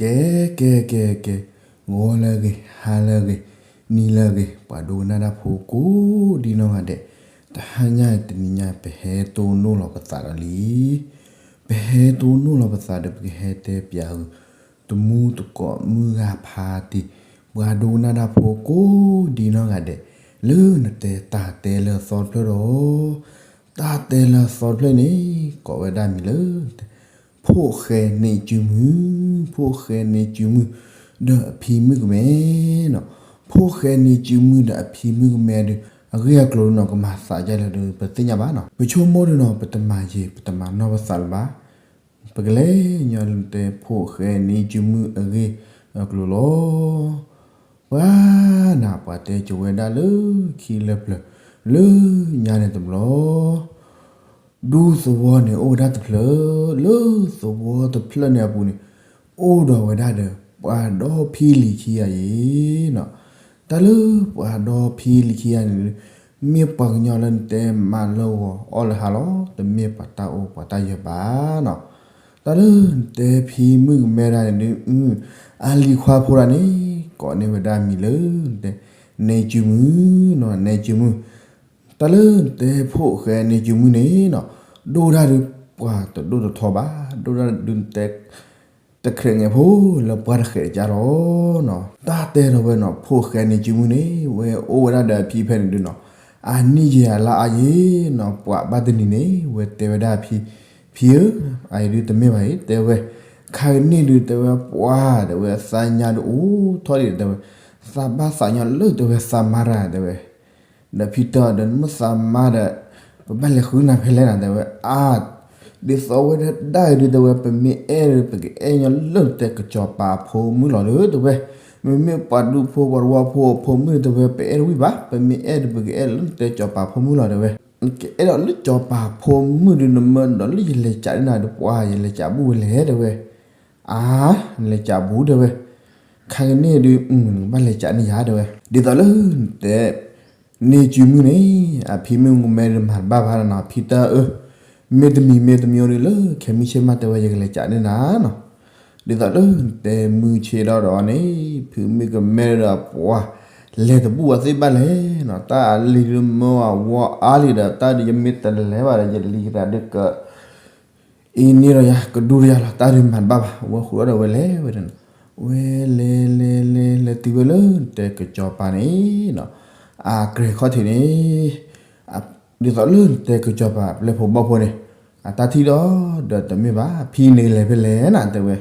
ကဲ ကဲ ကဲ ကဲ, ဂီၤလၢအဂ့ၤ, ဟါလၢအဂ့ၤ, နံၤလၢအဂ့ၤ, ပှၤဒိကနၣ်တၢ်ဖိကိးဒံနီၢ်ဂၤဒဲး, တဟါညါတနံၤညါ ပဟဲတိၢ်နီၣ်လီၤပသးဒီးလံ. ပဟဲတိၢ်နီၣ်လီၤပသးဒီး ပကဟဲတဲပၠးအီၤ တမူတကိးမုၢ်ဂၤဖးတံၢ်, ပှၤဒိကနၣ်တၢ်ဖိကိးဒံနီၢ်ဂၤဒဲး, လၢနတဲတၢ်တဲလၢအသီတဖျၢၣ်ဒီး, တၢ်တဲလၢအသီတဖျၢၣ်န့ၣ် ကိးဝဲဒၣ်မံၤလၢ ဖိၣ်ဃဲန့ၢ်စုမုၢ်, ဖိၣ်ဃဲန့ၢ်စုမုၢ် ဒီးအဖံမုၣ်ကမဲနီၤ. ဖိၣ်ဃဲန့ၢ်စုမုၢ်ဒီးအဖံမုၣ်ကမဲဒီး အဂ့ၢ်အကျိၤနီၤ ကမၤသးဒ်လဲၣ်ဒီး ပသ့ၣ်ညါဘၣ်နီၤ. ပဆိကမိၣ်ဒ်နီၤ ပတမၤယံာ် ပတမၤနီၢ်ပသးလၢၤဘၣ်. ပကလဲၤညီနုၢ်တဲ ဖိၣ်ဃဲန့ၢ်စုမုၢ်အဂ့ၢ်အကျိၤလီၤ. ပှၤနၤ ပှၤတဲကၠိဝဲဒၣ်လၢခံလၢပျၢၤ လၢညါန့ၣ်တဘျီ ဒူသဝီန့ၣ်အိၣ်ဝဲဒၣ်တဖျၢၣ်, လၢသဝီတဖျၢၣ်န့ၣ်အပူၤန့ၣ် အိၣ်ဒီးဝဲဒၣ်ဒီး ပှၤဒီဖံလံၤခံဂၤအံၤနီၤ. တၢ်လၢပှၤဒီဖံလံၤခံဂၤန့ၣ် မ့ၢ်ပှၤကညီလၢနတဲမၤလၢဂီၤအီၣ်လၢဟါလီၤ. တမ့ၢ်ပှၤတၢ်အိၣ်ပှၤတၢ်ယၢၤဘၣ်နီၤ. တၢ်လၢနတဲဖံမုၣ်ကမဲတၢ်န့ၣ်ဒုး အလံၤခွါဖိတၢ်န့ၣ် ကိးန့ၢ်ဝဲဒၣ်မံၤလၢ နတဲ န့ၢ်စုမုၢ်နီၤ, န့ၢ်စုမုၢ်. တၢ်လၢနတဲဖိၣ်ဃဲန့ၢ်စုမုၢ်န့ၣ်နီၤ ဒိၣ်ဒၣ်ဒုးပှၤတဒိၣ်တထီဘၣ်, ဒိၣ်ဒၣ်ဒုးနတဲ တခြဲးငဲၤဖိလၢပှၤတဃဲးကၢ်လီၤနီၤ. တၢ်တဲဒီးဝဲနီၤ ဖိၣ်ဃဲန့ၢ်စုမုၢ်န့ၣ် ဝဲအိၣ်ဝဲဒၣ်ဒီးအဖံဖဲန့ၣ်ဒုးနီၤ အနံၣ်ယဲၢ်အလါအါယဲၢ်နီၤ. ပှၤဘၣ်တနံၤန့ၣ် ဝဲတဲဝဲဒၣ်အဖံ, ဖံဧၢ, အအံၤဒုးတမ့ၢ်ဘၣ်အံၤ တဲဝဲ, ခါကန့ၣ်ဒုးတဲဝဲ ပှၤတဲဝဲ သးညါဒုးအိၣ်ထီၣ်ဒံးတဲဝဲ, သးဘၣ်သးညီလၢတဲဝဲသးမါတၢ်တဲဝဲ ဒီးဖံတၢ်ဒီး နမ့ၢ်သးမါဒီး ပဘၣ်လဲၤဃုနၤဖဲလဲၣ်နၤတဲဝဲ, အါ, ဒ်သိးဝဲဒၣ်ဒၣ်အံၤဒုးတဲဝဲ ပမ့ၢ်အဲၣ်ဒုး ပကအဲၣ်ညီလၢနတဲကစီၤပၤဖိမုၣ်လီၤဒီးတဲဝဲ, မ့မ့ၢ်ပှၤဒူဖိပှၤတဝီဖိအဖိမုၣ်ဒုးတဲဝဲ ပအဲၣ်တဝံၣ်ဘၣ်, ပမ့ၢ်အဲၣ်ဒုး ပကအဲၣ်လၢနတဲကစီၤပၤဖိမုၣ်လီၤတဲဝဲ, နကအဲၣ်ဒိးလၢကစီၤပၤဖိမုၣ်ဒုး နမၢဒီးလၢယလဲၤကးန့ၢ်နၤဒီး ပှၤယလဲၤကးဘူၣ်ဝဲလဲၣ်တဲဝဲ, အါ, နလဲၤကးဘူၣ်တဲဝဲ ခါကန့ၣ်ဒုး နကဘၣ်လဲၤကးန့ၢ်ယၤတဲဝဲ, ဒ်သိးလၢနတဲ န့ၢ်စုမုၢ်န့ၣ် အဖံမုၣ်ကမဲဒုးမၤတဘၣ်ဘၣ်နီၤ ဖံတၢ်ဧၢ, မ့ၢ်တမံၤမ့ၢ်တမံၤဒုးလၢခဲမုၢ်ဆ့ၣ်မးတဲဝဲ ယကလဲၤကးန့ၢ်နၤနီၤ, ဒ်သိးလၢနတဲမုၢ်ဆ့ၣ်ဒီးဒီးန့ၣ် ဖံမုၣ်ကမဲဒီးပှၤ လဲၤတဘူၣ်ဝဲသ့ၣ်ဘၣ်လဲၣ်နီၤ, တၢ်အလံၤဒုးမၢအဝီအါလံဒီး တၢ်ဒုးယမ့ၢ်တလဲၤဘၣ်ဒီး ယလံၤသးဒုးက အံၤန့ၣ်ဒီးယၤ ကဒူဒီးယၤလီၤ တၢ်ဒုးမၤတဘၣ်ဘၣ် ဝဲဃုာ်ဒီးဝဲလဲၤဝဲဒၣ်နီၤ, ဝဲလဲၤလဲၤလဲၤလဲၤတုၤဝဲလၢနတဲကစီၤပၤန့ၣ် အကြဲၤခီၣ်ထံးန့ၣ်, ဒ်သိးလၢနတဲကစီၤပၤပျဲၢ်ဖိဘီၣ်ဖိန့ၣ် အတၢ်ထံၣ်ဒီး ဒီးတမ့ၢ်ဘၣ် ဖံန့ၣ်လဲၤဖဲလဲၣ်နၤတဲဝဲ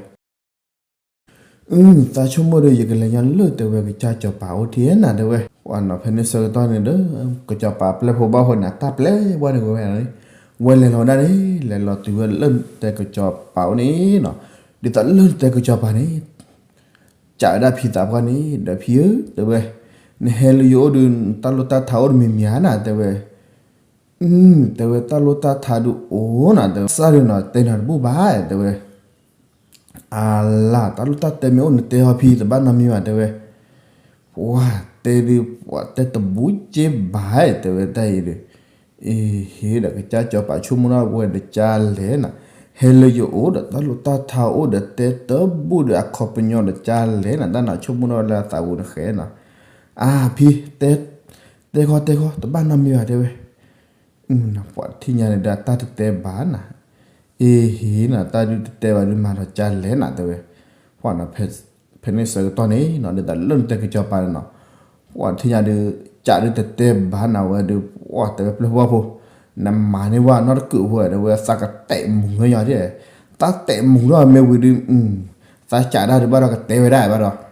အု သးဆိကမိၣ်ဒီး ယကလဲၤညီလၢတဲဝဲ ကစၢ်စီၤပၤအိၣ်ထံၣ်နၤတဲဝဲ, ပှၤနီၤ ဖဲန့ၣ်ဆၢကတီၢ်န့ၣ်ဒီး ကစီၤပၤပျဲၢ်ဖိဘီၣ်ဖိန့ၣ် တၢ်ပျဲဝဲန့ၣ်ဝဲန့ၣ်, ဝဲလဲၤလီၤဝဲဒၣ်န့ၣ် လဲၤလီၤတုၤဝဲလၢနတဲကစီၤပၤအိၣ်န့ၣ်နီၤ, ဒ်သိးလၢနတဲကစီၤပၤန့ၣ် ကးဝဲဒၣ်ဖံသးပှၢ်န့ၣ် ဒီးဖံဧၢ တဲဝဲ, နဟဲလၢယအိၣ်ဒီး တၢ်လိၣ်တၢ်ထါအိၣ်တမံၤမံၤဧါနၤတဲဝဲ အု တဲဝဲ တၢ်လိၣ်တၢ်ထါဒုးအိၣ်နၤ တဲဝဲ စၢ်ဒုးနီၤ တဲနၤတဘူၣ်ဘၣ် တဲဝဲ, အလၢ် တၢ်လိၣ်တၢ်တဲမ့ၢ်အိၣ်နတဲဟီဖံ တဘၣ်နီတမံၤဘၣ် တဲဝဲ, ပှၤတဲဒုး ပှၤတဲတဘူၣ်က့ဘၣ် တဲဝဲတၢ်အံၤဒီး, အ့ဟ့ဒီး ကစၢ်စီၤပၤဆိကမိၣ်ထီၣ်ဝဲဒီးကၢ်လဲၣ်နၤ, ဟဲလၢယအိၣ်ဒီး တၢ်လိၣ်တၢ်ထါအိၣ်ဒီး တဲတဘူၣ်ဒီး အခီပညီဒီးကၢ်လဲၣ်နၤ တၢ်နၤဆိကမိၣ်ထီၣ်ဝဲလၢအသးပူၤနဃဲနၤ, အါဖံ တဲ တဲခီတဲခီ တဘၣ်နီတမံၤဘၣ် တဲဝဲ, ပှၤထံၣ်ညါန့ၣ်ဒီး တၢ်တတဲဘၣ်နၤ, အ့ဟ့နၤ တၢ်ဒုးတတဲဘၣ်ဒုး မၤဒီးကၢ်လဲၣ်နၤ တဲဝဲ, ပှၤနီၤ ဖဲန့ၣ်ဆၢကတီၢ်န့ၣ်နီၤ ဒ်သိးလၢနတဲကစီၤပၤန့ၣ်နီၤ, ပှၤထံၣ်ညါဒုး ကးဒုးတတဲဘၣ်နၤဝဲဒုး ပှၤတဲဝဲပျဲၢ်ဖိဘီၣ်ဖိ, နမၤန့ၢ်ဝဲနီတကုာ်ဖိ တဲဝဲ သးကတဲာ်မူၤညီညီဒ်, တၢ်တဲာ်မူၤထီၣ်မ့ၢ်ဝံၤဒုး, သးကးတၢ်ဒုးဘၣ်ဒီးကတဲဝဲဒၣ်ဘၣ်ဒီး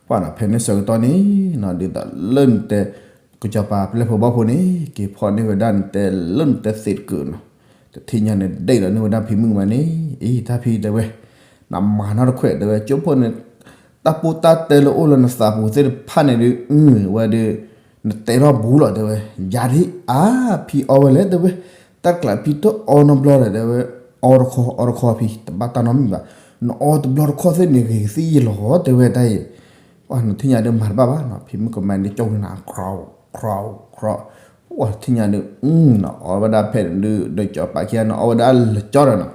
ပှၤနီၤ ဖဲန့ၣ်ဆၢကတီၢ်န့ၣ်နီၤ ဒ်သိးလၢနတဲ ကစီၤပၤပျဲၢ်ဖိဘီၣ်ဖိန့ၣ် က့ၤဖီၣ်န့ၢ်ဝဲဒၣ်နတဲလၢနတဲသ့ၣ်တကုာ်နီၤ, တထံၣ်ညါန့ၣ် ဒဲးဒီးန့ၢ်ဝဲဒၣ်ဖံမုၣ်ကမဲန့ၣ်, အ့ တၢ်ဖံ တဲဝဲ, နမၤနီတခွဲး တဲဝဲ ကၠိဖိန့ၣ် တၢ်ပူတၢ်တဲလၢအိၣ်လၢနသးပူၤသ့ၣ်တဖၣ်န့ၣ်ဒုး အု ဝဲဒုး နတဲထီၣ်ဘူးလီၤ တဲဝဲ, ယၤဒ်အါဖံအီဝဲလဲၣ် တဲဝဲ, တၢ်တကျးဖံတအီနီတဘျီဒီး တဲဝဲ, အီတခီ အီတခီဖံ တဘၣ်တၢ်နီတမံၤဘၣ်, နအီတဘျီတခီၣ်သ့ၣ်န့ၣ် ဂ့ၤကသံၣ်ယလီၤ တဲဝဲတၢ်အံၤ, ပှၤနထံၣ်ညါဒုးမၤတဘၣ်ဘၣ်နီၤ ဖံမုၣ်ကမဲန့ၣ်ကၠီၣ်ကနၤ ခြီ ခြီ, ပှၤထံၣ်ညါဒုး အု နအီဝဲဒၣ်ဖဲန့ၣ်ဒုး ဒီးကၠီၤပၤခံဂၤ နအီဝဲဒၣ်လၢကၠီဒီးနီၤ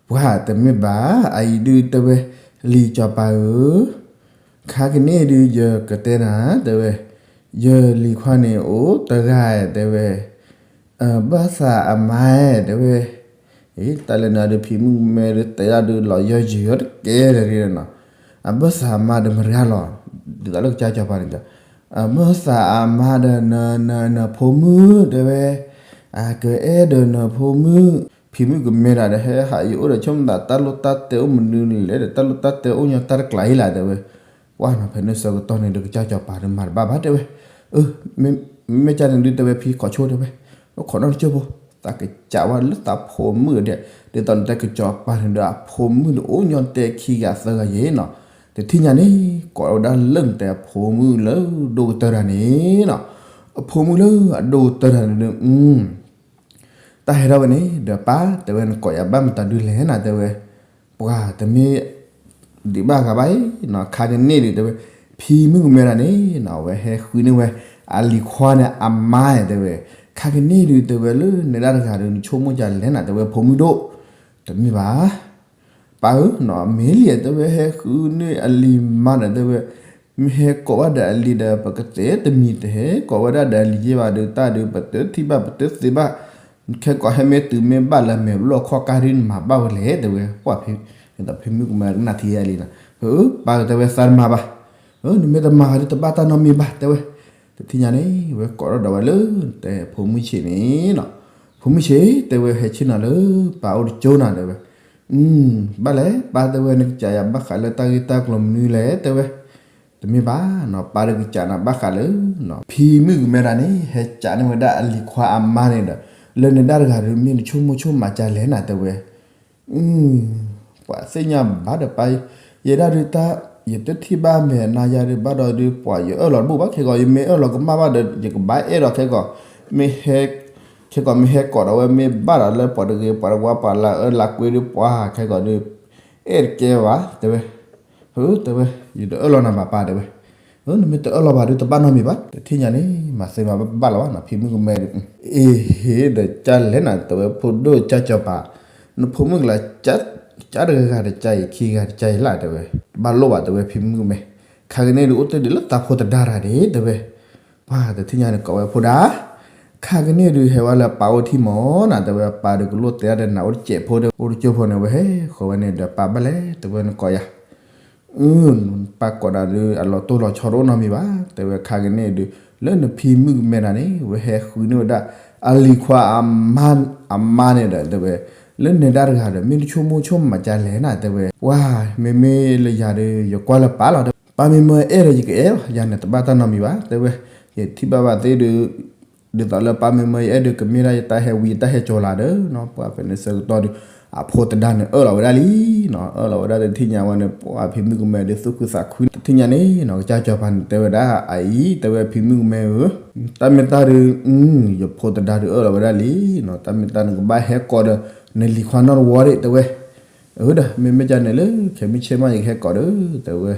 ပှၤတမ့ၢ်ဘၣ် အအံၤဒုးတဲဝဲ, လံာ်စီၤပၤဧၢ, ခါကန့ၣ်ဒုးယကတဲနၤ တဲဝဲ, ယလံၤခွါန့ၣ်အိၣ်တဂၤ တဲဝဲ, အဘၢၣ်သးအမါဧၢ တဲဝဲ, တၢ်လၢန့ၣ်ဒုးဖံမုၣ်ကမဲဒုးတဲဒၣ်ဒုးလီၤယီၢ်ယံၤအီၤတကဲလၢၤနီၤ, အဘၢၣ်သးအမါဒီးမတၤဂၤလီၤ, ဒ်သိးလၢကစၢ်စီၤပၤန့ၣ်ဒီး, အဘၢၣ်သးအမါဒီးနနနဖိမုၣ် တဲဝဲ, အကအဲၣ်ဒီးနဖိမုၣ်, ဖံမုၣ်ကမဲဒၣ်ဒီးဟဲဟးယအိၣ်ဒီးဆိကမိၣ်သးတၢ်လိၣ်တၢ်တဲအိၣ်မနုၤလဲၣ်ဒီး တၢ်လိၣ်တၢ်တဲအိၣ်ညီတၢ်တကျးအံၤလၢ် တဲဝဲ, ပှၢ်နီၤ ဖဲန့ၣ်ဆၢကတီၢ်န့ၣ်ဒီးကစၢ်စီၤပၤဒီးမၤတဘၣ်ဘၣ် တဲဝဲ, မ့မ့ၢ်ကန့ၣ်ဒုး တဲဝဲ ဖံခိးဆိ တဲဝဲ, အိၣ်ခိးနီတကၠိၢ်ဖိ, သးကစးဝဲလၢသးဖိမုၣ်ဒီး, ဒ်သိးနတဲကစၢ်စီၤပၤန့ၣ်ဒီးအဖိမုၣ်ဒီးအိၣ်ညီတဲခံဂၤသၢဂၤယဲနီၤ, တထံၣ်ညါန့ၣ် ကိးဝဲဒၣ်လၢနတဲအဖိမုၣ်လၢဒိၣ်ကတၢၢ်တၢ်န့ၣ်နီၤ, အဖိမုၣ်လၢအဒိၣ်ကတၢၢ်တၢ်န့ၣ်ဒီး တၢ်ဟဲထီၣ်ဝဲန့ၣ်ဒီး ပၢ် တဲဝဲ နကိးယၤဘၣ်မတၤဒုလဲၣ်နၤ တဲဝဲ, ပှၤတမ့ၢ် ဒံးဘၣ်ဂၤဘၣ်အံၤနီၤ, ခါကန့ၣ်ဒုး တဲဝဲ, ဖံမုၣ်ကမဲဒၣ်န့ၣ်နီၤ အဝဲဟဲဃုန့ၢ်ဝဲ အလံၤခွါန့ၣ်အမါန့ၣ် တဲဝဲ, ခါကန့ၣ်ဒုး တဲဝဲ လၢနဒၣ်တဂၤဒီး နဆိကမိၣ်ဒ်လဲၣ်နၤ တဲဝဲ ဖိမုၣ်ဒိၣ်, တမ့ၢ်ဘၣ် ပၢ်ဧၢနီၤ မ့ၢ်လံ တဲဝဲ ဟဲဃုန့ၢ်အလံၤမါဒီး တဲဝဲ, မ့ၢ်ဟဲကိးဘၣ်ဒီးအလံၤဒီး ပကတဲတမံၤ တဟဲကိးဝဲဒၣ်ဒီးအလံၤယဲၢ်ဘၣ်ဒီး တၢ်ဒုး ပတထံၣ်ဘၣ် ပတသ့ဘၣ်, ခဲကိးဟဲမ့ၢ်တုၤမ့ၢ်ဘၣ်လၢမဲာ်ဘျီၣ်ခီၣ်ကါဒ်နမၤဘၣ်ဝဲလဲၣ် တဲဝဲ, ပှၢ်ဖံ, ဖံမုၣ်ကမဲကနၣ်ထံအလံၤနီၤ, ပၢ် တဲဝဲ သးတမၤဘၣ်, နမ့ၢ်တမၤဘၣ်ဒီး တဘၣ်တၢ်နီတမံၤဘၣ် တဲဝဲ, တထံၣ်ညါန့ၣ် ဝဲကိးထီၣ်ဒီးဝဲလၢ တဲဖိမုၣ်ဆံးန့ၣ်နီၤ, ဖိမုၣ်ဆံး တဲဝဲ ဟဲဆ့ၣ်နီၤလၢ ပၢ်အိၣ်တကၠိၢ်နီၤ တဲဝဲ, ဘၣ်လဲၣ် ပၢ် တဲဝဲ နကစးယၤဘၣ်ဃးလၢတၢ်ဂ့ၢ်တၢ်ကျိၤမနုၤလဲၣ် တဲဝဲ, တမ့ၢ်ဘၣ်နီၤ ပၢ်ဒီးကစးနၤဘၣ်ဃးလၢ ဖံမုၣ်ကမဲဒၣ်န့ၣ် ဟဲစးန့ၢ်ဝဲဒၣ်အလံၤခွါအမါန့ၣ်ဒီး လၢနဒၣ်တဂၤဒီး မ့ၢ်နဆိကမိၣ်ဆိကမးဒ်လဲၣ်နၤ တဲဝဲ, ပှၤသ့ၣ်ညါဘၣ်ဒီးပၢ်, ယဲဒၣ်ဒုးတၢ်, ယတထံၣ်ဘၣ်မဲာ်နါယၤဒုး ဘၣ်ဒီးဒုး ပှၤယအၢၣ်လီၤတဘူၣ်ဘၣ် ခဲကိး ယမ့ၢ်အၢၣ်လီၤကမၣ်ဘၣ်ဒီး ယကဘၣ်အဲၣ်ဒီးခဲကိး, မ့ၢ်ဟဲ, ခဲကိးမ့ၢ်ဟဲကိးဒီးဝဲ မ့ၢ်ဘၣ်ဒီးလၢပှၤတဂ့ၤ ပှၤတဝါ ပှၤလၢအၢလၢကွ့ဒီး ပှၤခဲကိးဒုး အဲၣ်တကဲဘၣ် တဲဝဲ, တဲဝဲ ယတအၢၣ်လီၤနၤဘၣ် ပၢ် တဲဝဲ, နမ့ၢ်တအၢၣ်လီၤဘၣ်ဒုး တဘၣ်နီတမံၤဘၣ် တထံၣ်ညါန့ၣ် မၤသ့မၤဘၣ်လီၤဘၣ်နီၤ ဖံမုၣ်ကမဲဒုး, အ့ဟ့ဒီးကၢ်လဲၣ်နၤ တဲဝဲ ဖိဒိၣ်ကၢ်စီၤပၤ, နဖိမုၣ်ကလၢ ကၢ်တဂၤတကၢ်အံၤ ခံဂၤတကၢ်အံၤလၢ် တဲဝဲ, တဘၣ်လိၣ်ဘၣ် တဲဝဲ ဖံမုၣ်ကမဲ, ခါကန့ၣ်ဒုး အိၣ်တ့ၢ်ဒံးလၢသးဖိတဒါတၢ်ဒၣ် တဲဝဲ, ပှၤတထံၣ်ညါန့ၣ်ကိးဝဲဖိဒါ, ခါကန့ၣ်ဒုး ဟဲဝဲလၢပၢ်အိၣ်ထံၣ်မၢ်နၤ တဲဝဲ ပၢ်ဒုးကလိၣ်တဲဒီးနၤအိၣ်တစဲးဖိဒီး အိၣ်တကၠိၢ်ဖိန့ၣ် ဝဲဟဲဃီၤဝဲန့ၣ်ဒီး ပၢ် ဘၣ်လဲၣ် တဲဝဲ နကိးယၤ ပၢ်ကိးဒၣ်ဒုး အလီၤတိၢ်လီၤဆီတအိၣ်နီတမံၤဘၣ် တဲဝဲ ခါကန့ၣ်ဒုး လၢနဖံမုၣ်ကမဲဒၣ်န့ၣ် ဝဲဟဲဃုန့ၢ်ဝဲဒၣ် အလံၤခွါ အမါန့ၣ်ဒီး တဲဝဲ, လၢနဒၣ်တဂၤဒီး မ့ၢ်နဆိကမိၣ်ဆိကမးဒ်လဲၣ်နၤ တဲဝဲ, ပှၤ မ့မ့ၢ်လၢယၤဒီး ယကွၢ်လၢပၢ်လီၤ ပၢ်မ့ၢ်မၢအဲၣ်ဒီး ယကအဲၣ်လီၤ ယၤန့ၣ် တဘၣ်တၢ်နီတမံၤဘၣ် တဲဝဲ, ယထံၣ်ဘၣ်ဘၣ်သ့ၣ်ဒုး ဒ်သိးလၢပၢ်မ့ၢ်မၢယအဲၣ်ဒုး ကမ့ၢ်ဒၣ်ယတၢ်ဟဲဝံၤ ယတၢ်ဟဲကၠီၤလၢ်ဒီးနီၤ ပှၤဖဲန့ၣ်ဆၢကတီၢ်ဒုး အဖိတဒါန့ၣ် အၢၣ်လီၤဝဲဒၣ်လံနီၤ အၢၣ်လီၤဝဲဒၣ်တထံၣ်ညါဝဲန့ၣ် ပှၤဖံမုၣ်ကမဲဒုး သူၣ်ခုသးခု တထံၣ်ညါန့ၣ်နီၤ ကစၢ်စီၤပၤန့ၣ် တဲဝဲဒၣ်အအံၤ တဲဝဲ ဖံမုၣ်ကမဲဧၢ, တၢ်မ့ၢ်တၢ်ဒုး ယဖိတဒါဒုးအၢၣ်လီၤဝဲဒၣ်လံနီၤ တၢ်မ့ၢ်တၢ်နကဘၣ်ဟဲကိးဒီး နလံၤခွါနီတဝီဒၣ် တဲဝဲ, အၢ ဒီး မ့မ့ၢ်ကန့ၣ်လၢ ခဲမုၢ်ဆ့ၣ်မး ယကဟဲကိးဒီး တဲဝဲ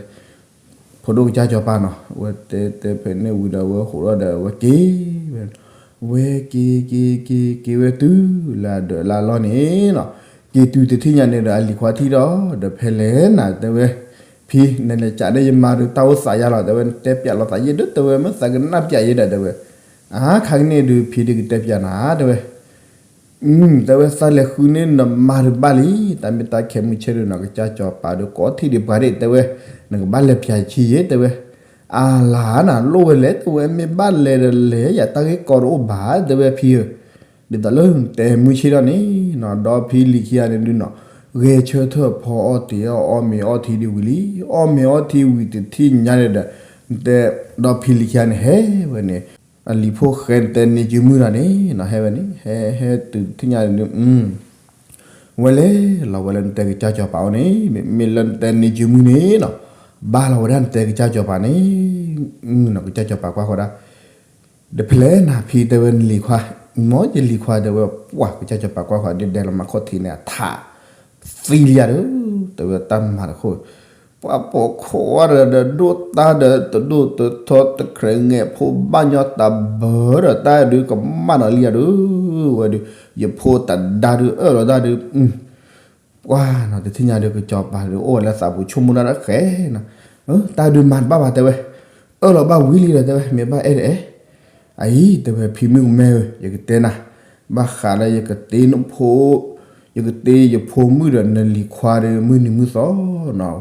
ဖိဒိၣ်ကစၢ်စီၤပၤနီၤ ဝဲတဲတဲဖဲန့ၣ်ဝံၤဒီး ဝဲဟးထီၣ်ဒီး ဝဲက့ၤဝဲ, ဝဲက့ၤက့ၤက့ၤက့ၤဝဲတုၤ လၢအဒၢးလၢအလီၢ်န့ၣ်နီၤ, က့ၤတုၤတထံၣ်ညါန့ၣ်ဒီး အလံၤခွါထံၣ်ဒီး ဒီးဖဲလဲၣ်နၤ တဲဝဲ, ဖံ နလဲၤကးန့ၢ်ယမါဒီး တၢ်အိၣ်သးယါလီၤ တဲဝဲ နတဲပျးလိာ်သးယဲၢ်ဒီး တဲဝဲ မ့ၢ်သးကနၣ်ပျးယဲၢ်ဒီး တဲဝဲ, အါ ခါကန့ၣ်ဒုး ဖံဒုးကတဲပျးနၤ တဲဝဲ တဲဝဲ သးလဲၤဃုန့ၢ်နမါဒုးဘၣ်လံ, တၢ်မ့ၢ်တၢ်ခဲမုၢ်ဆ့ၣ်ဒုးနီၤ ကစၢ်စီၤပၤဒုး ကိးထံၣ်ဒံးပှၤဒၣ် တဲဝဲ, နကဘၣ်လဲၤပျးယခံယဲၢ် တဲဝဲ, အါလါနၤ လိၣ်ဝဲလဲၣ် တဲဝဲ မ့ၢ်ဘၣ်လဲၤဒီးလဲၤ ယတၢ်ဂ့ၢ်ကီတအိၣ်ဘၣ် တဲဝဲ ဖံဧၢ, ဒ်သိးလၢနတဲမုၢ်ဆ့ၣ်ထီၣ်န့ၣ်နီၤ ဒီးဖံလံၤခံဂၤန့ၣ်ဒုးနီၤ, ဂဲၤဆၢထၢၣ်ဖီအီၣ်တ့ၢ်အီၣ် အီၣ်မ့ၤအီထံဒံးဝံၤလံ, အီၣ်မ့ၤအီထံဝံၤတထံၣ်ညါန့ၣ်ဒီး တဲ ဒီးဖံလံၤခံဂၤန့ၣ် ဟဲဝဲန့ၣ် အလံၤဖိၣ်ဃဲနတဲန့ၢ်စုမုၢ်တၢ်န့ၣ်နီၤ ဟဲဝဲန့ၣ် ဟဲဟဲတုၤတထံၣ်ညါန့ၣ်ဒုး ဝဲလဲၤလီၤဝဲလၢနတဲကစၢ်စီၤပၤအိၣ်န့ၣ် မ့မ့ၢ်လၢနတဲန့ၢ်စုမုၢ်န့ၣ်နီၤ ဘါလီၤဝဲဒၣ်နတဲကစၢ်စီၤပၤန့ၣ် နီၤ ကစၢ်စီၤပၤကွၢ်ဃီၤဒၣ် ဒီးဖဲလဲၣ်နၤဖံ တဲဝဲ နလံၤခွါ မ်ယလံၤခွါ တဲဝဲ ပှၤကစၢ်စီၤပၤကွၢ်ဃီၤဒ်ဒဲးလီၤမၤခီၣ်ထံးန့ၣ် အထးသံလံယၤဒီး တဲဝဲတၢ်မၤတခိၣ် ပှၤပိာ်ခိးဝဲဒီး ဒိၣ်တၢ်ဒီး တဒိၣ်တထီ တခြဲးငဲးဖိဘၣ်ညီတၢ်ဘၢဒီး တၢ်ဒုးကမၣ်နီၤလံယၤဒီး ဝဲဒုး ယဖိတဒါဒုးအၢၣ်လီၤတၢ်ဒုး ပ ပှၤနီၤ တထံၣ်ညါဒီး ကစီၤပၤဒီးအိၣ်ဝဲလၢသးပူၤ ဆိကမိၣ်တၢ်ဒီးဃဲနီၤ, တၢ်ဒုးမၤတဘၣ်ဘၣ်တဲဝဲ, အၢၣ်လီၤဘၣ်ဝံၤလံဒီးတဲဝဲ မ့ၢ်ဘၣ်အဲၣ်ဒိးအဲၣ်, အအံၤတဲဝဲ ဖံမုၣ်ကမဲဧၢ, ယကတဲနၤ, ဘၣ်ဃးလၢယကတ့နဖိ, ယကတ့ယဖိမုၣ်ဒီးနလံၤခွါဒီး မုၢ်နံၤမုၢ်သီနီၤ,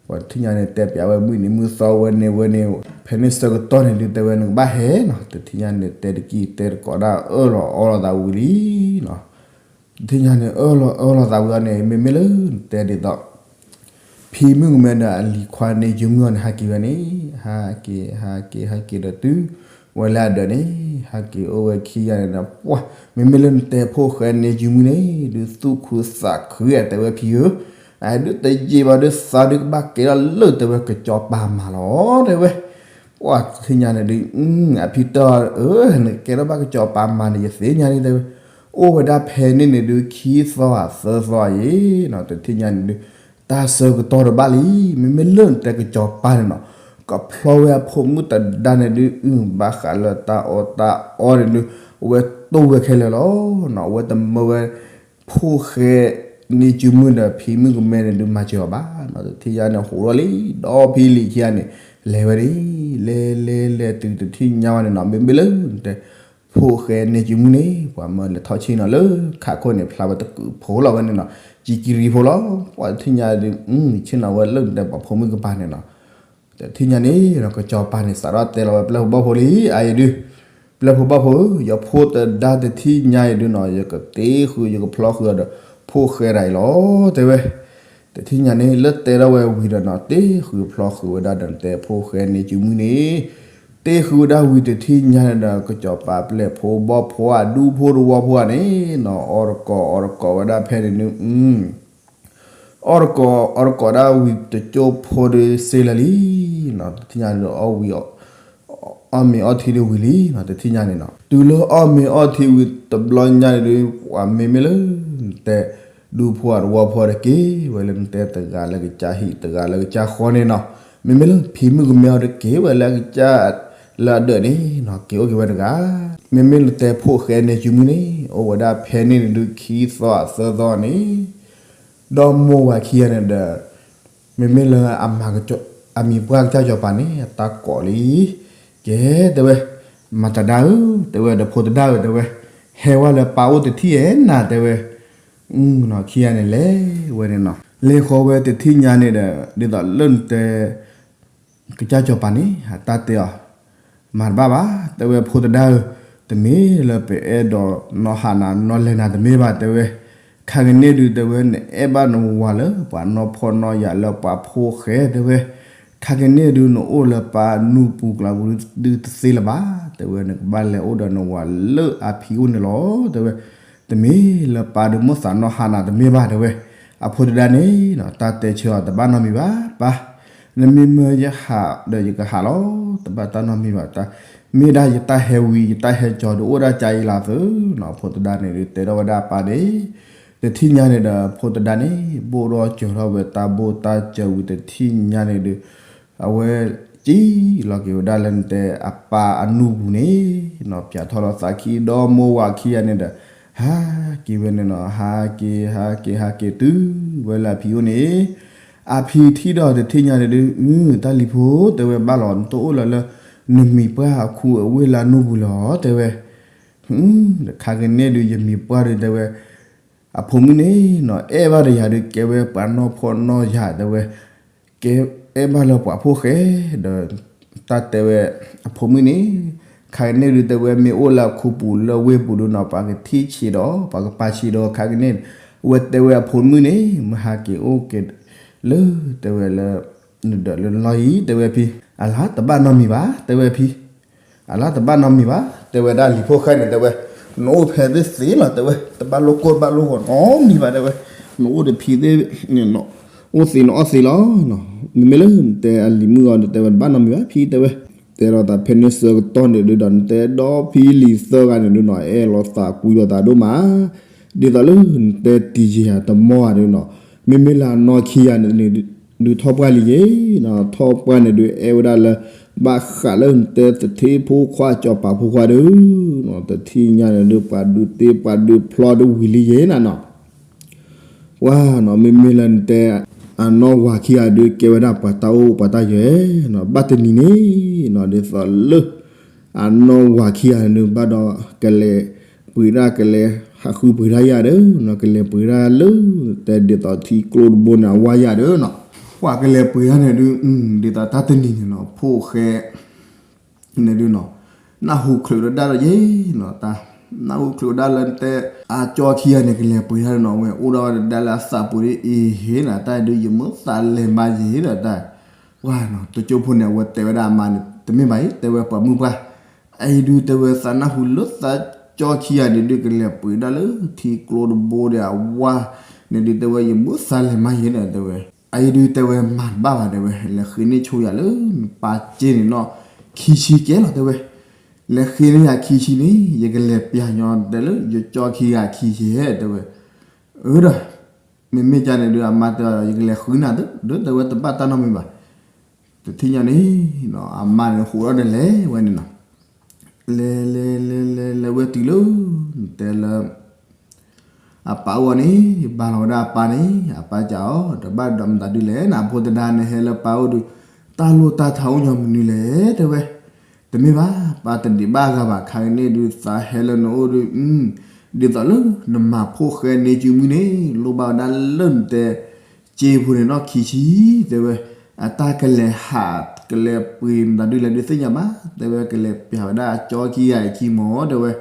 ပှၤတထံၣ်ညါန့ၣ် တဲပျးဝဲမုၢ်နံၤမုၢ်သီဝဲန့ၣ်ဝဲန့ၣ်, ဖဲန့ၣ်ဆၢကတီၢ်န့ၣ်ဒုးတဲဝဲ နကဘၣ်ဟဲနီၤ, တထံၣ်ညါန့ၣ် တဲတကံၢ်တဲတကိးဒၣ် အၢၣ်လီၤအီလီၤသးဝံၤလံနီၤ, တထံၣ်ညါန့ၣ် အၢၣ်လီၤအီလီၤသးဝံၤအီၤန့ၣ် မ့မ့ၢ်လၢနတဲဒ်သိး ဖံမုၣ်ကမဲဒီးအလံၤခွါန့ၢ်စုမုၢ်အီၤန့ၣ် ဟးက့ၤဝဲန့ၣ်, ဟးက့ၤ ဟးက့ၤ ဟးက့ၤဒီးတုၤဝဲလၢအဒၢးန့ၣ်, ဟးက့ၤအိၣ်ဝဲခံဂၤန့ၣ်ဒီး ပှၤ မ့မ့ၢ်လၢနတဲဖိၣ်ဃဲန့ၢ်စုမုၢ်န့ၣ် ဒုးသူၣ်ခုသးခုဧါတဲဝဲဖံဧၢ, အဒုးတယံာ်ဘၣ်ဒုးသးဒုးကဘၣ်ကဲထီၣ်လၢတဲဝဲ ကစီၤပၤမၤလီၤတဲဝဲ, ပှၤတထံၣ်ညါန့ၣ်ဒုး အဖံတဲအီၤ အၢ နကဲထီၣ်ဘၣ်ကစီၤပၤမၤန့ၣ် ယသ့ၣ်ညါန့ၣ်တဲဝဲ, အိၣ်ဝဲဒၣ်ဖဲန့ၣ်န့ၣ်ဒုး ခံသီသၢသီအံၤနီၤ, တထံၣ်ညါန့ၣ်ဒုး တၢ်ဆၢကတီၢ်တဘၣ်လံ, မ့မ့ၢ်လၢနတဲကစီၤပၤန့ၣ်နီၤ, ကဖျီဝဲအဖိမုၣ်တဒါန့ၣ်ဒုး အုၣ်ဘၣ်ဃးလၢတၢ်အီၣ်တၢ်အီန့ၣ်ဒုး အဝဲတိၢ်ဝဲခဲလၢာ်လီၤနီၤ, အဝဲတမၢဝဲ ဖိၣ်ဃဲန့ၢ်စုမုၢ်ဒီးဖံမုၣ်ကမဲန့ၣ်ဒုး မၤစၢၤအီၤဘၣ်နီၤ, တထံၣ်ညါန့ၣ် ဟးထီၣ်လံ, ဒီးဖံလံၤခံဂၤန့ၣ် လဲၤဝဲန့ၣ်, လဲၤလဲၤလဲၤတုၤတထံၣ်ညါဝဲန့ၣ်နီၤ, မ့မ့ၢ်လၢနတဲ ဖိၣ်ဃဲန့ၢ်စုမုၢ်န့ၣ် ပှၤမၢလဲၤထီၣ်ဆ့ၣ်နီၤလၢခးခိၣ်န့ၣ် ဖျါဝဲတကုးဖိလီၤဝဲန့ၣ်နီၤ, ကံကရံၣ်ဖိလီၤ, ပှၤတထံၣ်ညါဒုး ဆ့ၣ်နီၤဝဲလၢနတဲပှၤဖိမုၣ်ကပၤန့ၣ်နီၤ, တထံၣ်ညါန့ၣ် ကစီၤပၤန့ၣ် စးထီၣ်တဲလီၤဝဲပျဲၢ်ဖိဘီၣ်ဖိလံ, အအံၤဒုး ပျဲၢ်ဖိဘီၣ်ဖိဧၢ, ယဖိတဒါတထံၣ်ညါအံၤဒုးနီၤ ယကတ့ဃုာ် ယကဖျီဃုာ်အီၤဒီး ဖိၣ်ဃဲဒၣ်အံၤလီၤ တဲဝဲ, တထံၣ်ညါန့ၣ် လၢတဲထီၣ်ဝဲဝံၤဒီးနီၤ တ့ဃုာ်ဖျီဃုာ်ဝဲဒၣ်ဒီးနတဲဖိၣ်ဃဲန့ၢ်စုမုၢ်န့ၣ်, တ့ဃုာ်ဝဲဒၣ်ဝံၤတထံၣ်ညါန့ၣ်ဒီး ကစီၤပၤပျဲၢ်ဖိဘီၣ်ဖိအဒူဖိတဝီဖိဧါန့ၣ်နီၤ အီၣ်တကိးအီတကိးဝဲဒၣ်ဖဲန့ၣ်ဒုး အီၣ်တကိးအီတကိးဒၣ်ဝံၤတကၠိဖိဒီးစ့လၢာ်လံနီၤ, တထံၣ်ညါန့ၣ်ဒီး အီၣ်ဝံၤ အီၣ်မ့ၤအီထံဒီးဝံၤလံနီၤ, တထံၣ်ညါန့ၣ်နီၤ တုၤလၢအီၣ်မ့ၤအီထံဝံၤတဘျီညါန့ၣ်ဒီး ပှၤမ့မ့ၢ်လၢ နတဲ ဒူဖိအတဝီဖိဒီးက့ၤဝဲလၢနတဲတဂၤလၢကစၢ်ဟံၣ်တဂၤလၢကစၢ်ဃီန့ၣ်နီၤ, မ့မ့ၢ်လၢဖံမုၣ်ကမဲအီၤဒီးက့ၤဝဲလၢကစၢ်လၢအဒၢးန့ၣ်နီၤ က့ၤအိၣ်က့ၤဝဲတဂၤ, မ့မ့ၢ်လၢတဲဖိၣ်ဃဲန့ၢ်စုမုၢ်န့ၣ် အိၣ်ဝဲဒၣ်ဖဲန့ၣ်န့ၣ်ဒုးခံသီသၢသီန့ၣ် ဒီမိၢ်ဝၤခံဂၤန့ၣ်ဒီး မ့မ့ၢ်လၢအမၤက အမံၤပှၢ်ကစၢ်စီၤပၤန့ၣ် အတၢ်ကိးလံ, ကဲ တဲဝဲ, မၤတဒါဧၢ တဲဝဲ ဒီးဖိတဒါဧၢ တဲဝဲ, ဟဲဝဲလၢပၢ်အိၣ်တထံၣ်ဧဲနၤ တဲဝဲ, ခံဂၤန့ၣ်လဲၤဝဲန့ၣ်နီၤ လဲၤဃီဝဲတထံၣ်ညါန့ၣ်ဒီး ဒ်သိးလၢနတဲ ကစၢ်စီၤပၤန့ၣ် အတၢ်တဲအီၤ, မၤတဘၣ်ဘၣ် တဲဝဲ ဖိတဒါဧၢ, တမ့ၢ်လၢပအဲၣ်ဒိးနီၢ်ဟးနၤနီၢ်လဲၤနၤတမ့ၢ်ဘၣ် တဲဝဲ, ခါကန့ၣ်ဒုး တဲဝဲ နအဲၣ်ဘၣ်နဝၤလၢပှၤနီၢ်ဖှီၣ်နီၢ်ယာ်လၢပှၤဖိၣ်ဃဲ တဲဝဲ, ခါကန့ၣ်ဒုး နအိၣ်လၢပၢ်နူၢ်ပူၤကျါပူၤဒုးတသ့လၢၤဘၣ် တဲဝဲ, နကဘၣ်လဲၤအိၣ်ဒီးနဝၤလၢအဖံအိၣ်န့ၣ်လီၤ တဲဝဲ, တမ့ၢ်လၢပၢ်ဒုးမိၣ်သးနီၢ်ဟးနၤတမ့ၢ်ဘၣ် တဲဝဲ, အဖိတဒါန့ၣ် တၢ်တဲဆၢအီၤတဘၣ်နီတမံၤဘၣ် ပၢ်, နမ့ၢ်မၢယဟးဒီးယကဟးလီၤ တဘၣ်တၢ်နီတမံၤဘၣ်, မ့ၢ်ဒၣ်ယတၢ်ဟဲဝံၤ ယတၢ်ဟဲကၠီၤဒုးအိၣ်ဒၣ်ကၢ်အံၤလၢသုနီၤ, ဖိတဒါန့ၣ်ဒုးတဲထီၣ်ဝဲဒၣ်ပၢ်န့ၣ်, တထံၣ်ညါန့ၣ်ဒီး ဖိတဒါန့ၣ် ဘိၣ်ထီၣ်စၢၤထီၣ်ဝဲတၢ်ဘိၣ်တၢ်စၢၤဝံၤတထံၣ်ညါန့ၣ်ဒုး အဝဲ စံၣ်လီၤက့ၤဝဲဒၣ်လၢနတဲအပၢ်အနူၢ်ပူၤန့ၣ်နီၤ, ပၠးထီၣ်လီၤသးခံဒီမိၢ်ဝၤခံဂၤန့ၣ်ဒီး ဟးက့ၤဝဲန့ၣ်နီၤ, ဟးက့ၤ ဟးက့ၤ ဟးက့ၤတုၤဝဲလၢအဖံအိၣ်န့ၣ်, အဖံထံၣ်ဒီးတထံၣ်ညါန့ၣ်ဒုး အု တၢ်လံၤဖိ တဲဝဲ ဘၣ်လီၤ နတအိၣ်လၢၤလၢ နမံၤပှၢ်အခူအဝ့ၢ်လၢအနူၢ်ပူၤလီၤ တဲဝဲ, ခါကန့ၣ်ဒုး ယမံၤပှၢ်ဒုး တဲဝဲ အဖိမုၣ်န့ၣ်နီၤ အဲၣ်ဘၣ်ဒီးယၤဒုး ကဲဝဲပှၤနီၢ်ဖှီၣ်နီၢ်ယာ် တဲဝဲ, ကဲအဲၣ်ဘၣ်လၢပှၤဖိၣ်ဃဲ ဒီး တၢ်တဲဝဲ အဖိမုၣ်န့ၣ် ခါကန့ၣ်ဒုး တဲဝဲ မ့ၢ်အိၣ်လၢအခူပူၤလၢဝ့ၢ်ပူၤဒုးနီၤ ပှၤကထံၣ်ဆံးဒီး ပှၤကပာ်ဆံးဒီး ခါကန့ၣ် အဝဲတဲဝဲအဖိမုၣ်န့ၣ် မ့ၢ်ဟးက့ၤအိၣ်က့ၤ လၢ တဲဝဲလၢ နဒၢးလၢနလီၢ်အံၤ တဲဝဲဖံ, အလါတဘၣ်နီတမံၤဘၣ် တဲဝဲဖံ အလါတဘၣ်နီတမံၤဘၣ် တဲဝဲဒၣ်လံၤဖိၣ်ဃဲန့ၣ် တဲဝဲ, နအိၣ်ဖဲသ့ၣ်သ့ၣ်လီၤ တဲဝဲ, တဘၣ်လိၣ်ကိၢ်တဘၣ်လိၣ်ဂီၤနီတမံၤဘၣ် တဲဝဲ, နအိၣ်တဖံသ့ၣ်န့ၣ် အိၣ်သ့နအီၣ်သ့လီၤ, မ့မ့ၢ်လၢနတဲအလံၤမုၣ်အီၤ နတဲဝဲတဘၣ်နီတမံၤဘၣ် ဖံ တဲဝဲ, တဲဒီးသးဖဲန့ၣ်ဆၢကတီၢ်န့ၣ်ဒုးဒီး နတဲဒီဖံလံၤသၢဂၤန့ၣ်ဒုးနီၤ အဲၣ်လီၤသးကွံလိာ်သးဒိၣ်မး, ဒ်သိးလၢနတဲတံၤယံၤယၤတမီၢ်ဂၤဒုးနီၤ, မ့မ့ၢ်လၢအနီၢ်ခံဂၤန့ၣ် ဒုးထီၣ်ပှၢ်လံယ့ၤ, ထီၣ်ပှၢ်န့ၣ်ဒုး အဲၣ်ဝဲဒၣ်လၢ ဘၣ်ဃးလၢနတဲသထ့ဖိခွါစီၤပၤဖိခွါဒုး, တထံၣ်ညါန့ၣ်ဒုး ပှၤဒုးတ့ပှၤဒုးဖျီဒုးဝံၤလံယ့ၤနၤနီၤ, ပှၤနီၤ မ့မ့ၢ်လၢနတဲ အနီၢ်ဝၤခံဂၤဒုး ကဲဝဲဒၣ်ပှၤတၢ်အိၣ်ပှၤတၢ်ယၢၤနီၤ, ဘၣ်တနံၤန့ၣ်နီၤ ဒ်သိးလၢ အနီၢ်ဝၤခံဂၤန့ၣ်ဒုး ဘၣ်ဒီးကလဲၤပှ့ၤဒၣ် ကလဲၤဟးဃုပှ့ၤဒၣ်ယၤဒီးနီၤ, ကလဲၤပှ့ၤဒၣ်လၢ တဲဒ်သိးထံကျိတဘိန့ၣ် အဝါယၤဒီးနီၤ, ပှၤကလဲၤပှ့ၤဒၣ်န့ၣ်ဒုး ဒ်သိးတၢ်တနံၤန့ၣ်နီၤ ဖိၣ်ဃဲ န့ၣ်ဒုးနီၤ, နၢ်ဟူချုးဒီးဒၣ်ဒီးယဲနီၤ, တၢ် နၢ်ဟူချုးဒီးဒၣ်လၢနတဲ အကၠီခံဂၤန့ၣ် ကလဲၤပှ့ၤဒၣ်နီၤ, ဝဲအိၣ်ဒၣ်ဝဲဒၣ်လၢအသးပူၤဒ်အံၤ ဟ့ၣ်နၤတၢ်ဒုး ယမ့ၢ်သးလဲၤမါယဲဒီးတၢ်, ပှၤနီၤ တကၠိဖိန့ၣ် အဝဲတဲဝဲဒၣ်အမါန့ၣ် တမ့ၢ်ဘၣ်အံၤ တဲဝဲပှၤမုၣ်ပှၢ်, အအံၤဒုး တဲဝဲသးနၢ်ဟူလၢသးကၠီခံဂၤန့ၣ်ဒုး ကလဲၤပှ့ၤဒၣ်လၢထံကျိတဘိဒီးအဝါန့ၣ်ဒုး တဲဝဲ ယမ့ၢ်သးလဲၤမါယဲဒီးတဲဝဲ အအံၤဒုး တဲဝဲမၤတဘၣ်ဘၣ် တဲဝဲ လဲၤဃ့န့ၢ်ဆိယၤလၢနပၢ်စ့န့ၣ်နီၤ ခံဆံကဲလီၤ တဲဝဲ, လဲၤဃ့န့ၢ်ယၤခံဆံန့ၣ် ယကလဲၤပျၢ်ညီတဲလၢ ယကၠီခံဂၤခံဆံဟဲ တဲဝဲ, အၢဒီး မ့မ့ၢ်ကန့ၣ်ဒုး အမါတဲ ယကလဲၤဃုနၤသ့ ဒီးတဲဝဲတဘၣ်တၢ်နီတမံၤဘၣ်, တထံၣ်ညါန့ၣ်နီၤ အမါန့ၣ်ဟူးထီၣ်ဒီးလဲၤဝဲန့ၣ်နီၤ လဲၤ လဲၤ လဲၤ လဲၤ လဲၤဝဲတုၤလၢ တဲလၢ အပၢ်အိၣ်န့ၣ် ဘၣ်လီၤဝဲဒၣ်အပၢ်န့ၣ် အပၢ်စံးအီၤ တဘၣ်ဒီးမတၤဒုးလဲၣ် နဖိသဒါန့ၣ်ဟဲလၢပၢ်အိၣ်ဒုး တၢ်လိၣ်တၢ်ထါအိၣ်ညီမနုၤလဲၣ် တဲဝဲ, တမ့ၢ်ဘၣ် ပၢ်တဒံးဘၣ်အဂၤဘၣ် ခါကန့ၣ်ဒုး သးဟဲလၢနအိၣ်ဒုး ဒ်သိးလၢနမၤဖိၣ်ဃဲန့ၢ်စုမုၢ်န့ၣ် လိၣ်ဘၣ်ဝဲဒၣ်လၢနတဲ စ့ဖိန့ၣ်နီၢ်ခံဆံ တဲဝဲ, အတၢ်ကလဲၤဟး ကလဲၤပှ့ၤမတၤဒုးလဲၣ်ဒုးသ့ၣ်ညါဘၣ် တဲဝဲ ကလဲၤပျၢ်ဝဲဒၣ်အကၠီခံဂၤအခံမၢ တဲဝဲ,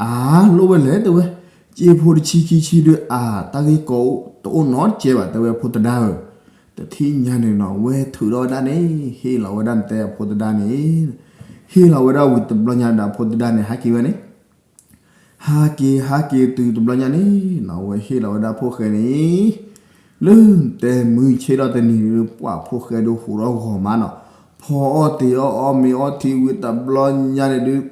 အၢ လိၣ်ဝဲလဲၣ် တဲဝဲ, စ့ဖိတဆံခံဆံဒုး အတၢ်ဂ့ၢ်ကီတအိၣ်နီတစဲးဘၣ် တဲဝဲ ဖိသဒါဧၢ, တထံၣ်ညါန့ၣ်နီၤ ဝဲထုးထီၣ်ဝဲဒၣ်န့ၣ် ဟ့ၣ်လီၤဝဲဒၣ်နတဲအဖိသဒါန့ၣ်, ဟ့ၣ်လီၤဝဲဒၣ်ဝံၤတဘျီညါဒီးအဖိသဒါန့ၣ် ဟးက့ၤဝဲန့ၣ် ဟးက့ၤ ဟးက့ၤတုၤတဘျီညါန့ၣ်နီၤ အဝဲဟ့ၣ်လီၤဝဲဒၣ်ဖိၣ်ဃဲန့ၣ်, လၢတဲမုၢ်ဆ့ၣ်ထီၣ်တနံၤန့ၣ် ပှၤဖိၣ်ဃဲဒုးဟူးထီၣ်ဂီၤမးနီၤ, ဖီအီၣ်တ့ၤအီၣ် အီၣ်မ့ၤအီထံဝံၤတဘျီညါန့ၣ်ဒုး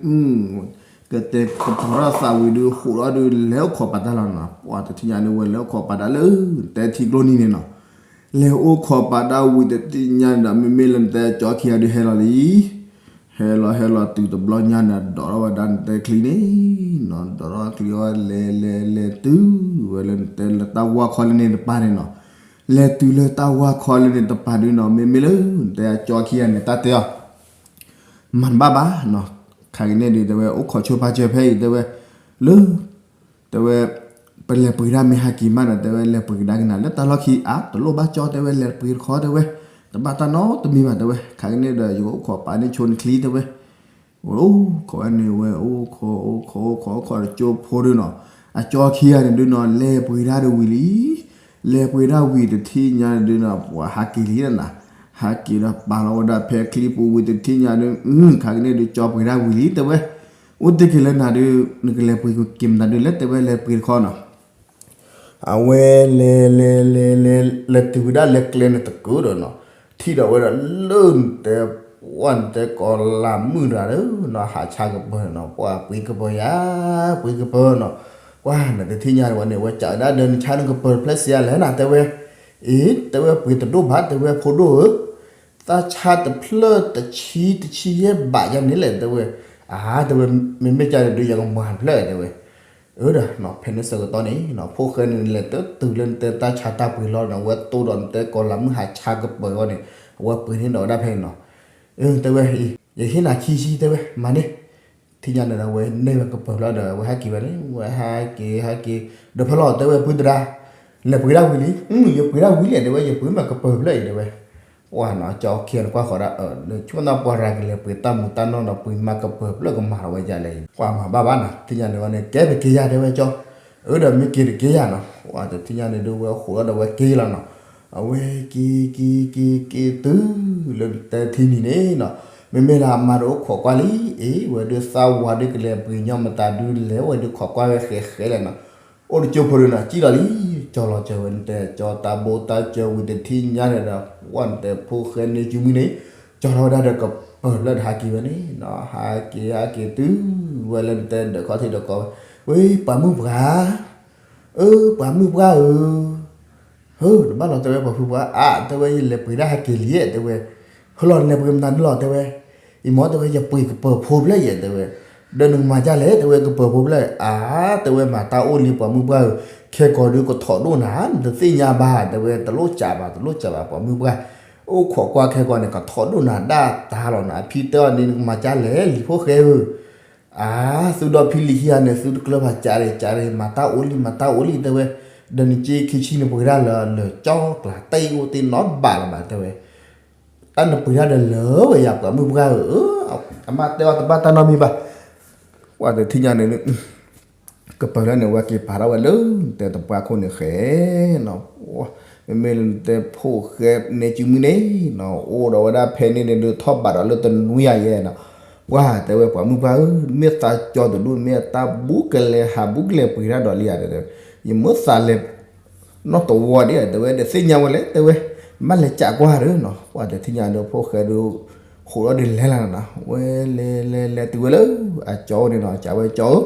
ကတဲာ်ကတီၤထီၣ်သးဝံၤဒုး ဟူးထီၣ်ဒုး လဲၤအိၣ်ခိးပာ်တၢ်လီၤနီၤ, ပှၤတထံၣ်ညါန့ၣ် ဝဲလဲၤအိၣ်ခိးပာ်တၢ်လၢ တဲထံကျိနံၤန့ၣ်နီၤ, လဲၤအိၣ်ခိးပာ်တၢ်ဝံၤတထံၣ်ညါန့ၣ်ဒီး မ့မ့ၢ်လၢနတဲကၠီခံဂၤဒုးဟဲလီၤလံ ဟဲလီၤဟဲလီၤတုၤတဘျီညါန့ၣ် ဒိးထီၣ်ဝဲဒၣ်နတဲချံန့ၣ်နီၤ, ဒိးထီၣ်ချံအီၤ လဲၤလဲၤလဲၤတုၤဝဲလၢနတဲ လၢတၢ်ဝါခီလၢန့ၣ်တပၤန့ၣ်နီၤ, လဲၤတုၤလၢတၢ်ဝါခီလၢန့ၣ်တပၤဒုးနီၤ မ့မ့ၢ်လၢနတဲအကၠီခံဂၤန့ၣ် တၢ်တဲအီၤ မၤတဘၣ်ဘၣ်နီၤ, ခါကန့ၣ်ဒုး တဲဝဲ အိၣ်ခိးဆိပာ်စၢၤဖဲအံၤ တဲဝဲ, လၢ တဲဝဲ, ပလဲၤပှ့ၤဒၣ်မ့ၢ်ဟဲက့ၤမးဒီး တဲဝဲ လဲၤပှ့ၤကဒါက့ၤနၤ လၢတၢ်လီၢ်ခံအါ တလိၣ်ဘၣ်ကၠီ တဲဝဲ လဲၤပှ့ၤတခီ တဲဝဲ, တဘၣ်တၢ်နီတမံၤဘၣ် တဲဝဲ, ခါကန့ၣ်ဒီး ယကအိၣ်ခိးပာ်န့ၢ်ဆိနချံ တဲဝဲ, အိၣ်ခိးဝဲန့ၣ်ဝဲ အိၣ်ခိး အိၣ်ခိး အိၣ်ခိး အိၣ်ခိးတကၠိဖိဒုးနီၤ, အကၠီခံဂၤန့ၣ်ဒုးနီၤ လဲၤပှ့ၤဒၣ်ဒုးဝံၤလံ လဲၤပှ့ၤဒၣ်ဝံၤတထံၣ်ညါဒုးနီၤ ပှၤဟးက့ၤလံနၤ, ဟးက့ၤဒီးပာ်လီၤဝဲဒၣ်ဖဲချံပူၤဝံၤတထံၣ်ညါဒုး ခါကန့ၣ်ဒုး ကၠီပှ့ၤဒၣ်ဝံၤလံ တဲဝဲ, အိၣ်တ့ၢ်က့ၤလၢနၤဒုး နကလဲၤပှ့ၤက့ၤမတၤဒုးလဲၣ် တဲဝဲ လဲၤပှ့ၤတခီနီၤ အဝဲလဲၤလဲၤလဲၤလဲၤ လဲၤတုၤဝဲဒၣ်လၢကျဲန့ၣ်တကုာ်ဒီးနီၤ, ထံၣ်ဒီးဝဲဒၣ်လၢနတဲ ပှၢ်နတဲကီၤလၤမုၣ်တဂၤဒီးနီၤ ဟးဆါကပၢၤနီၤ ပှၢ်ပှ့ၤကပၢၤယၤ ပှ့ၤကပၢၤနီၤ, ပှၢ်နတထံၣ်ညါဝဲန့ၣ် ဝဲကးဝဲဒၣ်ဒီးနဆါနကပၢၤတဖျၢၣ်စံးယၤလဲၣ်နၤ တဲဝဲ, အ့ တဲဝဲပှ့ၤတဒိၣ်ဘၣ် တဲဝဲဖိဒိၣ်ဧၢ သးဆါတဖျၢၣ်တဆံတဆံယဲၢ်ဘးယၤန့ၣ်လဲၣ် တဲဝဲ, အါ တဲဝဲ မ့မ့ၢ်ကန့ၣ်ဒုး ယကမၤတဖျၢၣ် တဲဝဲ, အၢဒီး ဖဲန့ၣ်ဆၢကတီၢ်န့ၣ် ဖိၣ်ဃဲန့ၣ်လဲၤတတုၤလၢနတဲတၢ်ဆါတၢ်ပှ့ၤလီၤဒီး အဝဲတိၢ်ဒီးနတဲကီၤလၤမုၣ်ဟးဆါကပၢၤအဂီၢ်န့ၣ် အဝဲပှ့ၤန့ၢ်ဒီးဝဲဒၣ်ဖဲန့ၣ်နီၤ, အၢ တဲဝဲ ယဟ့ၣ်နၤခံဆံ တဲဝဲ မၤန့ၢ် ထံၣ်ညါန့ၣ်ဒီး အဝဲန့ၢ်ဝဲကပၢၤဖျၢၣ်ဒီး အဝဲဟဲက့ၤဝဲန့ၣ် ဝဲဟဲက့ၤ ဟဲက့ၤ ဒီးဖဲလီၤ တဲဝဲ ပုၢ်သဒါ လဲၤပှ့ၤဒၣ်ဝံၤလံ, ယပှ့ၤဒၣ်ဝံၤလံ တဲဝဲ ယပှ့ၤမးကပၢၤဖျၢၣ်အံၤ တဲဝဲ, ပှၢ်နီၤ ကၠီခံဂၤန့ၣ်ကွၢ်ဃီၤဒၣ် အၢ ဆိကမိၣ်ပှၤရၤကလဲၤပှ့ၤတၢ်မူးတၢ်နီၢ်ဒီး ပှ့ၤမးကပၢၤဖျၢၣ်ကမၤလီၤဝဲဒ်လဲၣ် ပှၢ်မၤဘၣ်ဘၣ်နီၤ, ထံၣ်ညါန့ၣ်ဝဲန့ၣ် ကဲပက့ၤယၤ တဲဝဲကၠီ, အၢ ဒီးမ့ၢ်က့ၤတက့ၤယၤနီၤ, ပှၢ်တထံၣ်ညါန့ၣ်ဒုး ဝဲဟူးထီၣ်ဒီးဝဲက့ၤလီၤနီၤ, အဝဲက့ၤ က့ၤ က့ၤ က့ၤ တုၤလၢနတဲထံနံၤန့ၣ်နီၤ, မ့မ့ၢ်လၢအမါတအိၣ်ခိးကွၢ်လံ, အ့ ဝဲဒုးသးဝးဒုးကလဲၤပှ့ၤညီမတၤဒုးလဲၣ် ဝဲဒုးခိးကွၢ်ဝဲဃဲးဃဲးလဲၣ်နီၤ, အိၣ်တကၠိဖိဒုးနီၤ စံၣ်လီၤလံ, ကၠီလီၤစၢၤဝဲနတဲ ကၠီတၢ်ဘိတၢ်စၢၤဝံၤတထံၣ်ညါန့ၣ်ဒီး ပှၢ်နတဲဖိၣ်ဃဲန့ၢ်စုမုၢ်န့ၣ် ကၠီထီၣ်ဝဲဒၣ်ဒီးကပၢၤဖျၢၣ်ဒီးဟးက့ၤဝဲန့ၣ်နီၤ, ဟးက့ၤ ဟးက့ၤတုၤဝဲလၢနတဲဒီးခီၣ်ထံးဒီးကီးဝဲ, ဝဲပှၤမုၣ်ပှၢ် အၢ ပှၤမုၣ်ပှၢ်ဧၢ, ဟၢ တဘၣ်လီၤ တဲဝဲ ပှၤဖုပှၢ် အါ တဲဝဲ ယလဲၤပှ့ၤဒၣ်ဟဲက့ၤလံ တဲဝဲ, ဖဲလီၤလဲၤပှ့ၤမတၤဒုးလီၤ တဲဝဲ, အံၤမ့ၢ် တဲဝဲ ယပှ့ၤကပၢၤဖိဖျၢၣ်ယဲ တဲဝဲ, ဒီးနကမၤဒ်လဲၣ် တဲဝဲ ကပၢၤဖိဖျဲၣ်, အါ တဲဝဲ မၤတၢ်အိၣ်လံ ပှၤမုၢ်ပှၢ်ဧၢ, ခဲကီးဒုးကထီၣ်ဒိၣ်နၤ နတသ့ၣ်ညါဘၣ် တဲဝဲ, တလိၣ်စံးဘၣ် တလိၣ်စံးဘၣ် ပှၤမုၢ်ပှၢ်, အိၣ်ခိးကွၢ်ခဲကီးန့ၣ် ကထီၣ်ဒိၣ်နၤဒၣ်တၢ်လီၤနၤ, အဖံတဲအီၤန့ၣ် နကမၤဒ်လဲၣ် လံၤဖိၣ်ဃဲဧၢ, အါ သုဒီဖံလံၤဟံၣ်ဧါန့ၣ် သုတကျၢၤဘၣ် စံးန့ၣ် စံးန့ၣ် မၤတၢ်အိၣ်လံ မၤတၢ်အိၣ်လံ တဲဝဲ, ဒီးနစ့ခံဆံန့ၣ် ပှ့ၤဒၣ်လၢ လၢကၠီကျါ တၢ်အံၤအိၣ်တ့ၢ်နီတဘ့ၣ်လၢၤဘၣ် တဲဝဲ တၢ်နပှ့ၤဒၣ်ဒီးလၢာ်ဝဲယၤ ပှၤမုၢ်ပှၢ်ဧၢ, အမါတဲအီၤတဘၣ်တၢ်နီတမံၤဘၣ်, ပှၤတထံၣ်ညါန့ၣ် ကပၢၤလၢန့ၣ် ဝဲက့ၤပာ်ထီၣ်ဝဲလၢ နတဲတပှၢ်ခိၣ်န့ၣ်ဃဲနီၤ, မ့မ့ၢ်လၢနတဲဖိၣ်ဃဲန့ၢ်စုမုၢ်န့ၣ်နီၤ အိၣ်ဒီးဝဲဒၣ်ဖဲန့ၣ်န့ၣ် ဒုးထီၣ်ဘးဒီးလၢတနွံယၤယဲနီၤ, ပှၤတဲဝဲ ပှၤမုၢ်ပှၢ်ဧၢ, မ့ၢ်သးကၠီတဒူၣ် မ့ၢ်အတၢ်ဘူးကလဲၤဟးဘူးကလဲၤပှ့ၤတၢ်ဒီးလံဧါ တဲဝဲ, ယမ့ၢ်သးလဲၤ နီၢ်တဝီဒ် တဲဝဲ ဒီးသ့ၣ်ညါဝဲလဲၣ် တဲဝဲ, ဘၣ်လဲၤကးကွၢ်ဒီးနီၤ, ပှၤတထံၣ်ညါဒီးဖိၣ်ဃဲဒီး ဃိးဒီးလဲၤလၢ်နီၤ, ဝဲလဲၤလဲၤလဲၤတုၤဝဲလၢ အကၠီအိၣ်န့ၣ်နီၤ, ကးဝဲကၠီဧၢ,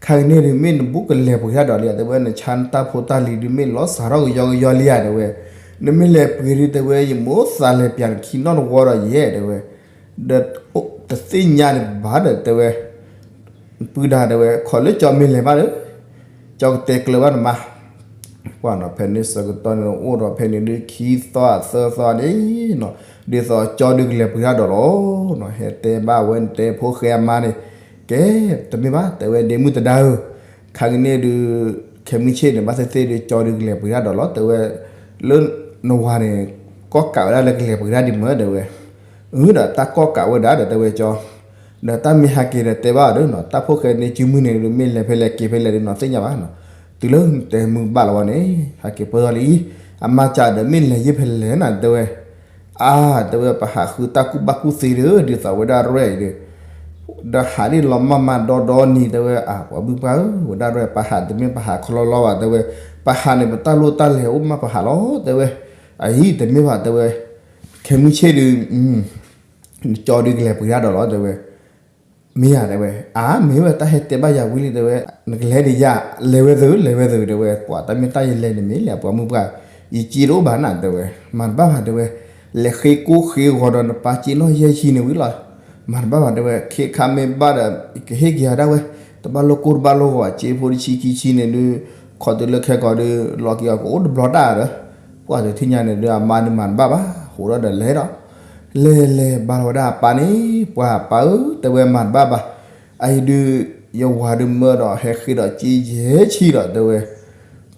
ခါကန့ၣ်ဒုး မ့ၢ်နဘူးကလဲၤပှ့ၤတၢ်ဒီးလံဧါ တဲဝဲ, နဆါနတၢ်ဖိတၢ်လံၤဒုး မ့ၢ်လီၤစှၤထီၣ်ကယီကယီလံဧါ တဲဝဲ, နမ့ၢ်လဲၤပှ့ၤဒုး တဲဝဲ ယမ့ၢ်သးလဲၤပၠးနခံနီၢ်တဝီဒီးယဲ တဲဝဲ, ဒီးတသ့ၣ်ညါန့ၣ်ဘၣ်ဒီး တဲဝဲ ပုၢ်ဒါ တဲဝဲ ခီလၢကၠီမ့ၢ်လဲၤဘၣ်ဒီး ကၠီကတဲကျၢၤဘၣ်နမါ, ပှၤနီၤ ဖဲန့ၣ်ဆၢကတီၢ်န့ၣ် အိၣ်ဒီးဖဲန့ၣ်ဒုး ခံသီသၢသီန့ၣ်နီၤ, ဒ်သိးကၠီဒုးကလဲၤပှ့ၤတၢ်ဒီးလီၤနီၤ, ဟဲတဲဘၣ်ဝဲ နတဲဖိၣ်ဃဲအမါန့ၣ်, ကဲ တမ့ၢ်ဘၣ် တဲဝဲ ဒ့မုၣ်သဒါဧၢ, ခါကန့ၣ်ဒုး ခဲမုၢ်ဆ့ၣ်န့ၣ် ဘၣ်သ့ၣ်သ့ၣ်ဒုး ကၠီဒုးကလဲၤပှ့ၤတၢ်ဒီးလီၤ တဲဝဲ, လၢနဝၤန့ၣ် ကီၢ်ကးဝဲဒၣ်လၢကလဲၤပှ့ၤတၢ်ဒ်မၢ တဲဝဲ, အၢ ဒီးတၢ်ကီၢ်ကးဝဲဒၣ်ဒီး တဲဝဲကၠီ ဒီးတၢ်မ့ၢ်ဟးက့ၤဒီးတဲဘၣ်အီၤဒီးနီၤ, တၢ်ဖိၣ်ဃဲန့ၢ်စုမုၢ်န့ၣ်ဒုး မ့ၢ်လဲၤဖဲလဲၣ်က့ၤဖဲလဲၣ်ဒုးနီၤ သ့ၣ်ညါဘၣ်နီၤ, တုၤလၢနတဲမုၢ်ဘၣ်လီၤဝဲန့ၣ် ဟးက့ၤပၢၢ်ထီၣ်လံ, အမါကးဒီး မ့ၢ်လဲၤယဲၢ်ဖဲလဲၣ်နၤ တဲဝဲ, အါ တဲဝဲ ပဟးဃုတၢ်ကူၣ်ဘၣ်ကူၣ်သ့ဒီး ဒ်သိးဝဲဒၣ်ရဲၣ်အံၤဒီး ဒီးဟးဒ်လီၤမၢ်မၢ်ဒီဒီနံၤ တဲဝဲ, အါ ပှၤမုၢ်ပှၢ်ဧၢ, ဝဲဒၣ်ရဲၣ် ပဟးတမ့ၢ်ပဟးခီလီလီဘၣ် တဲဝဲ, ပဟးန့ၣ် ပတၢ်လိၣ်တၢ်လဲၤအိၣ်မး ပဟးလီၤ တဲဝဲ, အအံၤတမ့ၢ်ဘၣ် တဲဝဲ, ခဲမုၢ်ဆ့ၣ်ဒုး နကၠီဒုးကလဲၤပှ့ၤတၢ်ဒီးလီၤ တဲဝဲ, မ့ၢ်ဧါ တဲဝဲ, အါ မ့ၢ်ဝဲတၢ်ဟဲတဲဘၣ်ယၤဝံၤလံ တဲဝဲ, နကလဲၤဒံးယၤ လဲၤဝဲသ့ လဲၤဝဲသ့ တဲဝဲ, ပှၤတၢ်မ့ၢ်တၢ်ယလဲၤန့ၣ်မ့ၢ်လဲၣ် ပှၤမုၢ်ပှၢ်, ယစ့တအိၣ်ဘၣ်နၤ တဲဝဲ, မၤတဘၣ်ဘၣ် တဲဝဲ, လဲၤဃ့ကိၢ်ဃ့ဂီၤဒီးနပၢ်စ့နီၢ်ယဲၢ်ဆံန့ၣ်ဝံၤလီၤ, မၤတဘၣ်ဘၣ် တဲဝဲ, ခဲခါမ့ၢ်ဘၣ်ဒီး ကဟ့ၣ်က့ၤယၤဒၣ်ဝဲ, တဘၣ်လိၣ်ကိၢ်တဘၣ်လိၣ်ဂီၤ စ့ဖိတဆံခံဆံန့ၣ်ဒုး, ခီတုၤလၢခဲကီးဒုး လီၤက့ၤအီၤကအိၣ်တဘျီတၢ်ဒီး, ပှၤတထံၣ်ညါန့ၣ်ဒုး အမါဒုးမၤတဘၣ်ဘၣ် ဃိးဒီးဒီးလဲၤဒီး လဲၤလဲၤဘၣ်လီၤဝဲဒၣ်အပၢ်န့ၣ်, ပှၤပၢ်ဧၢ တဲဝဲ မၤတဘၣ်ဘၣ်, အအံၤဒုး ယဝၤဒုးမၢဒီးဟဲဃ့ဒီးစ့ယဲၢ်ဆံဒီး တဲဝဲ,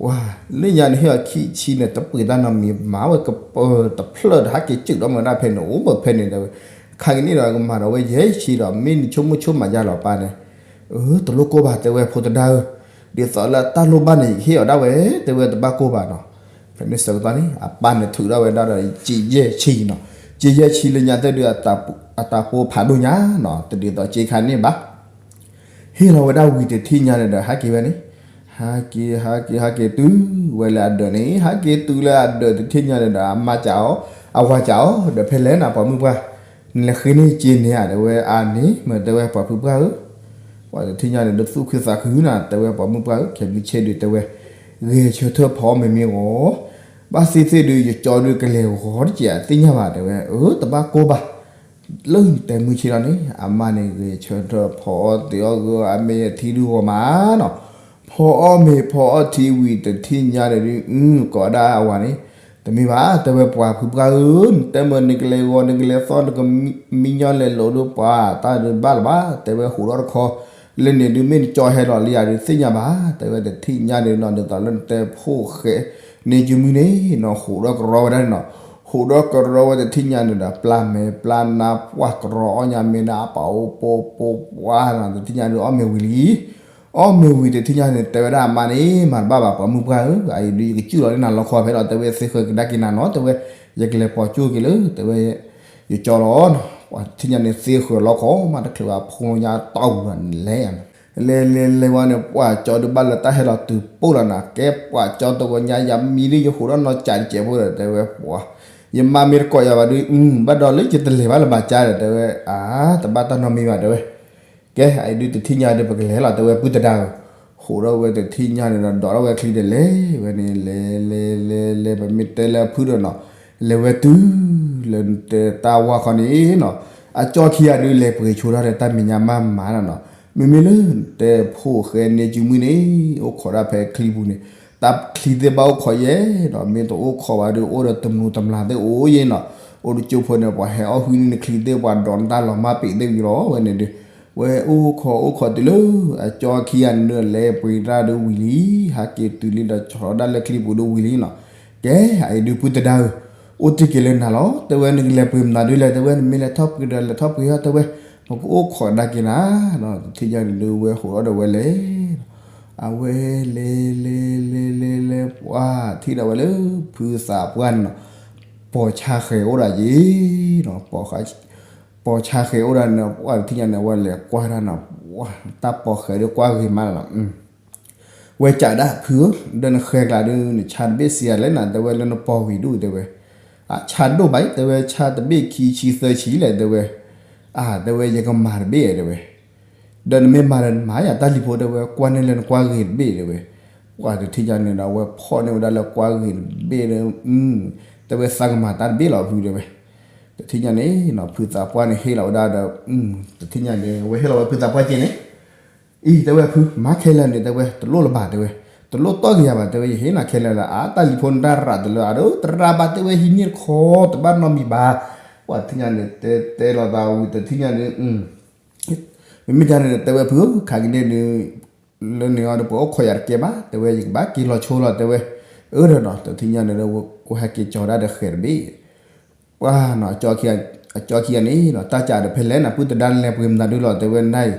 ပှၤလၢညါန့ၣ်ဟ့ၣ်အီၤခံဆံန့ၣ် တပှ့ၤတၢ်နီတမံၤ မၤဝဲကပၢၤတဖျၢၣ်ဒီး ဟးက့ၤစုၣ်ဒီးမၤဒၣ်ဖဲန့ၣ် အိၣ်မၢဖဲန့ၣ် တဲဝဲ, ခါကန့ၣ်ဒီးကမၤဒီးဝဲယဲၢ်ဆံဒီး မ့ၢ်နဆိကမိၣ်ဆိကမးယါလီၤပၢ်န့ၣ်, အၢ တလိၣ်ကိၢ်ဘၣ် တဲဝဲ ဖိသဒါဧၢ, ဒ်သိးလၢတၢ်လိၣ်ဘၣ်န့ၣ် ယကဟ့ၣ်အီၤဒၣ်ဝဲ တဲဝဲ တဘၣ်ကိၢ်ဘၣ်နီၤ, ဖဲန့ၣ်ဆၢကတီၢ်န့ၣ် အပၢ်န့ၣ်ထုးထီၣ်ဝဲဒၣ်ဒီး စ့ယဲၢ်ဆံနီၤ, စ့ယဲၢ်ဆံလၢညါတဒုး အတၢ်ဖိဖးဒိၣ်ညါနီၤ တဒ်သိးစ့ခါန့ၣ်ဘၣ် ဟ့ၣ်လီၤဝဲဒၣ်ဝံၤတထံၣ်ညါန့ၣ်ဒီး ဟးက့ၤဝဲန့ၣ်, ဟးက့ၤ ဟးက့ၤ ဟးက့ၤတုၤဝဲလၢအဒၢးန့ၣ်, ဟးက့ၤတုၤလၢအဒၢးတထံၣ်ညါန့ၣ်ဒီး အမါကးအီၤ, အဝၤကးအီၤ ဒီးဖဲလဲၣ်နၤ ပှၤမုၢ်ပှၢ်, နလဲၤဃ့န့ၢ်စ့န့ၣ်ဧါ တဲဝဲ, အါန့ၣ် မ့ၢ်တဲဝဲ ပှၤဖုပှၢ်ဧၢ, ပှၤတထံၣ်ညါန့ၣ်ဒီး သူၣ်ခုသးခုနၤ တဲဝဲ ပှၤမုၢ်ပှၢ်ဧၢ, ခဲမုၢ်ဆ့ၣ်ဒုး တဲဝဲ, ဂဲၤဆၢထၢၣ်ဖီအီၣ်မ့ၤမ့ၢ်ဂီၤ, ဘၣ်သ့ၣ်သ့ၣ်ဒုး ယကၠီဒုးကလဲၤဂီၤတက့ၢ် အသ့ၣ်ညါဘၣ် တဲဝဲ, အၢ တဘၣ်ကိၢ်ဘၣ် လၢနတဲမုၢ်ဆ့ၣ်လီၤန့ၣ် အမါန့ၣ်ဂဲၤဆၢထၢၣ်ဖီအီၣ်သ့အီၣ်ဂၢၢ်အမ့ၢ်အထံဒုးဂီၤမးနီၤ, ဖီအီၣ်မ့ၤဖီအီၣ်ထံဝံၤတထံၣ်ညါန့ၣ်ဒုး အု ကိးဒၣ်အဝၤန့ၣ်, တမ့ၢ်ဘၣ် တဲဝဲ ပှၤဖုပှၢ်ဧၢ, နတဲမ့ၢ်နကလဲၤဂီၤ နကလဲၤသီ နကမံညီလဲၤလိာ်ဒုး ပှၤတၢ်ဒုးဘၣ်လၢၤဘၣ် တဲဝဲ ဟူးဒီးတခီ လၢန့ၣ်ဒုး မ့ၢ်နကၠီဟဲလီၤလံယၤဒုး သ့ၣ်ညါဘၣ် တဲဝဲ တထံၣ်ညါန့ၣ်နီၤ ဒ်သိးလၢနတဲဖိၣ်ဃဲန့ၢ်စုမုၢ်န့ၣ်နီၤ ဟူးဒီးကရီဝဲဒၣ်န့ၣ်နီၤ, ဟူးဒီးကရီဝဲတထံၣ်ညါန့ၣ်ဒီး ပျၢ်မဲာ်ပျၢ်နါပှၢ်ကရီအီၣ်ညါမ့ၤန့ၣ် အပာ်အိၣ်ပိပိပှၢ်နီၤ တထံၣ်ညါဒုး အီၣ်မ့ၤဝံၤလံ အီၣ်မ့ၤဝံၤတထံၣ်ညါန့ၣ် တဲဝဲဒၣ်အမါန့ၣ် မၤတဘၣ်ဘၣ် ပှၤမုၢ်ပှၢ်ဧၢ, အအံၤဒုး ယကစုၣ်လီၤလၢနၤလီခီဖဲလီၤ တဲဝဲ သ့ဃၢၤကဒါက့ၤနၤနီၤ တဲဝဲ ယကလဲၤပိာ်ကၠိက့ၤလၢ တဲဝဲ ယကၠီလီၤနီၤ, ပှၤတထံၣ်ညါန့ၣ် သ့ဃၢၤလီခီမး တချုးဘၣ်ဖိညါတီၢ်ပူၤဒီးလဲၤ လဲၤလဲၤလဲၤဝဲန့ၣ် ပှၤကၠီဒုးဘၣ်လၢတၢ်ဟဲလီၤတုၤပိၢ်လီၤနၤ ကဲပှၤကၠီတဂီၤညါ ယၤမံဒုး ယဟူးဒီးနီၢ်ကးတကဲးဖိဒီး တဲဝဲပှၤ ယမါမ့ၢ်တကိးယၤဘၣ်ဒုး အု ဘၣ်ဒီးလၢယတလဲၤဘၣ်လၢၤဘၣ်ကါဒီး တဲဝဲ အါ တဘၣ်တၢ်နီတမံၤဘၣ် တဲဝဲ ကဲ အအံၤဒုးတထံၣ်ညါဒုး ပကလဲၤလီၤ တဲဝဲ ပုၢ်သဒါဧၢ, ဟူးဒီးဝဲတထံၣ်ညါန့ၣ်ဒီး ဒိးထီၣ်ဝဲချံဒီးလဲၤဝဲန့ၣ် လဲၤလဲၤလဲၤလဲၤ ပမ့ၢ်တဲလၢအဖုဒီးနီၤ လဲၤဝဲတုၤ လၢနတဲတၢ်ဝါခီန့ၣ်နီၤ အကၠီခံဂၤဒုး လဲၤပှ့ၤဆိဒၣ်ဒီးတၢ်မဲာ်ညါမးမးနီၤနီၤ မ့မ့ၢ်လၢတဲဖိၣ်ဃဲန့ၣ် စုမုၢ်န့ၣ် အိၣ်ခိးဒၣ်ဖဲချံပူၤန့ၣ်, တၢ်ချံသ့ၣ်ဘၣ်အိၣ်ခိးယဲနီၤ, မ့ၢ်တအိၣ်ခိးဘၣ်ဒီး အိၣ်ဒီးတမျိၤတမျာ်သ့ၣ်အိၣ်ယဲနီၤ, အိၣ်တကၠိဖိန့ၣ် ပှၤဟဲအီၣ်ဟုၣ်န့ၢ်နချံသ့ၣ် ပှၤဒိးနတၢ်လီၤမၢ်ပ့ၤသ့ၣ်ဝံၤလီၤဝဲန့ၣ်ဒီး, ဝဲအိၣ်ခိးအိၣ်ခိးတုၤလၢ အကၠီခံဂၤန့ၣ်ဒုး လဲၤပှ့ၤတၢ်ဒီးဝံၤလံ, ဟးက့ၤတုၤလံဒီးဆီဒၣ်လၢချံပူၤဒီးဝံၤလံနီၤ, ကဲ အအံၤဒုးပုၢ်သဒါဧၢ အိၣ်တ့ၢ်က့ၤလၢနၤလီၤ, တဲဝဲနကလဲၤပှ့ၤမနုၤဒုးလဲၣ်, တဲဝဲနမ့ၢ်လဲၤထီၣ်ပှ့ၤဒီးလဲၤထီၣ်ပှ့ၤဟီ တဲဝဲ, နကအိၣ်ခိးကဒါက့ၤနၤနီၤ, တထံၣ်ညါန့ၣ်ဒုး ဝဲဟိးထီၣ်ဒီးဝဲလဲၤ အဝဲလဲၤလဲၤလဲၤလဲၤလဲၤ ပှၤထံၣ်ဒီးဝဲလၢ ဖုသးပှၢ်န့ၣ်နီၤ, ပိာ်ဆါဃဲၤအိၣ်ဒၣ်ယဲနီၤ, ပိာ်ဆါဃဲၤအိၣ်ဒၣ်န့ၣ် ပှၤတထံၣ်ညါန့ၣ် အဝဲလဲၤကွၢ်ဒၣ်နီၤ, ပှၤတၢ်ပိာ်ဃဲၤဒီးကွၢ်ဂ့ၤမးလီၤနီၤ, ဝဲကးဒၣ်ဖုဧၢ, ဒီးနဃဲၤကျါဒုး နဆါတဘ့ၣ်စံးယၤလဲၣ်နၤ, တဲဝဲလၢနပိာ်ဝံၤဒိၣ်တဲဝဲ, အဆါဒိၣ်ဘၣ်အံၤ တဲဝဲ, ဆါတဘ့ၣ်ခံဆံသၢဆံလဲၣ်တဲဝဲ, အတဲဝဲ ယကမၤတဘ့ၣ်တဲဝဲ, ဒီးနမ့ၢ်မၤဒီးနမၤယၤတၢ်လံၤဖိတဲဝဲ, ကွၢ်န့ၢ်လၢနကွၢ်ဂ့ၤတဘ့ၣ်တဲဝဲ, ပှၤတထံၣ်ညါန့ၣ်ဒီး အဝဲဖီၣ်န့ၢ်ဝဲဒၣ်လၢကွၢ်ဂ့ၤတဘ့ၣ်ဒီး, တဲဝဲသးကမၤတၢ်တဘ့ၣ်လီၤဖုတဲဝဲ, တထံၣ်ညါန့ၣ်နီၤ ဖုသးပှၢ်န့ၣ်ဟ့ၣ်လီၤဝဲဒၣ်ဒီး, တထံၣ်ညါန့ၣ် အဝဲဟ့ၣ်လီၤဝဲဖုသးပှၢ်က့န့ၣ် အံၤတဲဝဲဖု မၤခဲလၢာ်န့ၣ် တဲဝဲ တလိၣ်လၢၤဘၣ်တဲဝဲ, တလိၣ်တီၢ်က့ၤယၤဘၣ် တဲဝဲ ယဟ့ၣ်နၤခဲလၢာ်လၢ အတၢ်လံၤဖိန့ၣ်တၢ်ရးတလၢအဒိ တရးဘၣ်တဲဝဲ ဟံးန့ၢ်တခီ တဘၣ်နီတမံၤဘၣ်, ပှၤတထံၣ်ညါန့ၣ် တဲတဲလီၤသးဝံၤ တထံၣ်ညါန့ၣ်, မ့မ့ၢ်တၢ်န့ၣ် တဲဝဲဖုဧၢ ခးကန့ၢ်န့ၣ်, လၢန့ၣ်အီၤဒီး ပှၤအိၣ်ခိးယၤတကဲဘၣ် တဲဝဲ ယကဘၣ်က့ၤလီၤဆိလီၤတဲဝဲ, အၢဒီးနီၤ တထံၣ်ညါန့ၣ်ဒီး ဝဲဟဲက့ၤကၠီၤဒၣ်ဒီးဃဲၤတဘ့ၣ် ပှၤနီၤ အကၠီခံဂၤန့ၣ်နီၤ တၢ်ကးဒီးဖဲလဲၣ်နၤ ပုၢ်သဒါနလဲၤပှ့ၤမနုၤဒုလီၤ တဲဝဲနၤအံၤ,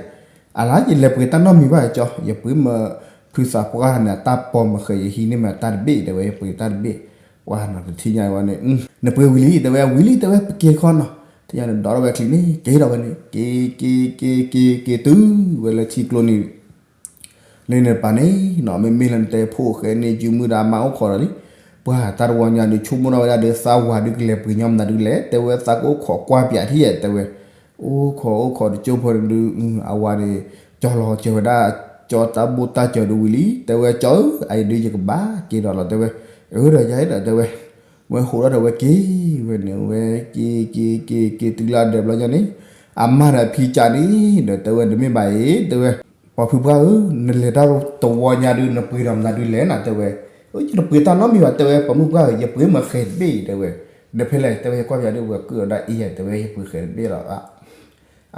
အလါယလဲၤပှ့ၤတၢ်နီတမံၤဘၣ်ကၠီ, ယပှ့ၤမ့ၢ်ဖုသးပှၢ်န့ၣ် အတၢ်ပိာ်မ့ၢ်ဃဲၤ ယဟံးန့ၢ်မ့ၢ်တၢ်တဘ့ၣ် တဲဝဲ ယပှ့ၤတၢ်တဘ့ၣ်, ပှၤနီၤ တထံၣ်ညါဝဲန့ၣ်, နပှ့ၤဝံၤလံ တဲဝဲ ဝံၤလံ တဲဝဲ ပက့ၤတခီနီၤ, တထံၣ်ညါန့ၣ် ဒိးထီၣ်ဝဲချံန့ၣ် က့ၤဒီးဝဲန့ၣ် က့ၤ က့ၤ က့ၤ က့ၤ က့ၤတုၤဝဲလၢထံကျိန့ၣ် လၢန့ၣ်တပၤန့ၣ်နီၤ မ့မ့ၢ်လၢနတဲဖိၣ်ဃဲန့ၣ် စုမုၢ်ဒီးအမါအိၣ်ခိးဒီးလံ, ပှၤတၢ်တဝီညါဒုး ဆိကမိၣ်ထီၣ်ဝဲဒၣ်ဒီး သးဝၤဒုးကလဲၤပှ့ၤညီမနုၤဒုလဲၣ် တဲဝဲ သးကအိၣ်ခိးကွၢ်ပၠးထံၣ်ဧါ တဲဝဲ, အိၣ်ခိးအိၣ်ခိးတကၠိဖိန့ၣ်ဒုး အဝၤန့ၣ် ကၠီလီၤစၢၤဝဲဒၣ် ကၠီတၢ်ဘိၣ်တၢ်စၢၤဒုးဝံၤလံ တဲဝဲ ကၠီဧၢ အအံၤဒုးယကဘၣ်က့ၤဒီးလီၤ တဲဝဲ, အၢဒီးယၤဒီး တဲဝဲ, ဝဲဟိးထီၣ်ဒီးဝဲက့ၤဝဲန့ၣ် ဝဲက့ၤ က့ၤ က့ၤ က့ၤတုၤလၢအဒၢးဘျီညါန့ၣ်, အမါဒီးအဖံကးန့ၣ်ဒီး တဲဝဲ တမ့ၢ်ဘၣ်အံၤ တဲဝဲ, ပှၤဖုပှၢ်ဧၢ, နလဲၤတၢ်တဝီညါဒုး နပှ့ၤဒီးမနုၤဒုလဲၣ်နၤ တဲဝဲ, အၢ ယတပှ့ၤတၢ်နီတမံၤဘၣ် တဲဝဲ ပှၤမုၣ်ပှၢ်ဧၢ ယပှ့ၤမ့ၢ်ဃဲၤတဘ့ၣ်အံၤ တဲဝဲ, ဒီးဖဲလဲၣ် တဲဝဲ ယကွၢ်ပၠးဒုး ဝဲကုၢ်ဒီးဒၣ်အံၤ တဲဝဲ ယပှ့ၤဃဲၤတဘ့ၣ်လီၤ,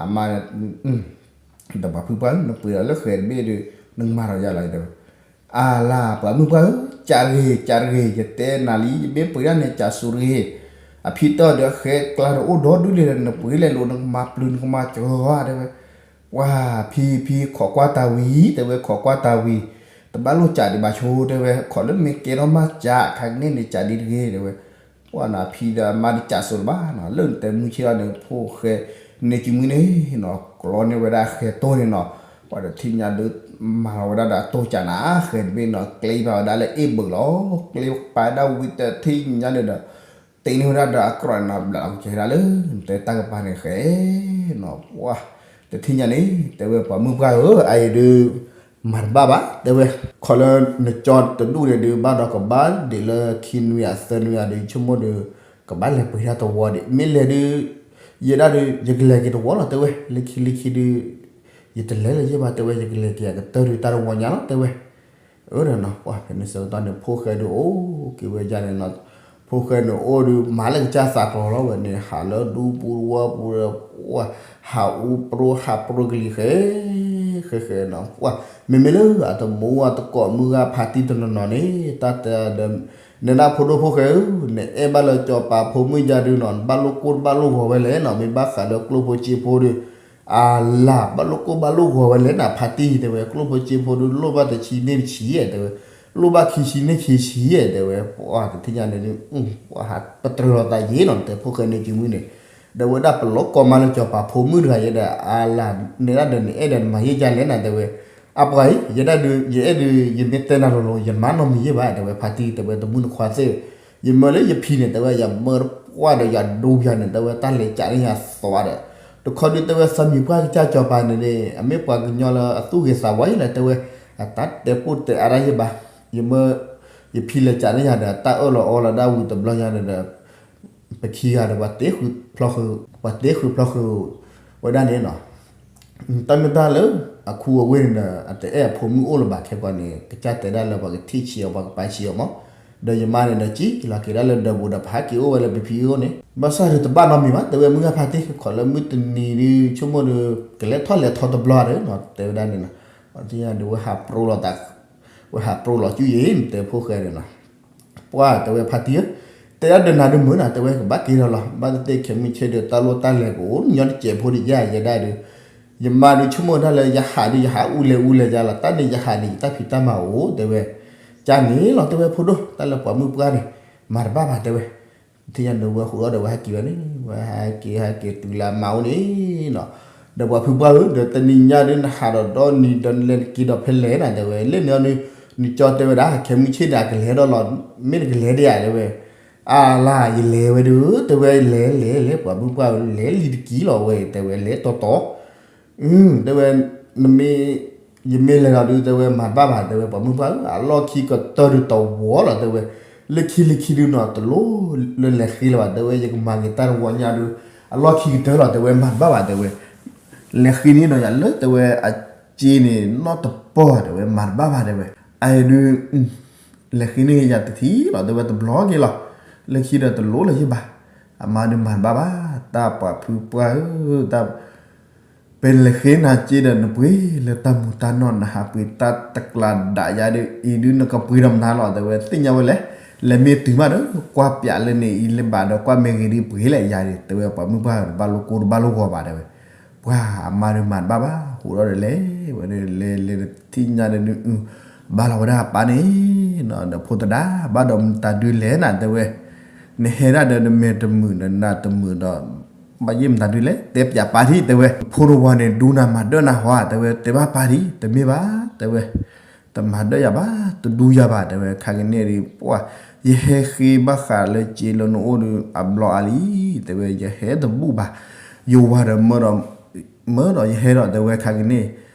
အမါ ဒီးပှၤဖုပှၢ်ဧၢ နပှ့ၤဒီးလၢဃဲၤတဘ့ၣ်ဒီး နကမၤဒီးယၤလီၤ တဲဝဲ, အလၤ ပှၤမုၣ်ပှၢ်ဧၢ ကးတဂ့ၤ ကးတဂ့ၤ ယတဲနၤလံ ယမ့ၢ်ပှ့ၤဒၣ်န့ၣ် ကးစိၤတဂ့ၤ, အဖံတဲအီၤဒီး ဃဲၤကျါဒီးအိၣ်ဒီဒူၣ်လံဒီး နပှ့ၤလဲၤလိာ် နကမၤပျုၤ နကမၤစှၤ တဲဝဲ, ပှၤဖံ ဖံခိးကွၢ်တၢ်ဝံၤ တဲဝဲ ခိးကွၢ်တၢ်ဝံၤ, တဘၣ်လိၣ်ကးဒံးဘၣ်ဆိ တဲဝဲ ခိးလၢမ့ၢ်ကဲထီၣ်မးကး ခါကန့ၣ်န့ၣ် ကးဒံးတဂ့ၤ တဲဝဲ, ပှၤနီၤဖံဒီးအမါဒုးကးစိၤတဘၣ်နီၤ လၢနတဲမုၢ်ဆ့ၣ်ထီၣ်န့ၣ် ဖိၣ်ဃဲန့ၣ်စုမုၢ်န့ၣ်နီၤ ကျီန့ၢ်ဝဲဒၣ်ဃဲၤတိၢ်န့ၣ်နီၤ, ပှၤတထံၣ်ညါဒုး မၤလီၤဝဲဒၣ်ဒီးအတိၢ်ကးနၤ ဃဲၤတဘ့ၣ်နီၤ ကျဲဘၣ်ဝဲဒၣ်လၢအ့ၣ်ဘုးလီၤ ကျဲပာ်ဒၣ်ဝံၤတထံၣ်ညါန့ၣ်ဒီး တ့န့ၢ်ဝဲဒၣ်ဒီးအကြၢးနီၤ ဘျးလီၤကဲဒၣ်လၢ နတဲတၢ်ကပၤန့ၣ်ဃဲၤနီၤ ပှၤ တထံၣ်ညါန့ၣ် တဲဝဲပှၤမုၣ်ပှၢ်ဧၢ အအံၤဒုး မၤတဘၣ်ဘၣ် တဲဝဲ ခီလၢနကၠီတဒူၣ်န့ၣ်ဒုး ဘၣ်ဒီးကဘၣ်ဒံးလၢခံနွံယၤသၢနွံယၤဒုး ဆိကမိၣ်ဒီး ကဘၣ်လဲၤပှ့ၤတၢ်တဝီဒံး မ့ၢ်လဲၤဒုး ယဲဒၣ်ဒုး ယကလဲၤက့ၤတဝီလီၤ တဲဝဲ လၢခံလၢခံဒုး ယတလဲၤလၢၤယဲၢ်ဘၣ် တဲဝဲ ယကလဲၤက့ၤအကတၢၢ်ဒုးတၢ်တဝီညါလီၤ တဲဝဲ အၢဒီးနီၤ ပှၤဖဲန့ၣ်ဆၢကတီၢ်န့ၣ် ဖိၣ်ဃဲဒုးအိၣ်က့ၤဝဲဒၣ်န့ၣ်နီၤ ဖိၣ်ဃဲန့ၣ်အိၣ်ဒုး မၤလၢကစၢ်သးကျိၤလီၤဝဲန့ၣ် ဟးလၢဒူပူၤတဝီပူၤဒီး ပှၤ ဟးအူပြိ ဟးပြိကလံၤဃဲ ဃဲဃဲနီၤ ပှၤ မ့မ့ၢ်လၢအတမူအတကိးမုၢ်ဂၤဖးတံၢ်တနီၤနီၤန့ၣ် တၢ်တဲဒီး နဒၣ်ဖိဒိၣ်ဖိၣ်ဃဲဧၢ နအဲၣ်ဘၣ်လၢစီၤပၤဖိမုၣ်ယါဒုးနီၤ နဘၣ်လိၣ်ကိၢ်တဘၣ်လိၣ်ဂီၤဝဲလဲၣ်နီၤ မ့ၢ်ဘၣ်ဃးလၢကျိၣ်ဖိစ့ဖိဒုး အလၤ ဘၣ်လိၣ်ကိၢ်ဘၣ်လိၣ်ဂီၤဝဲလဲၣ်နၤ ဖါတံၢ် တဲဝဲ ကျိၣ်ဖိစ့ဖိဒုး လိၣ်ဘၣ်တဆံန့ၢ်တဆံ တဲဝဲ လိၣ်ဘၣ်ခံဆံန့ၢ်ခံဆံ တဲဝဲ ပှၤတထံၣ်ညါန့ၣ် ပှၤဟးပတြၢၤလီၤသးယ့ၣ်နီၤ တဲဖိၣ်ဃဲန့ၣ်စုမုၢ်န့ၣ် ဒီးဝဲဒၣ်ပလီၢ်ကီမါလၢစီၤပၤဖိမုၣ်တဂၤယဲဒီး အလၤ နဲဒၣ်ဒီးနအဲၣ်ဒီးနမၤယဲၢ်ကလဲၣ်နၤ တဲဝဲ အပှၤအံၤ ယဲဒၣ်ဒုး ယအဲၣ်ဒုး ယမ့ၢ်တဲနၤလိၤလိၤ ယမၤနီတမံၤယဲၢ်ဘၣ် တဲဝဲ ဖါတံၢ် တဲဝဲ တမုၢ်နခွါသ့ၣ် ယမၢလၢယဖံန့ၣ် တဲဝဲ ယမၢတပှၢ်ဒီးယဒိပယၤန့ၣ် တဲဝဲ တၢ်လဲၤကးန့ၢ်ယၤသွါဒီး တခီဒုး တဲဝဲ သးမံၤပှၢ်ကစၢ်စီၤပၤန့ၣ်န့ၣ် အမ့ၢ်ပှၤကညီလၢအသူၣ်ဂ့ၤသးဝါယဲလၢ တဲဝဲ အတၢ်တဲပိၢ်တဲအါတၢ်ယဲၢ်ဘၣ် ယမၢ ယဖံလဲၤကးန့ၢ်ယၤဒီး တၢ်အၢၣ်လီၤအီလီၤဒၣ်ဝံၤတဘျီညါန့ၣ်ဒီး ပခံဂၤဒီး ပှၤတ့ဃုာ်ဖျီဃုာ် ပှၤတ့ဃုာ်ဖျီဃုာ်ဝဲဒၣ်န့ၣ်နီၤ တၢ်မ့ၢ်တၢ်လၢ အခူအဝ့ၢ်န့ၣ်ဒီး အတအဲၣ်အဖိမုၣ်အိၣ်လၢၤဘၣ်ခဲကီးန့ၣ် ကစၢ်တဲဒၣ်လၢပှၤကထံၣ်ဆံးအီၤ ပှၤကပာ်ဆံးအီၤမး, ဒီးယမါန့ၣ်ဒီး ကံလီၤက့ၤဒၣ်လၢဒၢးပူၤဒီး ပဟးက့ၤအိၣ်ဝဲလၢပဖံအအိၣ်န့ၣ် ဘၣ်ဆၣ်ဒီးတဘၣ်နီတမံၤဘၣ် တဲဝဲ မုၢ်ဂၤဖါတံၢ် ခီလၢမုၢ်တနံၤဒုး ဆိကမိၣ်ဒီး ကလဲၤထီၣ်လဲၤထီတဘျီဒီးနီၤ တဲဝဲဒၣ်န့ၣ်နီၤ, ပှၤသ့ၣ်ညါဒီး ဝဲဟးပြိလီၤသး ဝဲဟးပြိလီၤကူယ့ၤ တဲဖိၣ်ဃဲန့ၣ်နီၤ, ပှၤတဲဝဲဖါတံၢ်ဧၢ, တဲဒၣ်ဒီးနၤဒုးမုာ်နီၤ တဲဝဲကဘၣ်က့ၤထီၣ်လီၤ ဘၣ်သ့ၣ်သ့ၣ်ခဲမုၢ်ဆ့ၣ်ဒီး တၢ်လိၣ်တၢ်လဲၤကအိၣ်ညီတစဲးဖိဒံးယဲဒၣ်ဒီး, ယမါဒုးဆိကမိၣ်ဒၣ်လၢယဟးဒုးယဟးအူလဲၤအူလဲၤယါလီၤ တၢ်န့ၣ်ယဟးန့ၣ် ယတၢ်ဖံးတၢ်မၤအိၣ် တဲဝဲ, ကန့ၣ်လီၤ တဲဝဲဖိဒိၣ် တၢ်လၢပှၤမုၣ်ပှၢ်န့ၣ် မၤတဘၣ်ဘၣ် တဲဝဲ သ့ၣ်ညါဒီးဝဲဟူးထီၣ်ဒီးဝဲဟဲက့ၤဟဲက့ၤတုၤလၢအမါအိၣ်န့ၣ်နီၤ, ဒီးပှၤဖုပှၢ်ဧၢ ဒီးတနံၤညါဒုးနဟးဒီးဒီနံၤဒီးနလဲၤနက့ၤဒီးဖဲလဲၣ်နီၤ တဲဝဲ လၢန့ၣ်အီၤဒုး နကၠီတဲဝဲဒၣ်ခဲမုၢ်ဆ့ၣ်ဒီးအကလဲၤဒီးလီၤ မ့ၢ်နကလဲၤဒ်ဧါ တဲဝဲ, အလါ ယလဲၤဝဲဒုး တဲဝဲလဲၤလဲၤလဲၤ ပှၤမုၣ်ပှၢ်ဝဲလဲၤလံတကံလီၤဝဲ တဲဝဲလဲၤတီတီ တဲဝဲ နမ့ၢ် ယမ့ၢ်လဲၤဒီးဒုး တဲဝဲမၤတဘၣ်ဘၣ် တဲဝဲ ပှၤမုၣ်ပှၢ်ဧၢ အလီၢ်ခံကတၢၢ်ဒုးတဝီလီၤ တဲဝဲ, လၢခံလၢခံဒုးနီၤ တလိၣ်လၢလဲၤဃ့လၢၤဘၣ် တဲဝဲ ယကမၤက့ၤတၢ်တဝီညါဒုး အလီၢ်ခံကတၢၢ်လီၤ တဲဝဲမၤတဘၣ်ဘၣ် တဲဝဲ, လဲၤဃ့န့ၢ်ဒီးယၤလၢ တဲဝဲ အစ့န့ၣ် နီတပီၢ် တဲဝဲ မၤတဘၣ်ဘၣ် တဲဝဲ, အအံၤဒုး လဲၤဃ့န့ၢ်ယၤတထံၣ်လီၤ တဲဝဲ တဘျီက့ၤလီၤ, လၢခံဒီးတလိၣ်လၢၤယဘၣ်, အမါဒုးမၤတဘၣ်ဘၣ် တၢ်ပှၤဖုပှၢ်ဧၢ တၢ် ပလဲၤဃ့နၤစ့ဒီးနပှ့ၤလၢတၢ်မူၤတၢ်နီၢ် နဟးပှ့ၤတၢ်တကျးဒၣ်ယၤဒီး အံၤဒုးနကပှ့ၤဒီးမနုၤလီၤ တဲဝဲ သ့ၣ်ညါဝဲလဲၣ်, လဲၤမ့ၢ်တုၤမးဒီး ကွၢ်ပၠးလၢန့ၣ်အံၤလၢၤဘၣ်ဒီး ကွၢ်မ့ၢ်ဂ့ၤဒုးပှ့ၤလဲၣ် ယၤန့ၣ် တဲဝဲ ပှၤမုၣ်ပှၢ်တဘၣ်လိာ်ကိၢ်တဘၣ်လိာ်ဂီၤဘၣ် တဲဝဲ, ပှၤအမါဒုးမၤတဘၣ်ဘၣ် ဟူးထီၣ်ဒီးလဲၤဝဲဒၣ် လဲၤလဲၤတထံၣ်ညါဒီးဒုး ဘၣ်လီၤဝဲဒၣ်အပၢ်န့ၣ် ဒီးဖိသဒါ ဘၣ်ဒီးမတၤဒုးလဲၣ်နၤ တဲဝဲ, နဟဲဒၣ်ဒီးနမဲာ်တမုာ်ဒီးနၤတမုာ်ဒီး ဘၣ်ယဲၢ်မတၤဒုးလဲၣ် တဲပၠးပၢ်ထံၣ် တဲဝဲ, ဖိတဝီန့ၣ် ဒူနၤမၤဒၢနၤဟီ တဲဝဲ တဲဘၣ်ပၢ်ထံၣ် တမ့ၢ်ဘၣ် တဲဝဲ, တမၤဒၢယၤဘၣ် တဒူယၤဘၣ် တဲဝဲ ခါကန့ၣ်ဒုး ပှၤ ယဟဲဃ့ဘၣ်ဃးလၢစ့လၢနအိၣ်ဒီး အဘျီအါလံ တဲဝဲ ယဟဲတဘူၣ်ဘၣ်, ယဝၤဒီးမၢဒီး မၢဒီးယဟဲဒီး တဲဝဲ ခါကန့ၣ်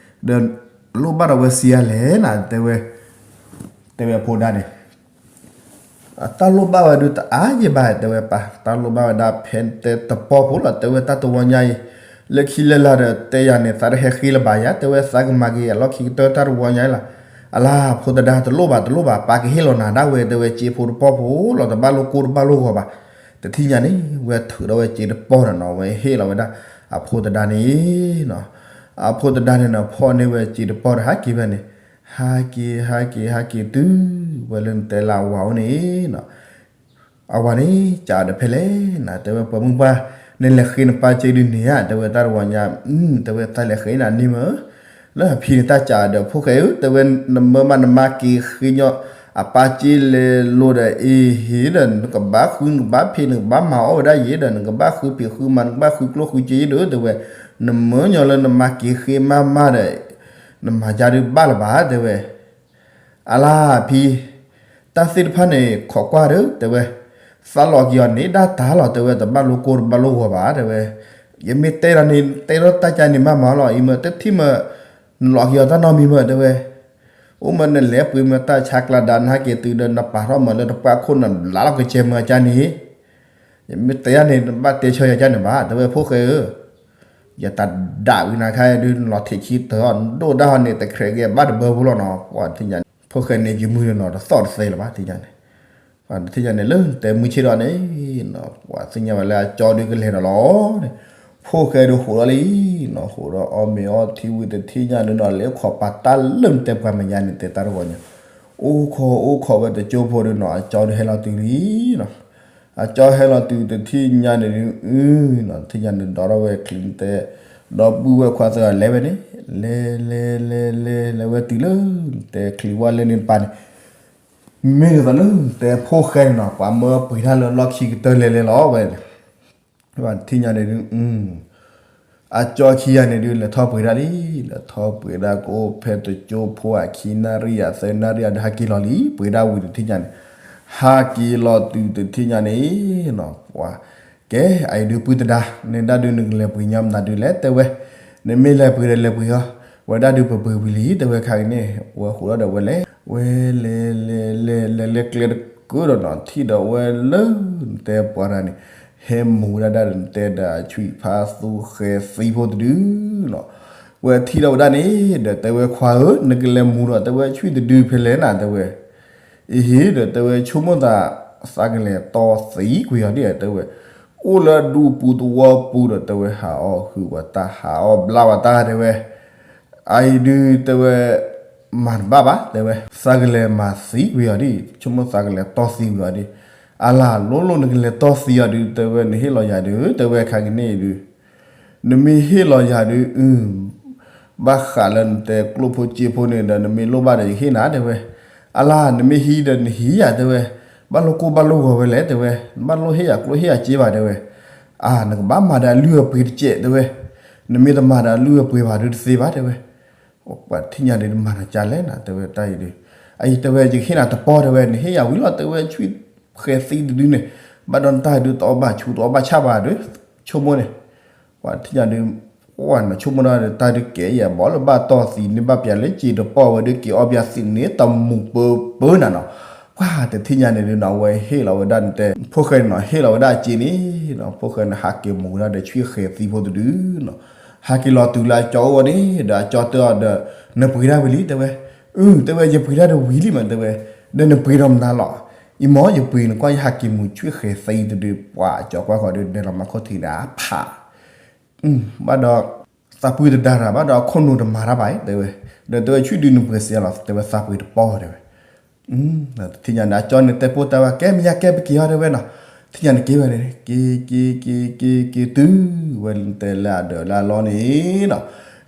ဒီးလိၣ်ဘၣ်ဒီးဝဲစံးအါလဲၣ်နၤ တဲဝဲ, တဲဝဲအဖိဒါန့ၣ် အတၢ်လိၣ်ဘၣ်ဝဲဒုးတအါယံၤဘၣ် တဲဝဲပၢ် တၢ်လိၣ်ဘၣ်ဝဲဒၣ်ဖဲတဲတပီၢ်ဖိလီၤ တဲဝဲတၢ်တဝီညါအံၤ, လၢခံလၢလာ်ဒီးတဲယၤန့ၣ် သးတဟဲဃ့လၢၤဘၣ်ယၤ တဲဝဲသးကမၤက့ၤအလီၢ်ခံကတၢၢ်တၢ်တဝီညါအံၤလီၤ, အလါ ဖိသဒါတလိၣ်ဘၣ်တလိၣ်ဘၣ် ပၢ်ကဟ့ၣ်လီၤနၤဒၣ်ဝဲ တဲဝဲစ့ဖိတပီၢ်ဖိလီၤ တဘၣ်လိာ်ကိၢ်တဘၣ်လိာ်ဂီၤဘၣ်, တထံၣ်ညါန့ၣ် ဝဲထုးထီၣ်ဝဲစ့တပီၢ်ဒီးနီၤ ဝဲဟ့ၣ်လီၤဝဲဒၣ် အဖိသဒါန့ၣ်နီၤ, အဖိသဒါန့ၣ်နီၤ ဖီၣ်န့ၢ်ဝဲစ့တပီၢ်ဒီးဟးက့ၤဖဲန့ၣ် ဟးက့ၤ ဟးက့ၤ ဟးက့ၤတုၤ ဝဲလၢနတဲလၢအဝၤအိၣ်န့ၣ်နီၤ, အဝၤန့ၣ် ကးဒီးဖဲလဲၣ်နၤ တဲဝဲပှၤမုၣ်ပှၢ် နလဲၤဃ့နပၢ်စ့ဒုးန့ၣ်ဧါ တဲဝဲတၢ်တဝီညါ, တဲဝဲသးလဲၤဃ့နၤန့ၣ်မ့ၢ် လၢအဖံန့ၣ်တၢ်ကးဒီးဖိၣ်ဃဲဧၢ တဲဝဲ နမၢမးနမၤက့ၤဃ့ညီ အပၢ်စ့လဲၤလိာ်ဒီးအ့ဟ့ဒီး နကဘၣ်ဃု နကဘၣ်ဖံး နကဘၣ်မၤအီၣ်ဝဲဒၣ်ယဲဒီး နကဘၣ်ဃုဖံးဃုမၤ နကဘၣ်ဃုကျိၣ်ဃုစ့ယဲဒီး တဲဝဲ နမၢညီလၢနမၤက့ၤဃ့မးမးဒီး နမၤယါဒုးဘၣ်လၢၤဘၣ် တဲဝဲ အလါဖံ တၢ်သ့ၣ်တဖၣ်န့ၣ် ခိးကွၢ်ဒီး တဲဝဲ, သးလီၤက့ၤအီၤန့ၣ် ဒၣ်တၢ်လီၤ တဲဝဲ တဘၣ်လိာ်ကိၢ်တဘၣ်လိာ်ဂီၤဘၣ် တဲဝဲ, ယမ့ၢ်တဲဒီးန့ၣ် တဲဒီးတၢ်ကါန့ၣ်မးမးလီၤ အံၤမ့ၢ်တထံၣ်မ့ၢ် နလီၤက့ၤအီၤတၢ်နီတမံၤမ့ၢ် တဲဝဲ, အိၣ်မ့ၢ်နလဲၤပှ့ၤမ့ၢ်တၢ်ဆါကျါဒါ နဟဲက့ၤတုၤဒီး နပာ်ထီၣ်မ့ၢ်လၢတပှၢ်ခိၣ်နဘျးလီၤကစဲမ့ၢ်အကါန့ၣ် ယမ့ၢ်တဲယၤန့ၣ် နဘၣ်တဲဆၢယၤကါန့ၣ်ဘၣ် တဲဝဲ ဖိၣ်ဃဲဧၢ ယတၢ်ဒၣ်ဝံၤနၤခါဒုး နလီၤထံးခံတၢ်အီၤ နဒိၣ်ဒၣ်ဟီန့ၣ် တခြဲးက့ၤဘၣ်တဘၢဖိလီၤနီၤ ပှၤတထံၣ်ညါန့ၣ် ဖိၣ်ဃဲန့ၣ် ယမုၢ်ဒီးနီၤတသီၣ်တသဲလၢၤဘၣ် တထံၣ်ညါန့ၣ်, ပှၤတထံၣ်ညါန့ၣ် လၢတဲမုၢ်ဆ့ၣ်ဒီးန့ၣ်နီၤ ပှၤသ့ၣ်ညါဝဲလၢအကၠီဒုးကလဲၤဒီးလီၤန့ၣ်, ဖိၣ်ဃဲဒုးဟူးထီၣ်လံနီၤ ဟူးဒီးအီၣ်မ့ၤအီထံဝံၤတထံၣ်ညါဒုးနီၤ လဲၤခိးပာ်တၢ်လၢနတဲပှၤမဲာ်ညါန့ၣ် တဲတၢ်တဂီၤညါ, အိၣ်ခိးအိၣ်ခိးဝဲတကၠိဖိဒုးနီၤ အကၠီဒုးဟဲလီၤတုၤလံနီၤ အကၠီဟဲလီၤတုၤတထံၣ်ညါန့ၣ်ဒုး အုနီၤ တထံၣ်ညါန့ၣ် ဒီးထီၣ်ဝဲချံတဲ ဒီပုၢ်ဝဲၢ်ခွါသၢဂၤလဲၤဝဲန့ၣ် လဲၤလဲၤလဲၤလဲၤလဲၤဝဲတုၤလၢ တဲချံဝါလဲန့ၣ်တပၤန့ၣ် မ့ၢ်ဒ်သိးလၢတဲဖိၣ်ဃဲန့ၣ်နီၤ ပှၤမၢပှ့ၤတၢ်လၢလီၢ်ခံကတၢၢ်လဲၤလဲၤလီၤဝဲ တထံၣ်ညါန့ၣ်ဒုး အကၠီခံဂၤန့ၣ်ဒုး လဲၤထီၣ်ပှ့ၤတၢ်လံ, လဲၤထီၣ်ပှ့ၤတၢ်ကအိၣ်ဖဲတကၠိဖိအခံနၣ်ရံၣ်အသၢနၣ်ရံၣ်အဒုး ဟးက့ၤလီၤလံ, ပှ့ၤတၢ်ဝံၤတထံၣ်ညါန့ၣ်, ဟးက့ၤလီၤတုၤတထံၣ်ညါန့ၣ်နီၤ, ပှၤ, ကဲ အအံၤဒုးပုၢ်သဒါ, နဒၣ်ဒုးနကလဲၤပှ့ၤညီမနုၤဒုးလဲၣ် တဲဝဲ, နမ့ၢ်လဲၤပှ့ၤဒီးလဲၤပှ့ၤဟီ, ဝဲဒၣ်ဒုးပပှ့ၤဝံၤလံ တဲဝဲခါကန့ၣ်, ဝဲဃိးဒီးဝဲလဲၤ, ဝဲလဲၤလဲၤလဲၤ လဲၤလဲၤကျဲတကုဒီးနီၤ ထံၣ်ဒီးဝဲလၢ နတဲပှၤတဂၤန့ၣ် ဟဲမူၤဝဲဒၣ်ဒၣ်နတဲဒီး ဆွံဖါသူဃဲသံဖိတဒုနီၤ, ဝဲထံၣ်ထီၣ်ဝဲဒၣ်န့ၣ် ဒီးတဲဝဲခွါဧၢ နကလဲၤမူဒီးတဲဝဲဆွံၣ်တဒုဖဲလဲၣ်နၤ တဲဝဲ, အဟ့ၣ်ဒီးတဲဝဲဆိကမိၣ်သး သးကလဲၤတီသံကွံာ်အီၤဒ်တဲဝဲ, အိၣ်လၢအဒူပူၤသဝီပူၤဒီးတဲဝဲဟးအီၣ်ဟုးဝဲတၢ်ဟးအီၣ်ဘျါဝဲတၢ်တဲဝဲ, အအံၤဒုးတဲဝဲ မၤတဘၣ်ဘၣ်တဲဝဲ, သးကလဲၤမၤသံကွံာ်အီၤဒ် ဆိကမိၣ်သးကလဲၤတီသံကွံာ်အီၤဒ်, အလၢ်လိၣ်လိၣ်နကလဲၤတီသံအီၤဒုး တဲဝဲနဟ့ၣ်လီၤယၤဒုး တဲဝဲခါကန့ၣ်အံၤဒုး နမ့ၢ်ဟ့ၣ်လီၤယၤဒုး အု ဘၣ်ဃးလၢနတဲကျိၣ်ဖိစ့ဖိန့ၣ်ဒီး နမ့ၢ်လိၣ်ဘၣ်ဒီးယဟ့ၣ်နၤတဲဝဲ, အလၢ်နမ့ၢ်ဟံးဒီးနဟံးယၤတဲဝဲ, ဘၣ်လိၣ်ကိၢ်ဘၣ်လိၣ်ဂီၤဝဲလဲၣ်တဲဝဲ, နဘၣ်လိၣ်ဟ့ၣ်ယၤကျိၣ်ဟ့ၣ်ယၤစ့ဘၣ်တဲဝဲ, အါ နကဘၣ်မၤဒီးအလုၢ်အပှ့ၤတစဲးတဲဝဲ, နမ့ၢ်တမၤဒီးအလုၢ်အပှ့ၤဘၣ်ဒုးတသ့ဘၣ်တဲဝဲ, ပှၤတထံၣ်ညါဒုးတမၤတၢ်ကလဲၣ်နၤ တဲဝဲတၢ်အံၤဒုး, အအံၤတဲဝဲယကဟ့ၣ်နၤတပီၢ်တဲဝဲ နဟ့ၣ်ယၤဝံၤလီၤတဲဝဲဆွံၣ်ဃဲသံတဒုန့ၣ်, ဘၣ်ဒီးနတၢ်ဒုးတအီၣ်ဘၣ်ဆူတအီၣ်ဘၣ်ဆၣ်ဘၣ်ဒုး, ဆိကမိၣ်န့ၣ်, ပှၤတထံၣ်ညါဒုး, ပှၤနဆိကမိၣ်ဒၣ်ဒီးတၢ်ဒုးကဲအံၤအဘီလၢဘၣ်တီၢ်သံန့ၣ်ဘၣ်ပျၢ်လၢစ့တပီၢ်ဝဲဒုးက့ၤအီၣ်ပျၢ်သံန့ၣ်တမူးပၢပၢနၤနီၤ, ပှၤတထံၣ်ညါန့ၣ်ဒုးနီၤ အဝဲဟ့ၣ်လီၤဝဲဒၣ်နတဲ, ဖိၣ်ဃဲန့ၣ်နီၤ ဟ့ၣ်လီၤဝဲဒၣ်အစ့န့ၣ်နီၤ ဖိၣ်ဃဲန့ၣ် ဟးက့ၤမူးဝဲဒၣ်ဒီးဆွံၣ်ဃဲသံဖိတဒုနီၤ, ဟးက့ၤလီၤတုၤလၢအကၠီအိၣ်န့ၣ် ဒီးအကၠီတဲအီၤဒီး, နပှ့ၤတၢ်ဝံၤလံတဲဝဲ, အု တဲဝဲ ယပှ့ၤတၢ်တဝံၤလံမးတဲဝဲ, ဒီးနပှ့ၤဒီးမနုၤလီၤ, အံၤမ့ၢ်ယပှ့ၤနကွၢ်ယဟးက့ၤမူးဆွံၣ်ဃဲသံတဒု ပှၤအကၠီကွၢ်ဃီၤဒုး ဒဲးလီၤမၤခိၣ်ထံးန့ၣ်အဖး ဘၣ်ဒီး, သးပှ့ၤတဒါရၤ ဘၣ်ဒီးအခိၣ်နူာ်တမၤတၢ်ဘၣ်အံၤတဲဝဲ, ဒီးတဲဝဲဆွံၣ်ဒုးနပှ့ၤစ့လီၤ တဲဝဲသးပှ့ၤတပီၢ်တဲဝဲ, တထံၣ်ညါန့ၣ် အကၠီန့ၣ်တဲပိၢ်တၢ်ဝဲ ကဲမ့ၢ်ယၤကဲပက့ၤအီၤတဲဝဲနီၤ, တထံၣ်ညါန့ၣ်က့ၤဝဲန့ၣ် က့ၤ က့ၤ က့ၤ က့ၤ က့ၤတုၤဝဲတဲလၢအဒၢးလၢအလီၢ်န့ၣ်နီၤ,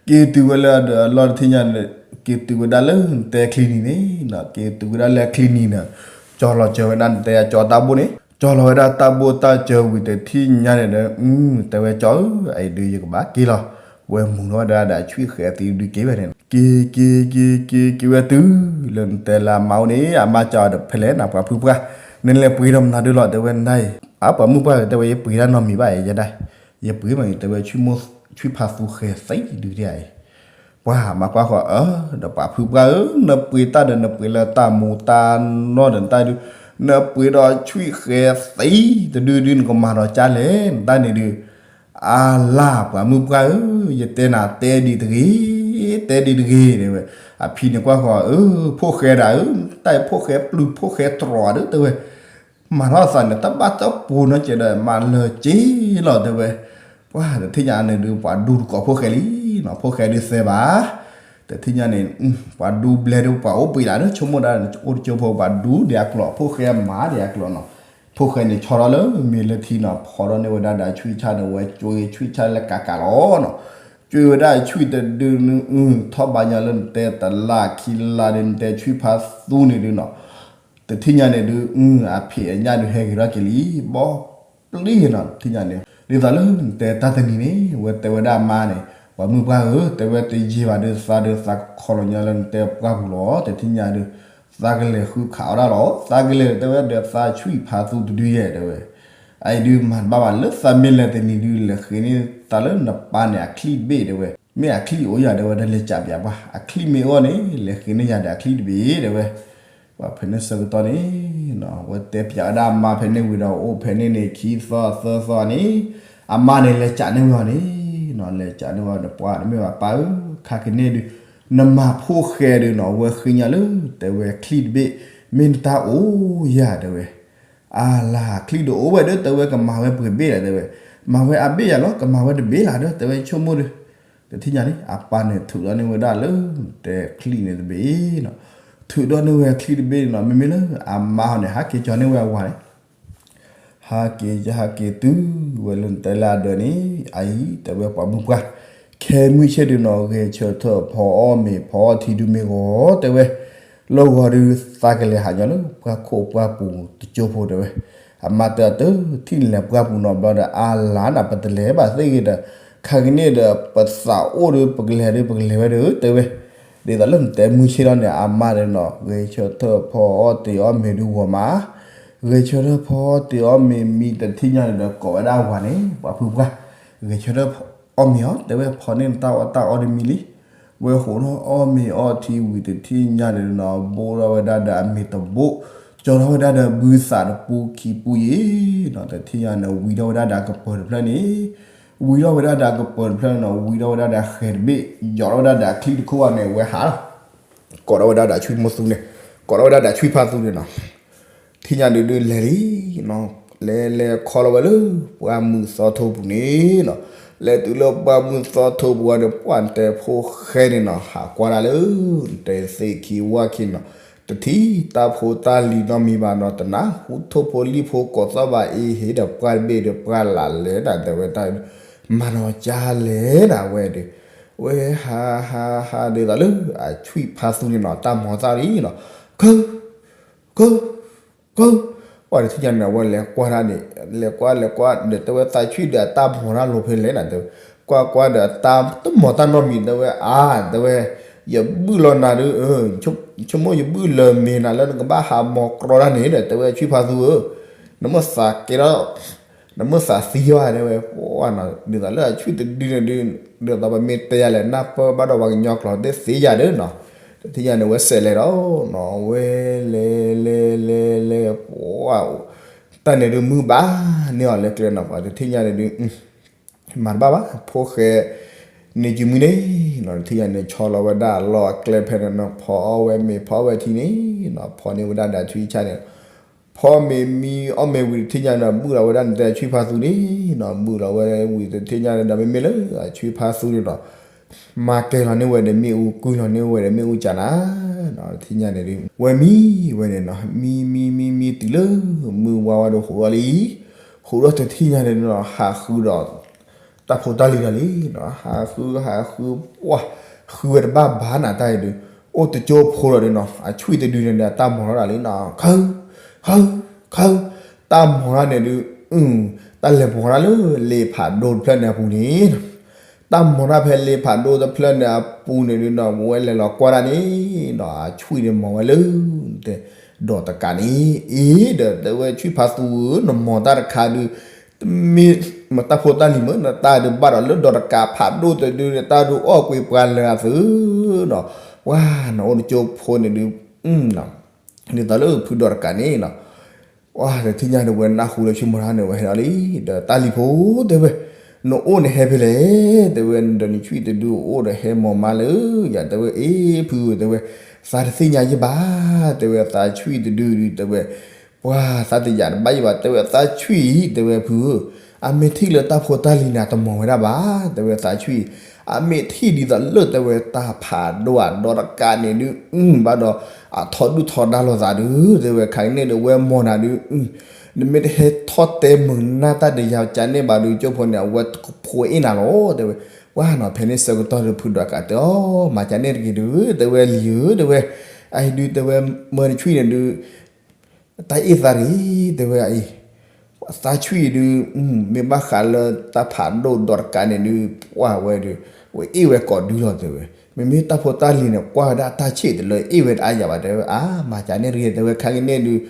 က့ၤတုၤဝဲလၢအဒၢးအလီၢ်တထံၣ်ညါန့ၣ်, က့ၤတုၤဝဲဒၣ်လၢနတဲချံနံၤန့ၣ်နီၤ က့ၤတုၤဝဲဒၣ်လၢချံနံၤန့ၣ်, ကၠီလီၤစၢၤဝဲဒၣ်နတဲအကၠီတၢ်ဘိၣ်န့ၣ် ကၠီလီၤဝဲဒၣ်တၢ်ဘိၣ်တၢ်စၢၤဝံၤတထံၣ်ညါန့ၣ်ဒီး, တဲဝဲကၠီဧၢ အအံၤဒုးယကဘၣ်က့ၤလီၤ, ဝဲမူးထီၣ်ဝဲဒၣ်ဒီးဆွံၣ်ဃဲသံဒုးက့ၤဝဲန့ၣ်, က့ၤ က့ၤ က့ၤ က့ၤ က့ၤဝဲတုၤလၢနတဲလၢအမါအိၣ်န့ၣ် အမါကၠီဒီးဖဲလဲၣ်နၤပှၤဖုပှၢ်, နလဲၤပှ့ၤဒီးမနုၤဒုးလီၤတဲဝဲနၤအံၤ, အါပှၤမုၣ်ပှၢ်တဲဝဲယပှ့ၤတၢ်နီတမံၤဘၣ်အံၤယဲဒၣ်, ယပှ့ၤမ့ၢ်တဲဝဲ ဆွံၣ်ဖးသူဃဲသံဒုးဒ်အံၤ ပှၤမၤကွၢ်ဃီၤအၢ, ဒီးပှၤဖုပှၢ်ဧၢ, နပှ့ၤတၢ်ဒီးနပှ့ၤလၢတၢ်မူတၢ်နီၢ်ဒီးနတၢ်ဒုး, နပှ့ၤဒီးဆွံၣ်ဃဲသံတဒုဒုး နကမၤဒီးကလဲၣ် နတၢ်န့ၣ်ဒုး, အါလၢ်ပှၤမုၣ်ပှၢ်ဧၢ, ယတဲနၤတဲဒံးတဂ့ၤ, တဲဒံးတဂ့ၤတဲဝဲ, အဖံန့ၣ်ကွၢ်ဃီၤအၢ, ဖိၣ်ဃဲဒၣ်ဧၢ, တၢ်အံၤဖိၣ်ဃဲပျုၤဖိၣ်ဃဲတြီၤဒုးတဲဝဲ မၤထီၣ်သးန့ၣ် တဘၣ်တပိၤနီတစဲးဒီး မၤလၢာ်က့ၤလီၤတဲဝဲ, ပှၤတထံၣ်ညါန့ၣ်ဒုး ပှၤဒူတကိးဖိၣ်ဃဲလံနီၤ, ဖိၣ်ဃဲဒုးသဲဘၣ်, တထံၣ်ညါန့ၣ် ပှၤဒူဘျဲဒုး ပှၤအိၣ်ပှ့ၤလၢ်ဒီး ဆိကမိၣ်ဒၣ် အိၣ်တကၠိဖိ ပှၤဒူဒံးအကျိာ် ဖိၣ်ဃဲမၤဒံးအကျိာ်နီၤ, ဖိၣ်ဃဲန့ၣ်ဆီထီၣ်လၢမ့ၤလၢထံနီၤ ဖီထီၣ်န့ၢ်ဝဲဒၣ်ဒီးဆွံၣ်ဆၣ်ဒီး ဝဲကွံာ်ဆွံၣ်ဆၣ်လၢကးကးလီၤနီၤ, ကွံာ်ဝဲဒၣ်ဆွံၣ်တဒုန့ၣ် ထီၣ်ဘၣ်ညါလၢနတဲတလါခံလါဒီး နတဲဆွံၣ်ဖးသူန့ၣ်ဒုးနီၤ တထံၣ်ညါန့ၣ်ဒုး အဖံးအညၣ်ဒုးဟဲက့ၤထီၣ်က့ၤလံ, ဘီပျံၤနီၤ တထံၣ်ညါန့ၣ်, ဒ်သိးလၢနတဲတၢ်တနံၤန့ၣ် ဝဲတဲဝဲဒၣ်အမါန့ၣ်, ပှၤမုၣ်ပှၢ်ဧၢ, တဲဝဲတယံာ်ဘၣ်ဒီးသးဒီးသးကခီလီၤညါလၢနတဲပှၢ်ပူၤလီၤ, တထံၣ်ညါဒုး သးကလဲၤဃုခးအီၣ်ဒၣ်လီၤ, သးကလဲၤတဲဝဲဒီးသးဆွံၣ်ဖးသူတဒုယဲၢ်တဲဝဲ, အအံၤဒုးမၤတဘၣ်ဘၣ် လၢသးမ့ၢ်လဲၤတနံၤဒုး လဲၤဃ့န့ၢ်သးလၢနပၢ်န့ၣ်အချံၣ်တဘ့ၣ်တဲဝဲ, မ့ၢ်အချံၣ်အိၣ်ယၤတဲဝဲ ဒီးလဲၤကးပၠးပှၤ, အချံၣ်မ့ၢ်အိၣ်န့ၣ် လဲၤဃ့န့ၢ်ယၤဒီးအချံၣ်တဘ့ၣ်တဲဝဲ, ပှၤဖဲန့ၣ်ဆၢကတီၢ်န့ၣ်နီၤ ဝဲတဲပၠးဝဲဒၣ်အမါဖဲန့ၣ်ဝံၤဒီး အိၣ်ဖဲန့ၣ်န့ၣ်ခံသီသၢသီန့ၣ်, အမါန့ၣ်လဲၤကးန့ၢ်ဝဲအီၤန့ၣ်နီၤ, လဲၤကးန့ၢ်ဝဲဒီးပှၤတမ့ၢ်ဘၣ်ပၢ်ဧၢ, ခါကန့ၣ်ဒုး နမၤဖိၣ်ဃဲဒုးနီၤ ဝဲဃ့ညါလၢ တဲဝဲချံၣ်တဘ့ၣ် မ့ၢ်နတၢ်အိၣ်ယၤတဲဝဲ, အါလၢ်ချံၣ်ဒုးအိၣ်ဝဲဒီး တဲဝဲကမၤဝဲပှဲၤဘ့ၣ်လၢၤတဲဝဲ, မၤဝဲအဘ့ၣ်ယၤလီၤ ကမၤဝဲတဘ့ၣ်လၢၤဒီး တဲဝဲဆိကမိၣ်ဒီး တထံၣ်ညါန့ၣ် အပၢ်န့ၣ်ထုးဒီးန့ၢ်ဝဲဒၣ်လၢ တဲချံၣ်န့ၣ်တဘ့ၣ်နီၤ, ထုးဒီးန့ၢ်ဝဲချံၣ်တဘ့ၣ်နီၤ မ့မ့ၢ်လၢအမါဟီန့ၣ် ဟးက့ၤကၠီန့ၢ်ဝဲအဝၤန့ၣ် ဟးက့ၤယဟးက့ၤတုၤဝဲလၢနတဲလၢအဒၢးန့ၣ် အအံၤတဲဝဲပှၤမုၣ်ပှၢ်, ခဲမုၢ်ဆ့ၣ်ဒုးနီၤ ဂဲၤဆၢထၢၣ်ဖီအီၣ်မ့ၤဖီအီထံဒုးမ့ၢ်ဂီၤတဲဝဲ, လၢဂီၤဒုးသးကလဲၤဟးညီလၢပှၢ်ခိၣ်ပှၢ်ပူၤတကၠိဖိတဲဝဲ, အမါတဲအီၤတထံၣ်နလဲၤပှၢ်ပူၤနီတဘျီဒီး အါလၢ်နၤ ပတလဲၤဘၣ်သ့ၣ်ဂ့ၤဒီး ခါကန့ၣ်ဒီး ပသးအိၣ်ဒီးပကလဲၤဒီး ပကလဲၤဝဲဒီးတဲဝဲ, ဒ်သိးလၢနတဲမုၢ်ဆ့ၣ်ထီၣ်န့ၣ် အမါဒီးနီၤ ဂဲၤဆၢထၢၣ်ဖီအီၣ်တ့ၤအီၣ်မ့ၤဒုးဂီၤမး, ဂဲၤဆၢထၢၣ်ဖီအီၣ်တ့ၤအီၣ်မ့ၤမံတထံၣ်ညါန့ၣ်ဒီး ကိးဝဲဒၣ်ဝၤန့ၣ် ပှၤဖုပှၢ်, ဂဲၤဆၢထၢၣ်အီၣ်မ့ၤအီၤ တဲဝဲဖီန့ၢ်နတၢ်အီၣ်တၢ်အီဒ်မံလံ, ဝဲဟိးထီၣ်အီၣ်မ့ၤအီထံဝံၤတထံၣ်ညါန့ၣ်နီၤ ဘိၣ်ထီၣ်ဝဲဒၣ်ဒီးအမ့ၤတဘိၣ်, ကၠီထီၣ်ဝဲဒၣ်ဒီးဘုသးတပူခံပူယံၤနီၤ တထံၣ်ညါန့ၣ် ဝံထီၣ်ဝဲဒၣ်ဒီးအကပၢၤတဖျၢၣ်န့ၣ် ဝံထီၣ်ဝဲဒၣ်ဒီးကပၢၤတဖျၢၣ်န့ၣ်နီၤ, ဝံထီၣ်ဝဲဒၣ်ဒီးဃဲၤတဘ့ၣ်, ယီၤထီၣ်ဝဲဒၣ်ဒီးချံတခိၣ်ဘၣ်န့ၣ် ဝဲဟးလီၤ. ကိးထီၣ်ဝဲဒၣ်ဒီးဆွံမိၢ်သူန့ၣ်, ကိးထီၣ်ဝဲဒၣ်ဒီးဆွံဖါသူန့ၣ်နီၤ. ထံၣ်ညါဒုးဒုးလဲၤလံနီၤ, လဲၤလဲၤခီလီၤဝဲလၢ ပှၢ်မုၢ်သီထိပူၤန့ၣ်နီၤ. လဲၤတုၤလၢပှၢ်မုၢ်သီထိပူၤဝဲဒီး ပှၢ်တဲဖိဃဲန့ၣ်နီၤ ဟးကွၢ်ဒၣ်လၢ တဲသ့ၣ်ခံဝၣ်ခံနီၤ, တထံၣ်တၢ်ဖိတၢ်လံၤနီတမံၤဘၣ်နီၤ, တနၢ်ဟူထိၣ်ဖိလံၣ်ဖိကိးသီၣ်ဘၣ်အံၤ ဟ့ၣ်ဒီးပှၢ်တဘ့ၣ်ဒီးပှၢ်လၢ်လဲၤဒၣ် တဲဝဲတၢ် မၤနီၤကၢ်လဲၤဒၣ်ဝဲဒီး, ဝဲဟးဟးဟးဒ်သိးလၢအဆွံဖါသူန့ၣ်နီၤ တၢ်မီၤသၣ်လံနီၤ, ကၢ ကၢ ကၢ ပှၢ်တထံၣ်ညါန့ၣ် အဝဲလဲၤကွၢ်တၢ်န့ၣ်, လဲၤကွၢ်လဲၤကွၢ်ဒီး တဲဝဲသးဆွံဒီးအတၢ်မီၤတၢ်လိၤဖဲလဲၣ်နီၤ, တဲဝဲ ကွၢ်ကွၢ်ဒီးတၢ်တမီၤတၢ်နီတမံၤ တဲဝဲအါ တဲဝဲ, ယဘုၣ်လီၤနၤဒုး, ဆိကမိၣ်ယဘုၣ်လၢၤမ့ၤနၤလၢနကဘၣ်ဟးမီၤကြီတၢ်န့ၣ်ဒီး တဲဝဲဆွံဖါသူဧၢ, နမ့ၢ်သးကဲထီၣ် နမ့ၢ်သးသံယီၤ တဲဝဲ, ပှၢ်နီၤ ဒ်သိးလၢအဆွံတဒုန့ၣ်ဒုး, ဒ်သိးပမ့ၢ်တဲယၤလဲၣ် နၢ်ပၢၢ်ဘၣ်ဒီးပှၤကညီကျိာ်သ့သ့ယၤဒီးနီၤ, တထံၣ်ညါန့ၣ် ဝဲစဲးလဲၤဒီးနီၤ, ဝဲလဲၤလဲၤလဲၤလဲၤ ပှၢ် တၢ်န့ၣ်ဒုးမုၢ်ဘၣ်န့ၢ်အီၤလၢကျဲနီၤ, ပှၢ်တထံၣ်ညါန့ၣ်ဒုး မၤတဘၣ်ဘၣ် ဖိၣ်ဃဲန့ၣ်စုမုၢ်န့ၣ်နီၤ, တထံၣ်ညါန့ၣ် ဆီလီၤဝဲဒၣ်လီၢ်အကျဲဖဲန့ၣ်နီၤ, ဖီအီၣ်ဝဲမ့ၤ ဖီအီၣ်ဝဲထံန့ၣ်နီၤ, ဖီန့ၢ်ဝဲဒၣ်ဒီးဆွံဆၣ်န့ၣ်, ဖီမ့ၤမံအီၣ်မ့ၤဝံၤတထံၣ်ညါဒီး ဘုၣ်လီၤဝဲဒၣ်နတဲဆွံဖါသူန့ၣ်နီၤ, ဘုၣ်လီၤဝဲဝံၤတထံၣ်ညါန့ၣ်ဒီး မ့မ့ၢ်လၢအဆွံဖါသူန့ၣ်နီၤ မၤကဲလီၤန့ၢ်ဝဲဒီးမ့ၣ်အူ ကွံလီၤန့ၢ်ဝဲဒီးမ့ၣ်အူကၢ်နၤနီၤ, တထံၣ်ညါန့ၣ်ဒုး ဝဲမံဝဲန့ၣ်နီၤ, မံမံမံမံတုၤလၢ မုၢ်ဝါဝါဒီးဟူးထီၣ်လံ, ဟူးထီၣ်တထံၣ်ညါန့ၣ်နီၤ ဟးဃုဒီး တၢ်ဖိတၢ်လံၤဒီးလံနီၤ, ဟးဃုဟးဃု ပှၢ် ဃုဝဲတဘၣ်ဘၣ်နၤတၢ်အံၤဒုး, အိၣ်တကၠိဖိဒီးဒုးနီၤ အဆွံတဒုန့ၣ်ဒီး တၢ်မီၤထီၣ်ဒၣ်လံနီၤ, ခၢ ခၢ ခၢ, တၢ်မီၤထီၣ်န့ၣ်ဒုး, တၢ်လဲၤမီၤထီၣ်လၢလ့ဖးဒိၣ်တဖျၢၣ်န့ၣ်အပူၤန့ၣ် တၢ်မီၤတၢ်ဖဲလ့ဖးဒိၣ်တဖျၢၣ်န့ၣ်အပူၤန့ၣ်ဒုးနီၤ, ဝဲလဲၤလီၤကွၢ်တၢ်န့ၣ်နီၤ, အဆွံန့ၣ်မီၤဝဲလၢ တဲ ဒီးတကးန့ၣ်, အ့ ဒီးတဲဝဲဆွံဖါသူဧၢ, နမီၤတၢ်တခါဒုး, တမ့ၢ်မတၢ်ဖိတၢ်လံၤမ့ၢ်နတၢ်ဒုးဘၣ်ဒီးလၢဒီးတကးဖးဒိၣ်တဒုန့ၣ် တၢ်ဒုးအီၣ်ကွံာ်ပှၤလၢအသုးနီၤ, ပှၢ်နအိၣ်တကၠိဖိန့ၣ်ဒုး, ဒ်သိးလၢဖုဒီးတကးန့ၣ်နီၤ ပှၢ်တထံၣ်ညါဒီးဝဲနၢ်ဟူလၢဆွံမီၤထီၣ်န့ၣ် ဝဲဟဲလီၤလံ, ဒီးတၢ်လံၤဖိတဲဝဲ, နအိၣ်နဟဲဖဲလဲၣ်, တဲဝဲ ဒီးနဆွံတဒုအိၣ်ဒီးဟဲမီၤမါလၢယၤ, တဲဝဲ အ့ ဖုဧၢ တဲဝဲ, သးတသ့ၣ်ညါယဘၣ်, တဲဝဲ သးဆွံတဒုဒုး တဲဝဲ, ပှၢ်သးတယာ်တဘၣ်ယဘၣ်, တဲဝဲသးဆွံအံၤ တဲဝဲဖုဧၢ, အမ့ၢ်ထံၣ်လၢတၢ်ဖိတၢ်လံၤန့ၣ် တမီၤဝဲဒၣ်ဘၣ်, တဲဝဲသးဆွံအံၤ, အမ့ၢ်ထံၣ်ဒ်သိးလၢတဲဝဲ တၢ်ဖးဒိၣ်အဒီတကးန့ၣ်ဒုး, ဘၣ်ဒီး အထီဒုၣ်ထီဒါလိာ်သးဒုး, တဲဝဲ ခဲကနံၣ်အံၤဒီး ဝဲမီၤနၤဒုး, နမ့ၢ်တဟဲထီၣ်တဲမုာ်နၢ်တၢ်ဒီးယၤကန့ၣ်ဘၣ်ဒုး ကၠိဖိန့ၣ် အဝဲတကဖိအ့ၣ်နၤလီၤ, တဲဝဲ, ပှၢ်နီၤ ဖဲန့ၣ်ဆၢကတီၢ်ဒုး ဖုဒီးတကးတဲအီၤ, မၤကန့ၣ်တဂ့ၤဒုး, တဲဝဲလံၤဧၢ, တဲဝဲ, အအံၤဒုး တဲဝဲ, မၢတဆွံန့ၣ်ဒုး တၢ်အ့ၣ်သးတဂ့ၤ, တဲဝဲအံၤ, သးဆွံအံၤဒုး, မ့ၢ်ဘၣ်ဃးလၢတၢ်ဖးဒိၣ်ဒီတကးန့ၣ်ဒုး, ပှၢ်ဝဲဒီး, ဝဲအ့ၣ်ဝဲကိးဒုလီၤ တဲဝဲ, မ့မ့ၢ်တၢ်ဖိတၢ်လံၤန့ၣ် ကွၢ်ဝဲဒၣ်တၢ်ဆံးတလၢအ့ၣ်ဝဲတအါယၤဘၣ်, တဲဝဲ အါ မၤကန့ၣ်တဂ့ၤ, တဲဝဲ ခဲကနံၣ်အံၤဒုး,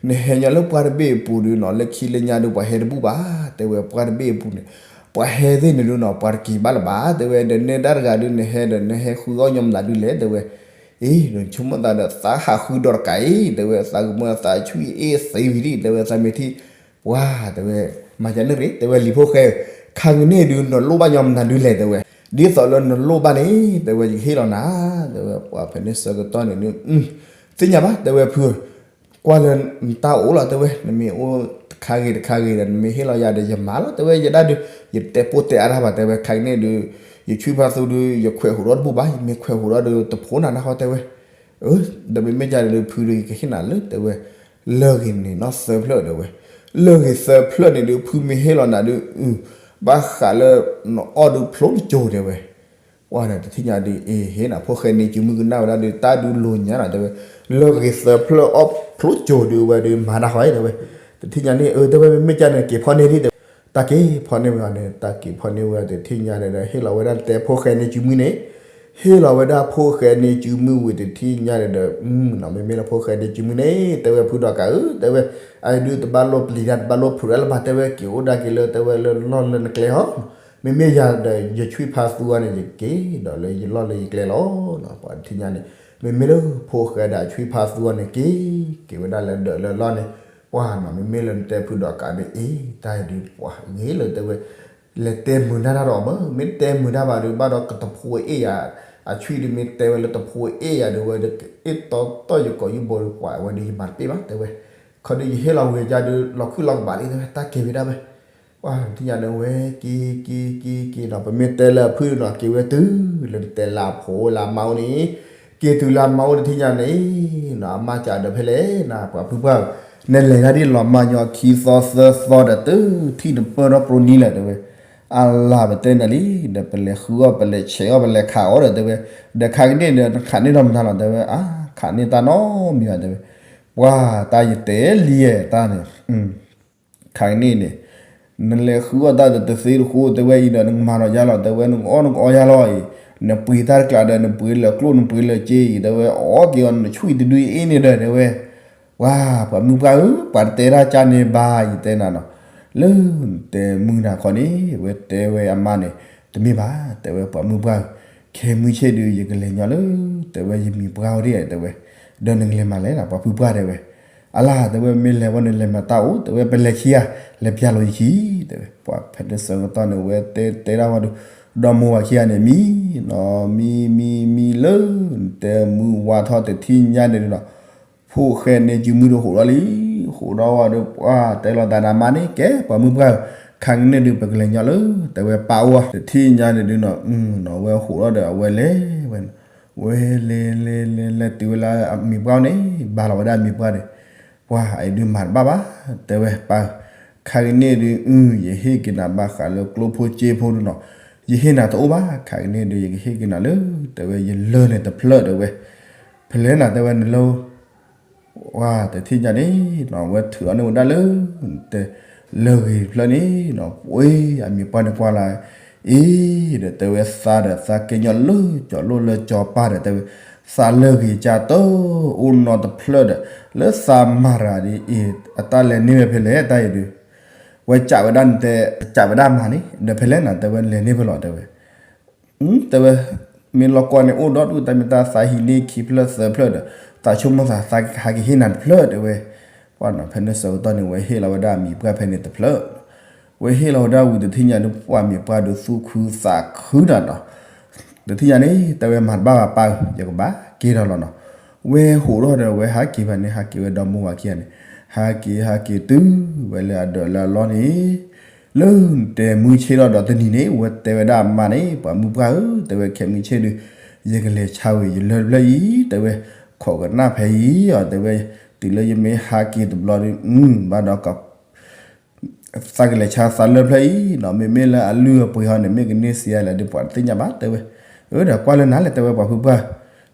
နဟဲညီလၢပှၢ်တဘ့ၣ်အပူၤဒုးနီၤ, လၢခံလၢညါဒုး ပှၤဟဲတဘူၣ်ဘၣ်, တဲဝဲ ပှၢ်တဘ့ၣ်အပူၤန့ၣ်, ပှၤဟဲသ့ၣ်န့ၣ်ဒုးနီၤ ပှၤတက့ၤဘၣ်လၢၤဘၣ်, တဲဝဲ ဒီးနဲဒၣ်တဂၤဒုး နဟဲဒီး နဟဲဃုအီၣ်ညီမနုၤဒုးလဲၣ်, တဲဝဲ အ့ ဆိကမိၣ်သးဒီးသးဟးဃုဒီတကးအံၤ, တဲဝဲ သးကမၢသးဆွံအ့ၣ်သ့ဝံၤလံ, တဲဝဲ သးမ့ၢ်ထံၣ်, ပှၢ် တဲဝဲ, မၤကန့ၣ်တဂ့ၤ, တဲဝဲ လံၤဖိဃဲ, ခဲကနံၣ်အံၤဒုး နလိၣ်ဘၣ်ညီမနုၤဒုးလဲၣ်, တဲဝဲ, ဒ်သိးလၢနလိၣ်ဘၣ်န့ၣ်, တဲဝဲ ယကဟ့ၣ်လီၤနၤ, တဲဝဲ ပှၢ်ဖဲန့ၣ်ဆၢကတီၢ်န့ၣ်ဒုး, သ့ၣ်ညါဘၣ်, တဲဝဲ ဖု ကွၢ်လၢနတၢ်အိၣ်လီၤ, တဲဝဲ နမ့ၢ်အိၣ်တခါဂ့ၤတခါဂ့ၤဒီး နမ့ၢ်ဟ့ၣ်လီၤယၤဒီး ယမၤလီၤ, တဲဝဲ ယဒၣ်ဒုး, ယတဲပိာ်တဲအါတၢ်ဘၣ်, တဲဝဲ ခဲကနံၣ်အံၤဒုး, ယဆွံဖါသူဒုး ယခွဲးဟူးထီၣ်တဘူၣ်ဘၣ်, ယမ့ၢ်ခွဲးဟူးထီၣ်ဒုး တဖိနၤနၢ်ဟီ တဲဝဲ, ဒီးမ့မ့ၢ်ကန့ၣ်ဒုး ဖုဒုး ယကဟ့ၣ်နၤလၢ တဲဝဲ, လၢၢ်ဂ့ၤန့ၣ်နီၢ်သၢဖျၢၣ် တဲဝဲ, လၢၢ်ဂ့ၤသၢဖျၢၣ်န့ၣ်ဒုး ဖုမ့ၢ်ဟ့ၣ်လီၤနၤဒုး, ဘၣ်ဃးလၢ နအီၣ်ဒုးဖျိတစိၤ တဲဝဲ ပှၢ်ဒီးတထံၣ်ညါဒုး အ့ ဟ့ၣ်နၤ ဖိၣ်ဃဲန့ၣ်စုမုၢ်ကနၣ်ဝဲဒၣ်ဒုး တၢ်ဒုးလိၤညါနီၤ တဲဝဲ, လၢၢ်ဂ့ၤသၢဖျၢၣ်အီၣ်ဖျိတစိၤဒုး ဝဲဒုးမၤနၢ်ဟီ တဲဝဲ, တထံၣ်ညါန့ၣ် အၢ တဲဝဲ မ့မ့ၢ်ကန့ၣ် က့ၤဖီၣ်န့ၢ်ဒံး တဲဝဲ, တၢ်က့ၤဖီၣ်န့ၢ်ဝဲအီၤန့ၣ် တၢ်က့ၤဖီၣ်န့ၢ်ဝဲအီၤတထံၣ်ညါန့ၣ်ဒီး ဟ့ၣ်လီၤဝဲဒၣ်တဲဖိၣ်ဃဲန့ၣ်စုမုၢ်န့ၣ်, ဟ့ၣ်လီၤဝဲဒၣ်ဖိၣ်ဃဲန့ၣ်စုမုၢ်ဝံၤတထံၣ်ညါန့ၣ်ဒီး, မ့မ့ၢ်လၢဖိၣ်ဃဲန့ၣ်စုမုၢ်န့ၣ် တဲဝဲ ဖုဒီးကးဧၢ တဲဝဲ, အဒုးတဘၣ်လိၣ်ပျံၤတၢ် တဘၣ်လိၣ်ဖုးတၢ်လၢၤဘၣ် တဲဝဲ က့ၤအိၣ်ဒၣ်က့ၤလၢ တဲဝဲ လၢလီၢ်လၢနကျဲဟီ, မ့မ့ၢ်ယၤဒီး ယဆွံဖါသူအီၤန့ၣ် ယက့ၤဒီးလၢယလီၢ်လၢယကျဲလီၤ, ပှၢ်တထံၣ်ညါန့ၣ်, မ့မ့ၢ်လၢဖိၣ်ဃဲဒီးအဆွံဖါသူအီၤန့ၣ် က့ၤက့ၤဝဲဒၣ်လၢဒၢးလၢလီၢ်န့ၣ်, ပှၢ်နီၤ မ့မ့ၢ်လၢနတဲဖုဒီးကးဒီး အ့ တၢ်အံၤဒုး ပှၢ်ဂ့ၤလၢ တဲဝဲ, လဲၤတဲမုာ်နၢ်တၢ်ဒီးအီၤမ့ၢ် မ့ၢ်တဲမုာ်တၢ်ဘၣ်ဒီး ဘၣ်ဒီးကတဖိအ့ၣ်ယၤ, အဆွံဒီးမ့ၢ်တဲဝဲလၢတဖိအ့ၣ်ယၤဒီးဝဲဒီး အ့ၣ်တီတီယကီးယဘီဒီး ပှၤဝဲဒီး ယမၤတပ့ၢ်ဘၣ်တဲဝဲ, ခီဒီးယဟ့ၣ်လီၤဝံၤယါဒီး လီၤခုၣ်လီၤကဘၣ်လံတဲဝဲ တၢ်ကဲဝံၤဒၣ်ဝဲ, ပှၤတထံၣ်ညါဒီးဝဲက့ၤက့ၤက့ၤက့ၤဒီး ပမ့ၢ်တဲလၢအဖုၣ်ဒီး က့ၤဝဲတုၤလၢနတဲလၢအဖိလၢအမါအိၣ်န့ၣ်, က့ၤတုၤလၢအမါအိၣ်တထံၣ်ညါန့ၣ်, အမါစံးဒီးဖဲလဲၣ်နၤ ပှၤဖုပှၢ်ဧၢ, နလဲၤတၢ်ဒ်လီၤမၢ်ညီခံသီသၢသီဒီး တုၤထံၣ်တပၢၢ်ထီၣ်ပြိနံၤလဲၣ်တဲဝဲ, အလၤပတဲနၤလံ, ဒီးပလဲၤဃုအီၣ်ပလဲၤဆဲးအီၣ်ပလဲၤခးအီၣ်ဒီးတဲဝဲ, ဒီးခးကန့ၣ်ဒီး နခးန့ၢ်ထီၣ်မတၤလီၤတဲဝဲ, အါ ခးန့ၢ်တၢ်နီတမံၤဘၣ်တဲဝဲ, ပှၤတၢ်ယတဲလံဧါတၢ်န့ၣ် ခးကန့ၣ်န့ၣ်, နလဲၤဃုအီၣ်တၢ်ဒီးတသ့တဃိတဲဝဲအံၤဒီး နကမၤဒီးယါလီၤတဲဝဲ နကအီၣ်နကအီယါလီၤအံၤ, နပှ့ၤတၢ်တကျးဒီး နပှ့ၤလၢကျိၣ်နပှ့ၤလၢစ့အံၤတဲဝဲ အီၣ်က့ၤအီၤနဆွံၣ်တဒုအ့ၣ်န့ၣ်ဒီးတဲဝဲ, ပှၤ ပှၤမုၢ်ပှၢ်ဧၢ ပှၤတတဲတၢ်ကါန့ၣ်ဘၣ် ယတဲနၤနီၤ, လၢနတဲမုၢ်နၤခီန့ၣ် ဝဲတဲဝဲအမါန့ၣ်, တမ့ၢ်ဘၣ် တဲဝဲပှၤမုၢ်ပှၢ်ဧၢ, ခဲမုၢ်ဆ့ၣ်ဒုး ယကလဲၤညီလၢ တဲဝဲယမံၤပှၢ်အိၣ်ဒၣ်တဲဝဲ, ဒီးနကလဲၤမၤလဲၣ်နီၤ ပှၤဖုပှၢ်တဲဝဲ အလါ တဲဝဲ မ့ၢ်လဲၤဝဲန့ၣ် လဲၤမၤတၢ်အိၣ် တဲဝဲ ပလဲၤခံဂၤ လဲၤပျၢ်လိာ်ယခံ တဲဝဲ ပှၤဖဲန့ၣ်ဆၢကတီၢ်န့ၣ် ဝဲတဲတဲဒၣ်ဝဲဒီး ဒီမိၢ်ဝၤခံဂၤန့ၣ် မံနီၤ မံ မံ မံလၢ တဲမုၢ်ဝါထီၣ်တထံၣ်ညါန့ၣ်ဒီး ဖိၣ်ဃဲန့ၣ် စုမုၢ်ဒိၣ်ဟိးထီၣ်လံ ဟိးထီၣ်ဝဲဒီး ပှၤတဲလီၤသးဒီးမါန့ၣ် ကဲ ပှၤမုၢ်ပှၢ်ဧၢ ခါကန့ၣ်ဒုး ပကလဲၤညီလၢ တဲဝဲပၢ်အိၣ် တထံၣ်ညါန့ၣ်ဒုးနီၤ နီၤ ဝဲဟိးထီၣ်ဒီးအဝဲလဲၤဝဲ ဝဲလဲၤလဲၤလဲၤလဲၤတုၤဝဲလၢအမံၤပှၢ်န့ၣ် ဘါလီၤဝဲဒၣ်အမံၤပှၢ်န့ၣ် ပှၤအံၤဒုးမၤတဘၣ်ဘၣ် တဲဝဲပၢ် ခါကန့ၣ်ဒုး အု ယဟ့ၣ်က့ၤနၤဘၣ်ဃးလၢကျိဖိစ့ဖိဒုးနီၤ ယဟ့ၣ်နၤတအိၣ်ဘၣ် ခါကန့ၣ်ဒုး ယကဟ့ၣ်က့ၤနၤလၢ တဲဝဲ ယလၢၢ်န့ၣ်တဖျၢၣ်တဲဝဲ ဖဲလဲၣ်နၤတဲဝဲနလၢ ဝဲတထံၣ်ညါန့ၣ်နီၤ ဝဲထုးအီၤန့ၢ်ဝဲဒၣ်လၢ တဲ လၢၢ်ဂ့ၤတဖျၢၣ်န့ၣ်နီၤ ပှ့ၤအမံၤပှၢ်န့ၣ်ကွၢ်လၢ် အ့ ဒီးတဲဝဲသးဒီးသးကဲညီလၢကၠီၤလိၣ်လၢကၠီၤပၢ်ဒီးတဲဝဲ သးလၢၢ်ဂ့ၤကၢ်တၢ် အိၣ်နီတဖျၢၣ်ဒီး လၢသးမၤရၤဒ်အံၤ အတၢ်လဲၤန့ၢ်ဝဲဖဲလဲၣ်တၢ်အံၤဒုး ဝဲကးဝဲဒၣ်နတဲ ကးဝဲဒၣ်မၤန့ၣ် ဒီးဖဲလဲၣ်နၤတဲဝဲလဲၤန့ၢ်ဖဲလဲၣ်တဲဝဲ တဲဝဲ မ့ၢ်လီၢ်ကွၢ်န့ၣ် အိၣ်ဒီဒူၣ်တၢ်မ့ၢ်တၢ်သးဟံးန့ၢ်ခံဖျၢၣ်သၢဖျၢၣ်ဒီး သးဆိကမိၣ်သးသးကဟးက့ၤဟ့ၣ်နၤတဖျၢၣ်တဲဝဲ ပှၤနီၤ ဖဲန့ၣ်ဆၢကတီၢ်န့ၣ် ဝဲဟ့ၣ်လီၤဝဲဒၣ်အမံၤပှၢ်ဖဲန့ၣ်တဖျၢၣ် ဝဲဟ့ၣ်လီၤဝဲဒၣ်ဝံၤတထံၣ်ညါန့ၣ် ပှၤမံၤပှၢ်ဒုးသူၣ်ခုသးခုနၤနီၤ တထံၣ်ညါန့ၣ် တဲဝဲမၤတဘၣ်ဘၣ်ပၢ်ဧၢ ယကဘၣ်က့ၤဒီးလီၤနီၤ ဝဲဟိးထီၣ်ဒီးဝဲဟးက့ၤဖဲန့ၣ် ဟးက့ၤဝဲဒီမါဝၤခံဂၤန့ၣ် ဟးက့ၤဟးက့ၤတုၤဝဲလၢအဒၢးလၢအလီၢ်န့ၣ် လၢတဲမုၢ်ဆ့ၣ်ထီၣ်ဒီးတနံၤန့ၣ် ဝဲတဲဝဲဒၣ်မါန့ၣ် ပှၤမုၢ်ပှၢ်ဧၢ တဲဝဲခဲမုၢ်ဆ့ၣ်ဒုး ယကလဲၤဆါဝံၤယလၢၢ်တဖျၢၣ်အံၤ တဲဝဲ ခိးကနၣ်ဖဲအံၤအီၤ တဲဝဲ တုၤလၢယမ့ၢ်ဟးက့ၤတဘျီဒီး ဘၣ်ဒီး သးကလဲၤဆါသးလၢၢ်တဖျၢၣ်အံၤနီၤ မ့မ့ၢ်လၢအလုၢ်အပှ့ၤဟီန့ၣ် မ့ၢ်ကန့ၢ်စံးယါလဲၣ်ဒီး ပှၤတသ့ၣ်ညါဘၣ်တဲဝဲ အၢ ဒီးကွၢ်လၢနၤလဲၣ်တဲဝဲပှၤဖုပှၢ် ဒ်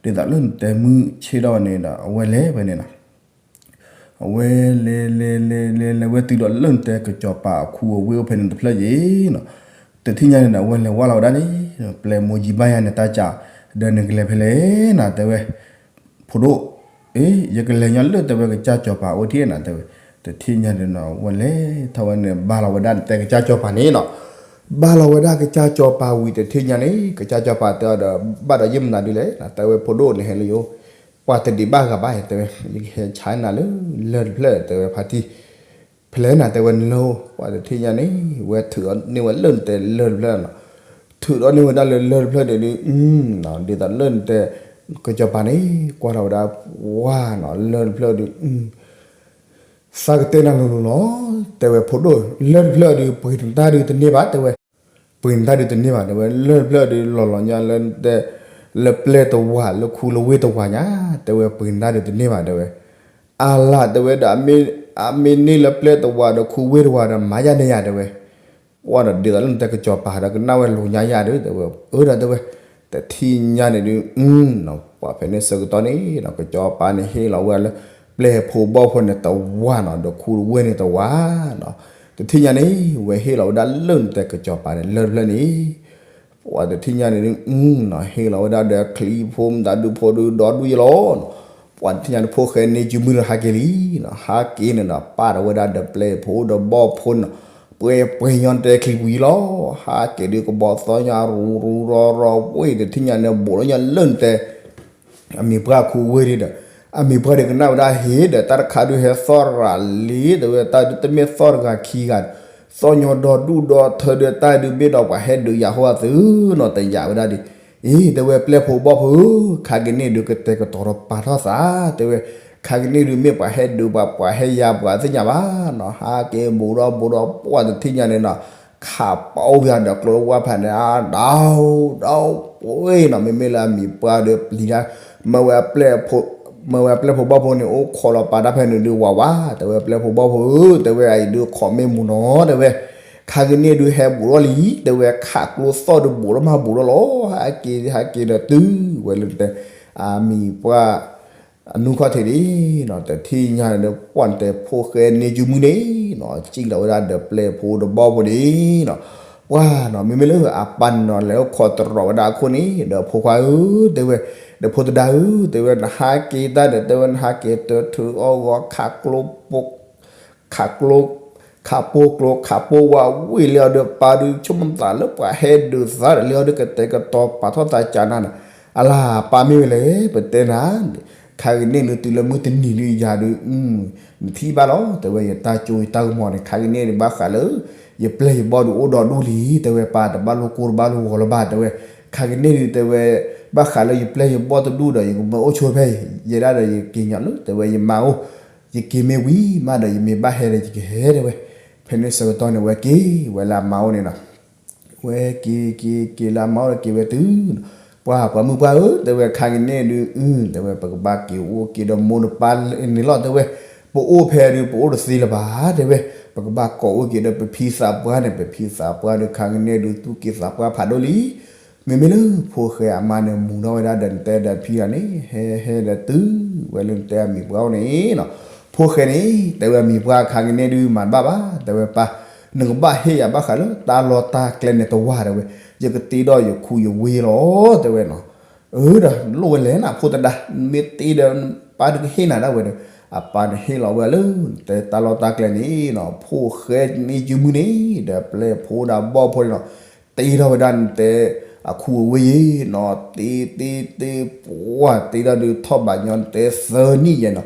သိးလၢနတဲမုၢ်ဆ့ၣ်ထီၣ်ဝဲန့ၣ်ဒီး အဝဲလဲၤဝဲန့ၣ်နီၤ အဝဲလဲၤလဲၤလဲၤလဲၤလဲၤဝဲတုၤဒီးလၢနတဲကစီၤပၤအခူအဝ့ၢ်အိၣ်ဖဲန့ၣ်တဖျၢၣ်ယံၤနီၤ တထံၣ်ညါန့ၣ်ဒီး အဝဲလဲၤဝဲလီၤဝဲဒၣ်န့ၣ် ပျဲမိၢ်ယံၤဘါယၤန့ၣ်တၢ်စး ဒီးနကလဲၤဖဲလဲၣ်နၤတဲဝဲ ဖိဒိၣ် အ့ ယကလဲၤညီလၢတဲဝဲကစၢ်စီၤပၤအိၣ်ထံၣ်နၤတဲဝဲ တထံၣ်ညါန့ၣ်နီၤ ဝဲလဲၤထီၣ်ဝဲန့ၣ် ဘါလီၤဝဲဒၣ်နတဲကစၢ်စီၤပၤန့ၣ်နီၤ ဘါလီၤဝဲဒၣ်ကစၢ်စီၤပၤဝံၤတထံၣ်ညါန့ၣ် ကစၢ်စီၤပၤတဲအီၤဒီး ဘၣ်ဒီးယမနုၤဒုလဲၣ် တဲဝဲဖိဒိၣ်နဟဲလၢယအိၣ် ပှၤတဒံးဘၣ်ဂၤဘၣ်တဲဝဲ ယကဟဲဆါနၤလၢလၢၢ်တဖျၢၣ်တဲဝဲဖါတံၢ် ဖဲလဲၣ်နၤတဲဝဲနလၢၢ် ပှၤတထံၣ်ညါန့ၣ် ဝဲထုးအီၤန့ၢ်ဝဲလၢၢ်နတဲလၢၢ်တဖျၢၣ်နီၤ ထုးဒီးန့ၢ်ဝဲဒၣ်လၢလၢၢ်တဖျၢၣ်န့ၣ်ဒုး ဒ်သိးလၢၢ်နတဲ ကစီၤပၤန့ၣ် ကွၢ်ထီၣ်ဝဲဒၣ် ဝါနီၤ လၢၢ်တဖျၢၣ်ဒုး သးကတဲနၤလိၤလိၤလီၤ တဲဝဲဖိဒိၣ် လၢၢ်တဖျၢၣ်ဒုး ပှ့ၤနတၢ်ဒုးတန့ၢ်ဘၣ်တဲဝဲ ပှ့ၤနတၢ်ဒုးတန့ၢ်ဘၣ်တဲဝဲ လၢၢ်တဖျၢၣ်ဒုး လီၤလီၤညါလၢတဲ လၢပျဲၢ်တဝာ် လၢခူလၢဝ့ၢ်တဝာ်ညါ တဲဝဲပှ့ၤနတၢ်ဒုးတန့ၢ်ဘၣ်တဲဝဲ အလၢ်တဲဝဲဒီး အမ့ၢ်န့ၢ်လၢပျဲၢ်တဝာ်ဒီးခူဝ့ၢ်တဝာ်ဒီး မၤယၤန့ၢ်ယၤတဲဝဲ ပှၤဒီးဒ်သိးလၢနတဲကစီၤပၤဒီးကနၣ်ဝဲလိာ်ညါယၤဒုးတဲဝဲ အၢဒီးတဲဝဲ တထံၣ်ညါန့ၣ်ဒုး ပှၤဖဲန့ၣ်ဆၢကတီၢ်န့ၣ် ကစီၤပၤန့ၣ်ဟ့ၣ်လီၤဝဲလၢ ပျဲၢ်ဖိဘီၣ်ဖိန့ၣ်တဝာ်နီၤ ဒီးခူဝ့ၢ်န့ၣ်တဝာ်နီၤ တထံၣ်ညါန့ၣ် ဝဲဟ့ၣ်လီၤဝဲဒၣ်လၢၢ်နတဲကစီၤပၤန့ၣ် လၢၢ်တဖျၢၣ်န့ၣ် ပှၤတထံၣ်ညါန့ၣ်ဒုး ဟ့ၣ်လီၤဝဲဒၣ်ဒီးချံဖိမတၤဒုဖိဒုးဒီဒူၣ်ယလီၤနီၤ ပှၤတထံၣ်ညါန့ၣ် ဖိၣ်ဃဲန့ၢ်စုမုၢ်ဒီးဟးက့ၤလံနီၤ ဟးက့ၤန့ၣ်ဒီး ပာ်ဒီးဝဲဒၣ်ဒီးပျဲၢ်ဖိဒီးဘီၣ်ဖိနီၤ ပှဲၤပှဲၤညီနတဲချံပူၤယလီၤ ဟးက့ၤဒုးကဘီသီညါရူရူရီရီ ဝ့ၢ်တထံၣ်ညါန့ၣ် ဘူးလီၤညါလၢၢ်နတဲ အမံၤပှၢ်ခူဝ့ၢ်ဒုးဒီး အမံၤပှၢ်ဒုးကနၣ်ဝဲဒၣ်ဟ့ၣ်ဒီး တၢ်တခါဒုးဟဲသီၣ်ရၤလံ တဲဝဲတၢ်ဒုးတမ့ၢ်သီၣ်တဂၤခံဂၤဒီး သီၣ်ညီဒီဒူၣ်ဒီထၢဒီးတၢ်ဒုးဘ့ၣ်ဒီးပှၤဟဲဒုးယၤဟိအသုနီၤ တယာ်ဝဲဒၣ်ဒံး. အ့ တဲဝဲပျဲၢ်ဖိဘီၣ်ဖိဧၢ, ခါကန့ၣ်ဒုးကတဲာ်ကတီၤဒီးပာ်ထီၣ်သး, တဲဝဲ ခါကန့ၣ်ဒုးမ့ၢ်ပှၤဟဲဒုးပှၤ ပှၤဟဲယၤပှၤသ့ၣ်ညါဘၣ်နီၤ, ဟးက့ၤဘူးဒီးဘူးဒီးပှၢ်တထံၣ်ညါန့ၣ်နီၤ, ခးပအိၣ်ဝံၤဒီးကျိဝၢ်ဖးန့ၣ် ဒီးဒီးပှ့ၤနီၤ, မ့မ့ၢ်လၢအမံၤပှၢ်ဒီးပျံၤဒၣ် မၢဝဲအပျဲၢ်ဖိဘီၣ်ဖိန့ၣ် အိၣ်ခိးလီၤပာ်တၢ်ဖဲန့ၣ်ဒုးဝးဝး, တဲဝဲပျဲၢ်ဖိဘီၣ်ဖိဧၢ, တဲဝဲအအံၤဒုးခိးမ့ၢ်မူနီၤ, တဲဝဲ ခါကန့ၣ်ဒုးဟဲဘူးထီၣ်လံ, တဲဝဲခးကျိသီၣ်ဒုးဘူးထီၣ်မးဘူးထီၣ်လီၤ, ဟးက့ၤဟးက့ၤဒီးတုၤဝဲလၢတဲ အမံၤပှၢ် အနူၢ်ခီၣ်ထံးန့ၣ်နီၤ, တထံၣ်ညါန့ၣ်ဒီး ပှၢ်တဲဖိၣ်ဃဲန့ၢ်စုမုၢ်န့ၣ်နီၤ, စံၣ်လီၤဝဲဒၣ်ဒီးပျဲၢ်ဖိဒီးဘီၣ်ဖိန့ၣ်နီၤ, ပှၢ်နီၤ မ့မ့ၢ်လၢအပၢ်န့ၣ်နီၤ လဲၤအိၣ်ခိးတရီးဝဲဒၣ်အခိၣ်န့ၣ် ဒီးဖိခွါဧၢ, တဲဝဲ ဒီးဖိသဒါဧၢ, တဲဝဲနဟးက့ၤတၢ်ဒီး တဲဝဲနဟးက့ၤတၢ်ထုးအီၣ်ဂီၤခးကျိ ခးကျိ ခးပိကျိ ခးပိဝါဝ့ၢ်လၢအီၤဒီး ပၢ်ဒုးဆိကမိၣ်သးလၢပှၤဟဲဒုးသးဒီးလၢအီၤဒီး ကတဲာ်ကတီၤပာ်ထီၣ်သးကၢ်နၤန့ၣ်, အလၢပၢ်မ့ၢ်ဝဲလဲၣ် ပတဲနၤ, ခါကန့ၣ်ဒုးတုၤလၢမုၢ်တနံၤဒုးယၤဒုး နထံၣ်ဘၣ်လီၤ, တဲဝဲယတၢ်ကၠိယတၢ်ကမီၤန့ၣ် ခါကန့ၣ်ဒုးဘၣ်ဃးလၢ ယပျဲၢ်ယဘီၣ်ဒုးအိၣ်ဒီးဒူၣ်လံ, တဲဝဲပၢ်တဘၣ်လိာ်ကိၢ်တဘၣ်လိာ်ဂီၤလၢၤဘၣ်, တဲဝဲ ခါကန့ၣ်ဒုး တဲဝဲ ဘၣ်ဃးလၢယပျဲၢ်ယဘီၣ်တဒူၣ်ဒီး ယကမၢအိၣ်ဆိဖဲအံၤ, ယဲဒၣ်ဒီးယက့ၤညီလၢ တဲဝဲယမါအိၣ်, ယက့ၤမ့ၢ်ဝံၤမးဒီး ယမ့ၢ်ဘၣ်ဟဲဒီးယကဟဲ တဲဝဲ, ဖဲန့ၣ်ဆၢကတီၢ်န့ၣ် ဝဲက့ၤဝဲလၢအမါအိၣ်န့ၣ်နီၤ, ဝဲက့ၤက့ၤက့ၤလၢအမါအိၣ်ဒီးက့ၤဝဲတုၤ ပှၢ်ပှၤမုၣ်ပှၢ်ဧၢ, တဲဝဲခါကန့ၣ်ဒုး တဲဝဲ ပကဘၣ်က့ၤအိၣ်က့ၤဒီးမိၢ်ဒီးပၢ်န့ၣ်လီၤ, တဲဝဲ ပအိၣ်ဖဲဒုး ပအိၣ်တသ့လၢၤဘၣ်, တဲဝဲ ပကဘၣ်ကိးအိၣ်က့ၤဒီးပဖံသးပှၢ်န့ၣ်, ပဖံသးပှၢ်ဒုး ခါကန့ၣ်ဒုး သူၣ်က့ၤသးပှၢ်ဖးဒိၣ်လံ, မ့မ့ၢ်လၢဖိၣ်ဃဲအမါန့ၣ် မူၤထီၣ်ဝဲဒၣ်ဒီးနတဲဒီးဖံဂၤန့ၣ် ဟဲဟဲဒီးတုၤဝဲလၢနတဲအမံၤပှၢ်အိၣ်န့ၣ်နီၤ, ဖိၣ်ဃဲန့ၣ် တဲဝဲအမံၤပှၢ် ခါကန့ၣ်ဒုး မၤတဘၣ်ဘၣ်, တဲဝဲပၢ် နကဘၣ်ဟ့ၣ်ယၤဘၣ်ဃးလၢတၢ်လီၢ်တၢ်ကျဲန့ၣ်တဝၢ်, တဲဝဲ ယကတ့ဒီးယခူယဝ့ၢ်လီၤ, တဲဝဲနီၤ, အၢ ဒီးလိၣ်ဝဲလဲၣ်နၤ ဖိသဒါ, မ့ၢ်တ့ဒီး ပၢ်ဒုးကဟ့ၣ်နၤဒၣ်ဝဲဒီး အပၢ်န့ၣ်ဟ့ၣ်လီၤဝဲလၢ နတဲတၢ်လီၢ်တၢ်ကျဲန့ၣ်နီၤ, ဖိၣ်ဃဲန့ၢ်စုမုၢ်န့ၣ် ဒီးပျဲၢ်ဖိဒီးဘီၣ်ဖိန့ၣ်နီၤ, တ့ထီၣ်ဝဲဒၣ်နတဲ အခူအဝ့ၢ်ယဲနီၤ, တ့တ့တ့ ပှၢ်တ့ထီၣ်ဒုးထီၣ်ဘးညီနတဲသၢနံၣ်ယဲနီၤ,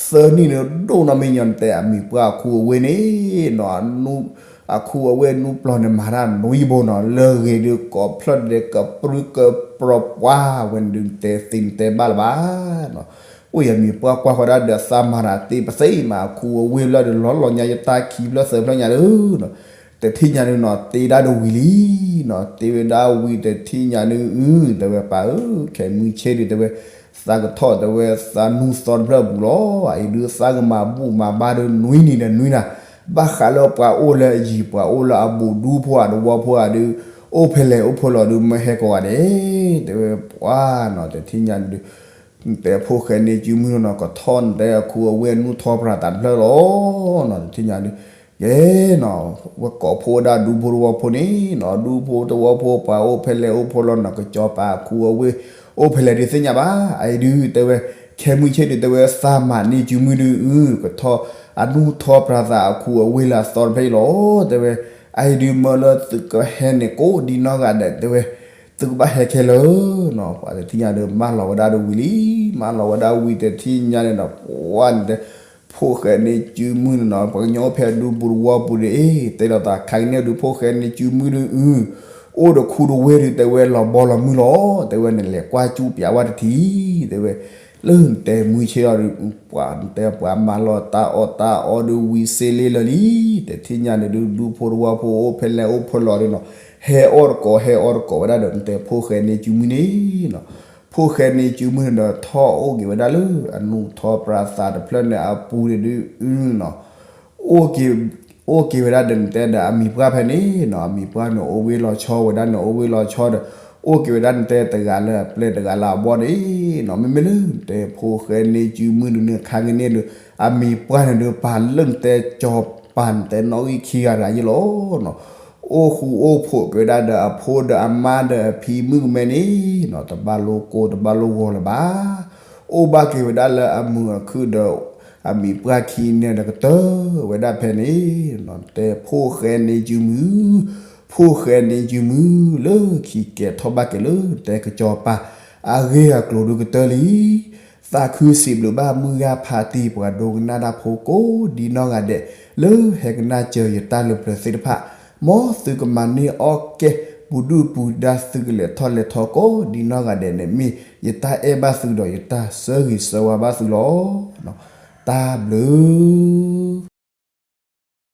သၢနံၣ်န့ၣ်ဒိၣ်နီၢ်မ့ၢ်ညီနတဲအမံၤပှၢ်အခူအဝ့ၢ်န့ၣ်နီၤ, အခူအဝ့ၢ်နူပျီၢ်န့ၣ် မၤတၢ်နွံဘိနီၤ, လၢဂ့ၤဒုးကိးဖျၢၣ်ဒဲးကပြုၢ်ကပြီၤပှၢ်ဝဲန့ၣ်ဒုး နတဲသ့နတဲဘၣ်လၢၤဘၣ်နီၤ, အိၣ်ယမံၤပှၢ်ကွၢ်ဃီဒၣ်ဒီးသးမၤတၢ်တ့ပသ့မး အခူအဝ့ၢ်ဘျီဒီး လီၤလီၤညါယတၢ်ခံဘျီသၢဘျီညါဒီးနီၤ, တထံၣ်ညါဒုးနီၤ တ့ဒၣ်ဒ်ဝံၤလံနီၤ, တ့ဝဲဒၣ်ဝံၤတထံၣ်ညါဒုး အု တဲဝဲပၢ်ဧၢ, ခဲမုၢ်ဆ့ၣ်ဒုး တဲဝဲ သးကထီၣ် တဲဝဲ သးနူသီတဖျၢၣ်အပူၤလီၤ, အအံၤဒုးသးကမၤဘူၣ်မၤဘါဒုးနွံနံၤဒီးနွံနၤ, ဘၣ်ဃးလၢပှၤအိၣ်လၢအယံၤ ပှၤအိၣ်လၢအဘူးဒူဖိဧါ တဝီဖိဧါဒုး အိၣ်ဖဲလဲၣ်အိၣ်ဖဲလဲၣ်ဒုး မၢဟဲကိးဂၤဒဲး, တဲဝဲပှၢ်နီၤ တထံၣ်ညါဒုး နတဲဖိၣ်ဃဲန့ၢ်စုမုၢ်နီၤ ကထီၣ်နတဲအခူအဝ့ၢ်နူၢ်ထီပြၤသးတဖျၢၣ်လီၤနီၤ, တထံၣ်ညါဒုး ကဲနီၤ, ဝဲကိးဖိဝဲဒၣ်ဒူဖိတဝီဖိန့ၣ်နီၤ, ဒူဖိတဝီဖိပှၤအိၣ်ဖဲလဲၣ်အိၣ်ဖဲလဲၣ်နီၤ, ကစီၤပၤအခူအဝ့ၢ် အိၣ်ဖဲလဲၣ်ဒုးသ့ၣ်ညါဘၣ်, အအံၤဒုး တဲဝဲ ခဲမုၢ်ဆ့ၣ်ဒုး တဲဝဲသးမၤန့ၢ်စုမုၢ်ဒုး အု ကထီၣ် အနူၢ်ထီပြၤသးအခူအဝ့ၢ်လၢအသီတဖျၢၣ်အံၤလီၤ, တဲဝဲ အအံၤဒုးမၢလၢသုကဟဲန့ၣ်ကိးဒံနီၢ်ဂၤဒဲး တဲဝဲ သုကဘၣ်ဟဲခဲလၢာ်နီၤ, ပှၤတထံၣ်ညါဒုး မၢလီၤဝဲဒၣ်ဒ်ဝံၤလံ, မၢလီၤဝဲဒၣ်ဝံၤတထံၣ်ညါန့ၣ်နီၤ ပှၢ်န့ၣ်တဲ ဖိၣ်ဃဲန့ၢ်စုမုၢ်န့ၣ်နီၤ ပှၤကညီအိၣ်ဖဲဒူပူၤတဝီပူၤဒုး အ့ တဲလီၤသး ခါကန့ၣ်ဒုး ဖိၣ်ဃဲန့ၢ်စုမုၢ်ဒုး အု အိၣ်ဒီးခူတဝ့ၢ်ဒုး တဲဝဲလီၤဘီလီၤမုၢ်လီၤ, တဲဝဲနလဲၤကွၢ်ကၠူပျးဝဲတထံၣ်, တဲဝဲ လၢနတဲမုၢ်ဆ့ၣ်အီၤဒုး ပှၤတဲပှၤမၢလီၤတၢ်အီၣ်တၢ်အီဒုးဝံၤစ့လ့လၢာ်လံ, တထံၣ်ညါန့ၣ်ဒုး ဒူဖိတဝီဖိအိၣ်ဖဲလဲၣ်အိၣ်ဖဲလဲၣ်ဒုးနီၤ ဟဲအီၣ်တကိး ဟဲအီၣ်တကိးဝဲဒၣ်ဒီး နတဲဖိၣ်ဃဲန့ၢ်စုမုၢ်န့ၣ်နီၤ, ဖိၣ်ဃဲန့ၢ်စုမုၢ်န့ၣ်ဒီး ထီၣ်အိၣ်က့ၤဝဲဒၣ်လၢ အနူၢ်ထီပြၤသးတဖျၢၣ်န့ၣ်အပူၤန့ၣ်ဒုးနီၤ အိၣ်က့ၤဝဲဒၣ်ဒီးနတဲဒီးအမံၤပှၢ်ဖဲန့ၣ်နီၤ, အမံၤပှၢ်န့ၣ်အိၣ်ဝ့ၢ်လီၤဆီဝဲဒၣ်န့ၣ် အိၣ်ဝ့ၢ်လီၤဆီဒီး အိၣ်က့ၤဝဲဒၣ်နတဲတဂၤလၢအပျဲၢ်တဂၤလၢအဘီၣ်န့ၣ်နီၤ, မ့မ့ၢ်လၢနတဲဖိၣ်ဃဲန့ၢ်စုမုၢ်ဒုးန့ၣ် ခါကန့ၣ်ဒုး အမံၤပှၢ်န့ၣ်ဒုး ပာ်လၢနတဲစီၤပၤနတဲနီၣ်ဂံၢ်ခံဂၤတဂၤယ့ၢ်လီၤနီၤ, အိၣ်ဃူအိၣ်ဖိးက့ၤဝဲဒၣ်ဒီးအဖိဒီးအမါဒီးအဖံမုၣ်ကမဲန့ၣ်နီၤ, တဘၣ်လိာ်ကိၢ်တဘၣ်လိာ်ဂီၤလၢၤဘၣ် အိၣ်ဘၣ်က့ၤဝဲဒၣ်လၢအမုာ်အခုၣ်ဒီး အမံၤပှၢ်ခံန့ၣ်ဒီးကတၢၢ်ဝဲဒၣ်ဖဲန့ၣ်နီၤ, တဲဖိၣ်ဃဲန့ၢ်စုမုၢ်, ဖိၣ်ဃဲန့ၢ်စုမုၢ် လၢခံကဲထီၣ်ဘၣ်က့ၤလၢတဲကစီၤပၤ အဂ့ၢ်အကျိၤဒုးကတၢၢ်လံ, သးခုစံးဘျုးဘၣ်မုၢ်ဂၤဖးတံၢ် ပှၤဒိကနၣ်တၢ်ဖိကိးဒ်နီၢ်ဂၤဒဲး လၢဟဲကနၣ်စၢၤယတၢ်လၢပျၢၤသ့ၣ်တဖၣ်, မ်သုကမၤန့ၢ်အီၣ်ကဲ ပူၤဒုၣ်ပူၤဒါ သုကလဲၤထီၣ်လဲၤထီကိးဒ်နီၢ်ဂၤဒဲးန့ၣ် မ့ၢ်ယတၢ်အဲၣ်ဘၣ်သုဒီးယတၢ်ဆၢဂ့ၤဆၢဝါဘၣ်သုလီၤ. တၢ်ဘျုး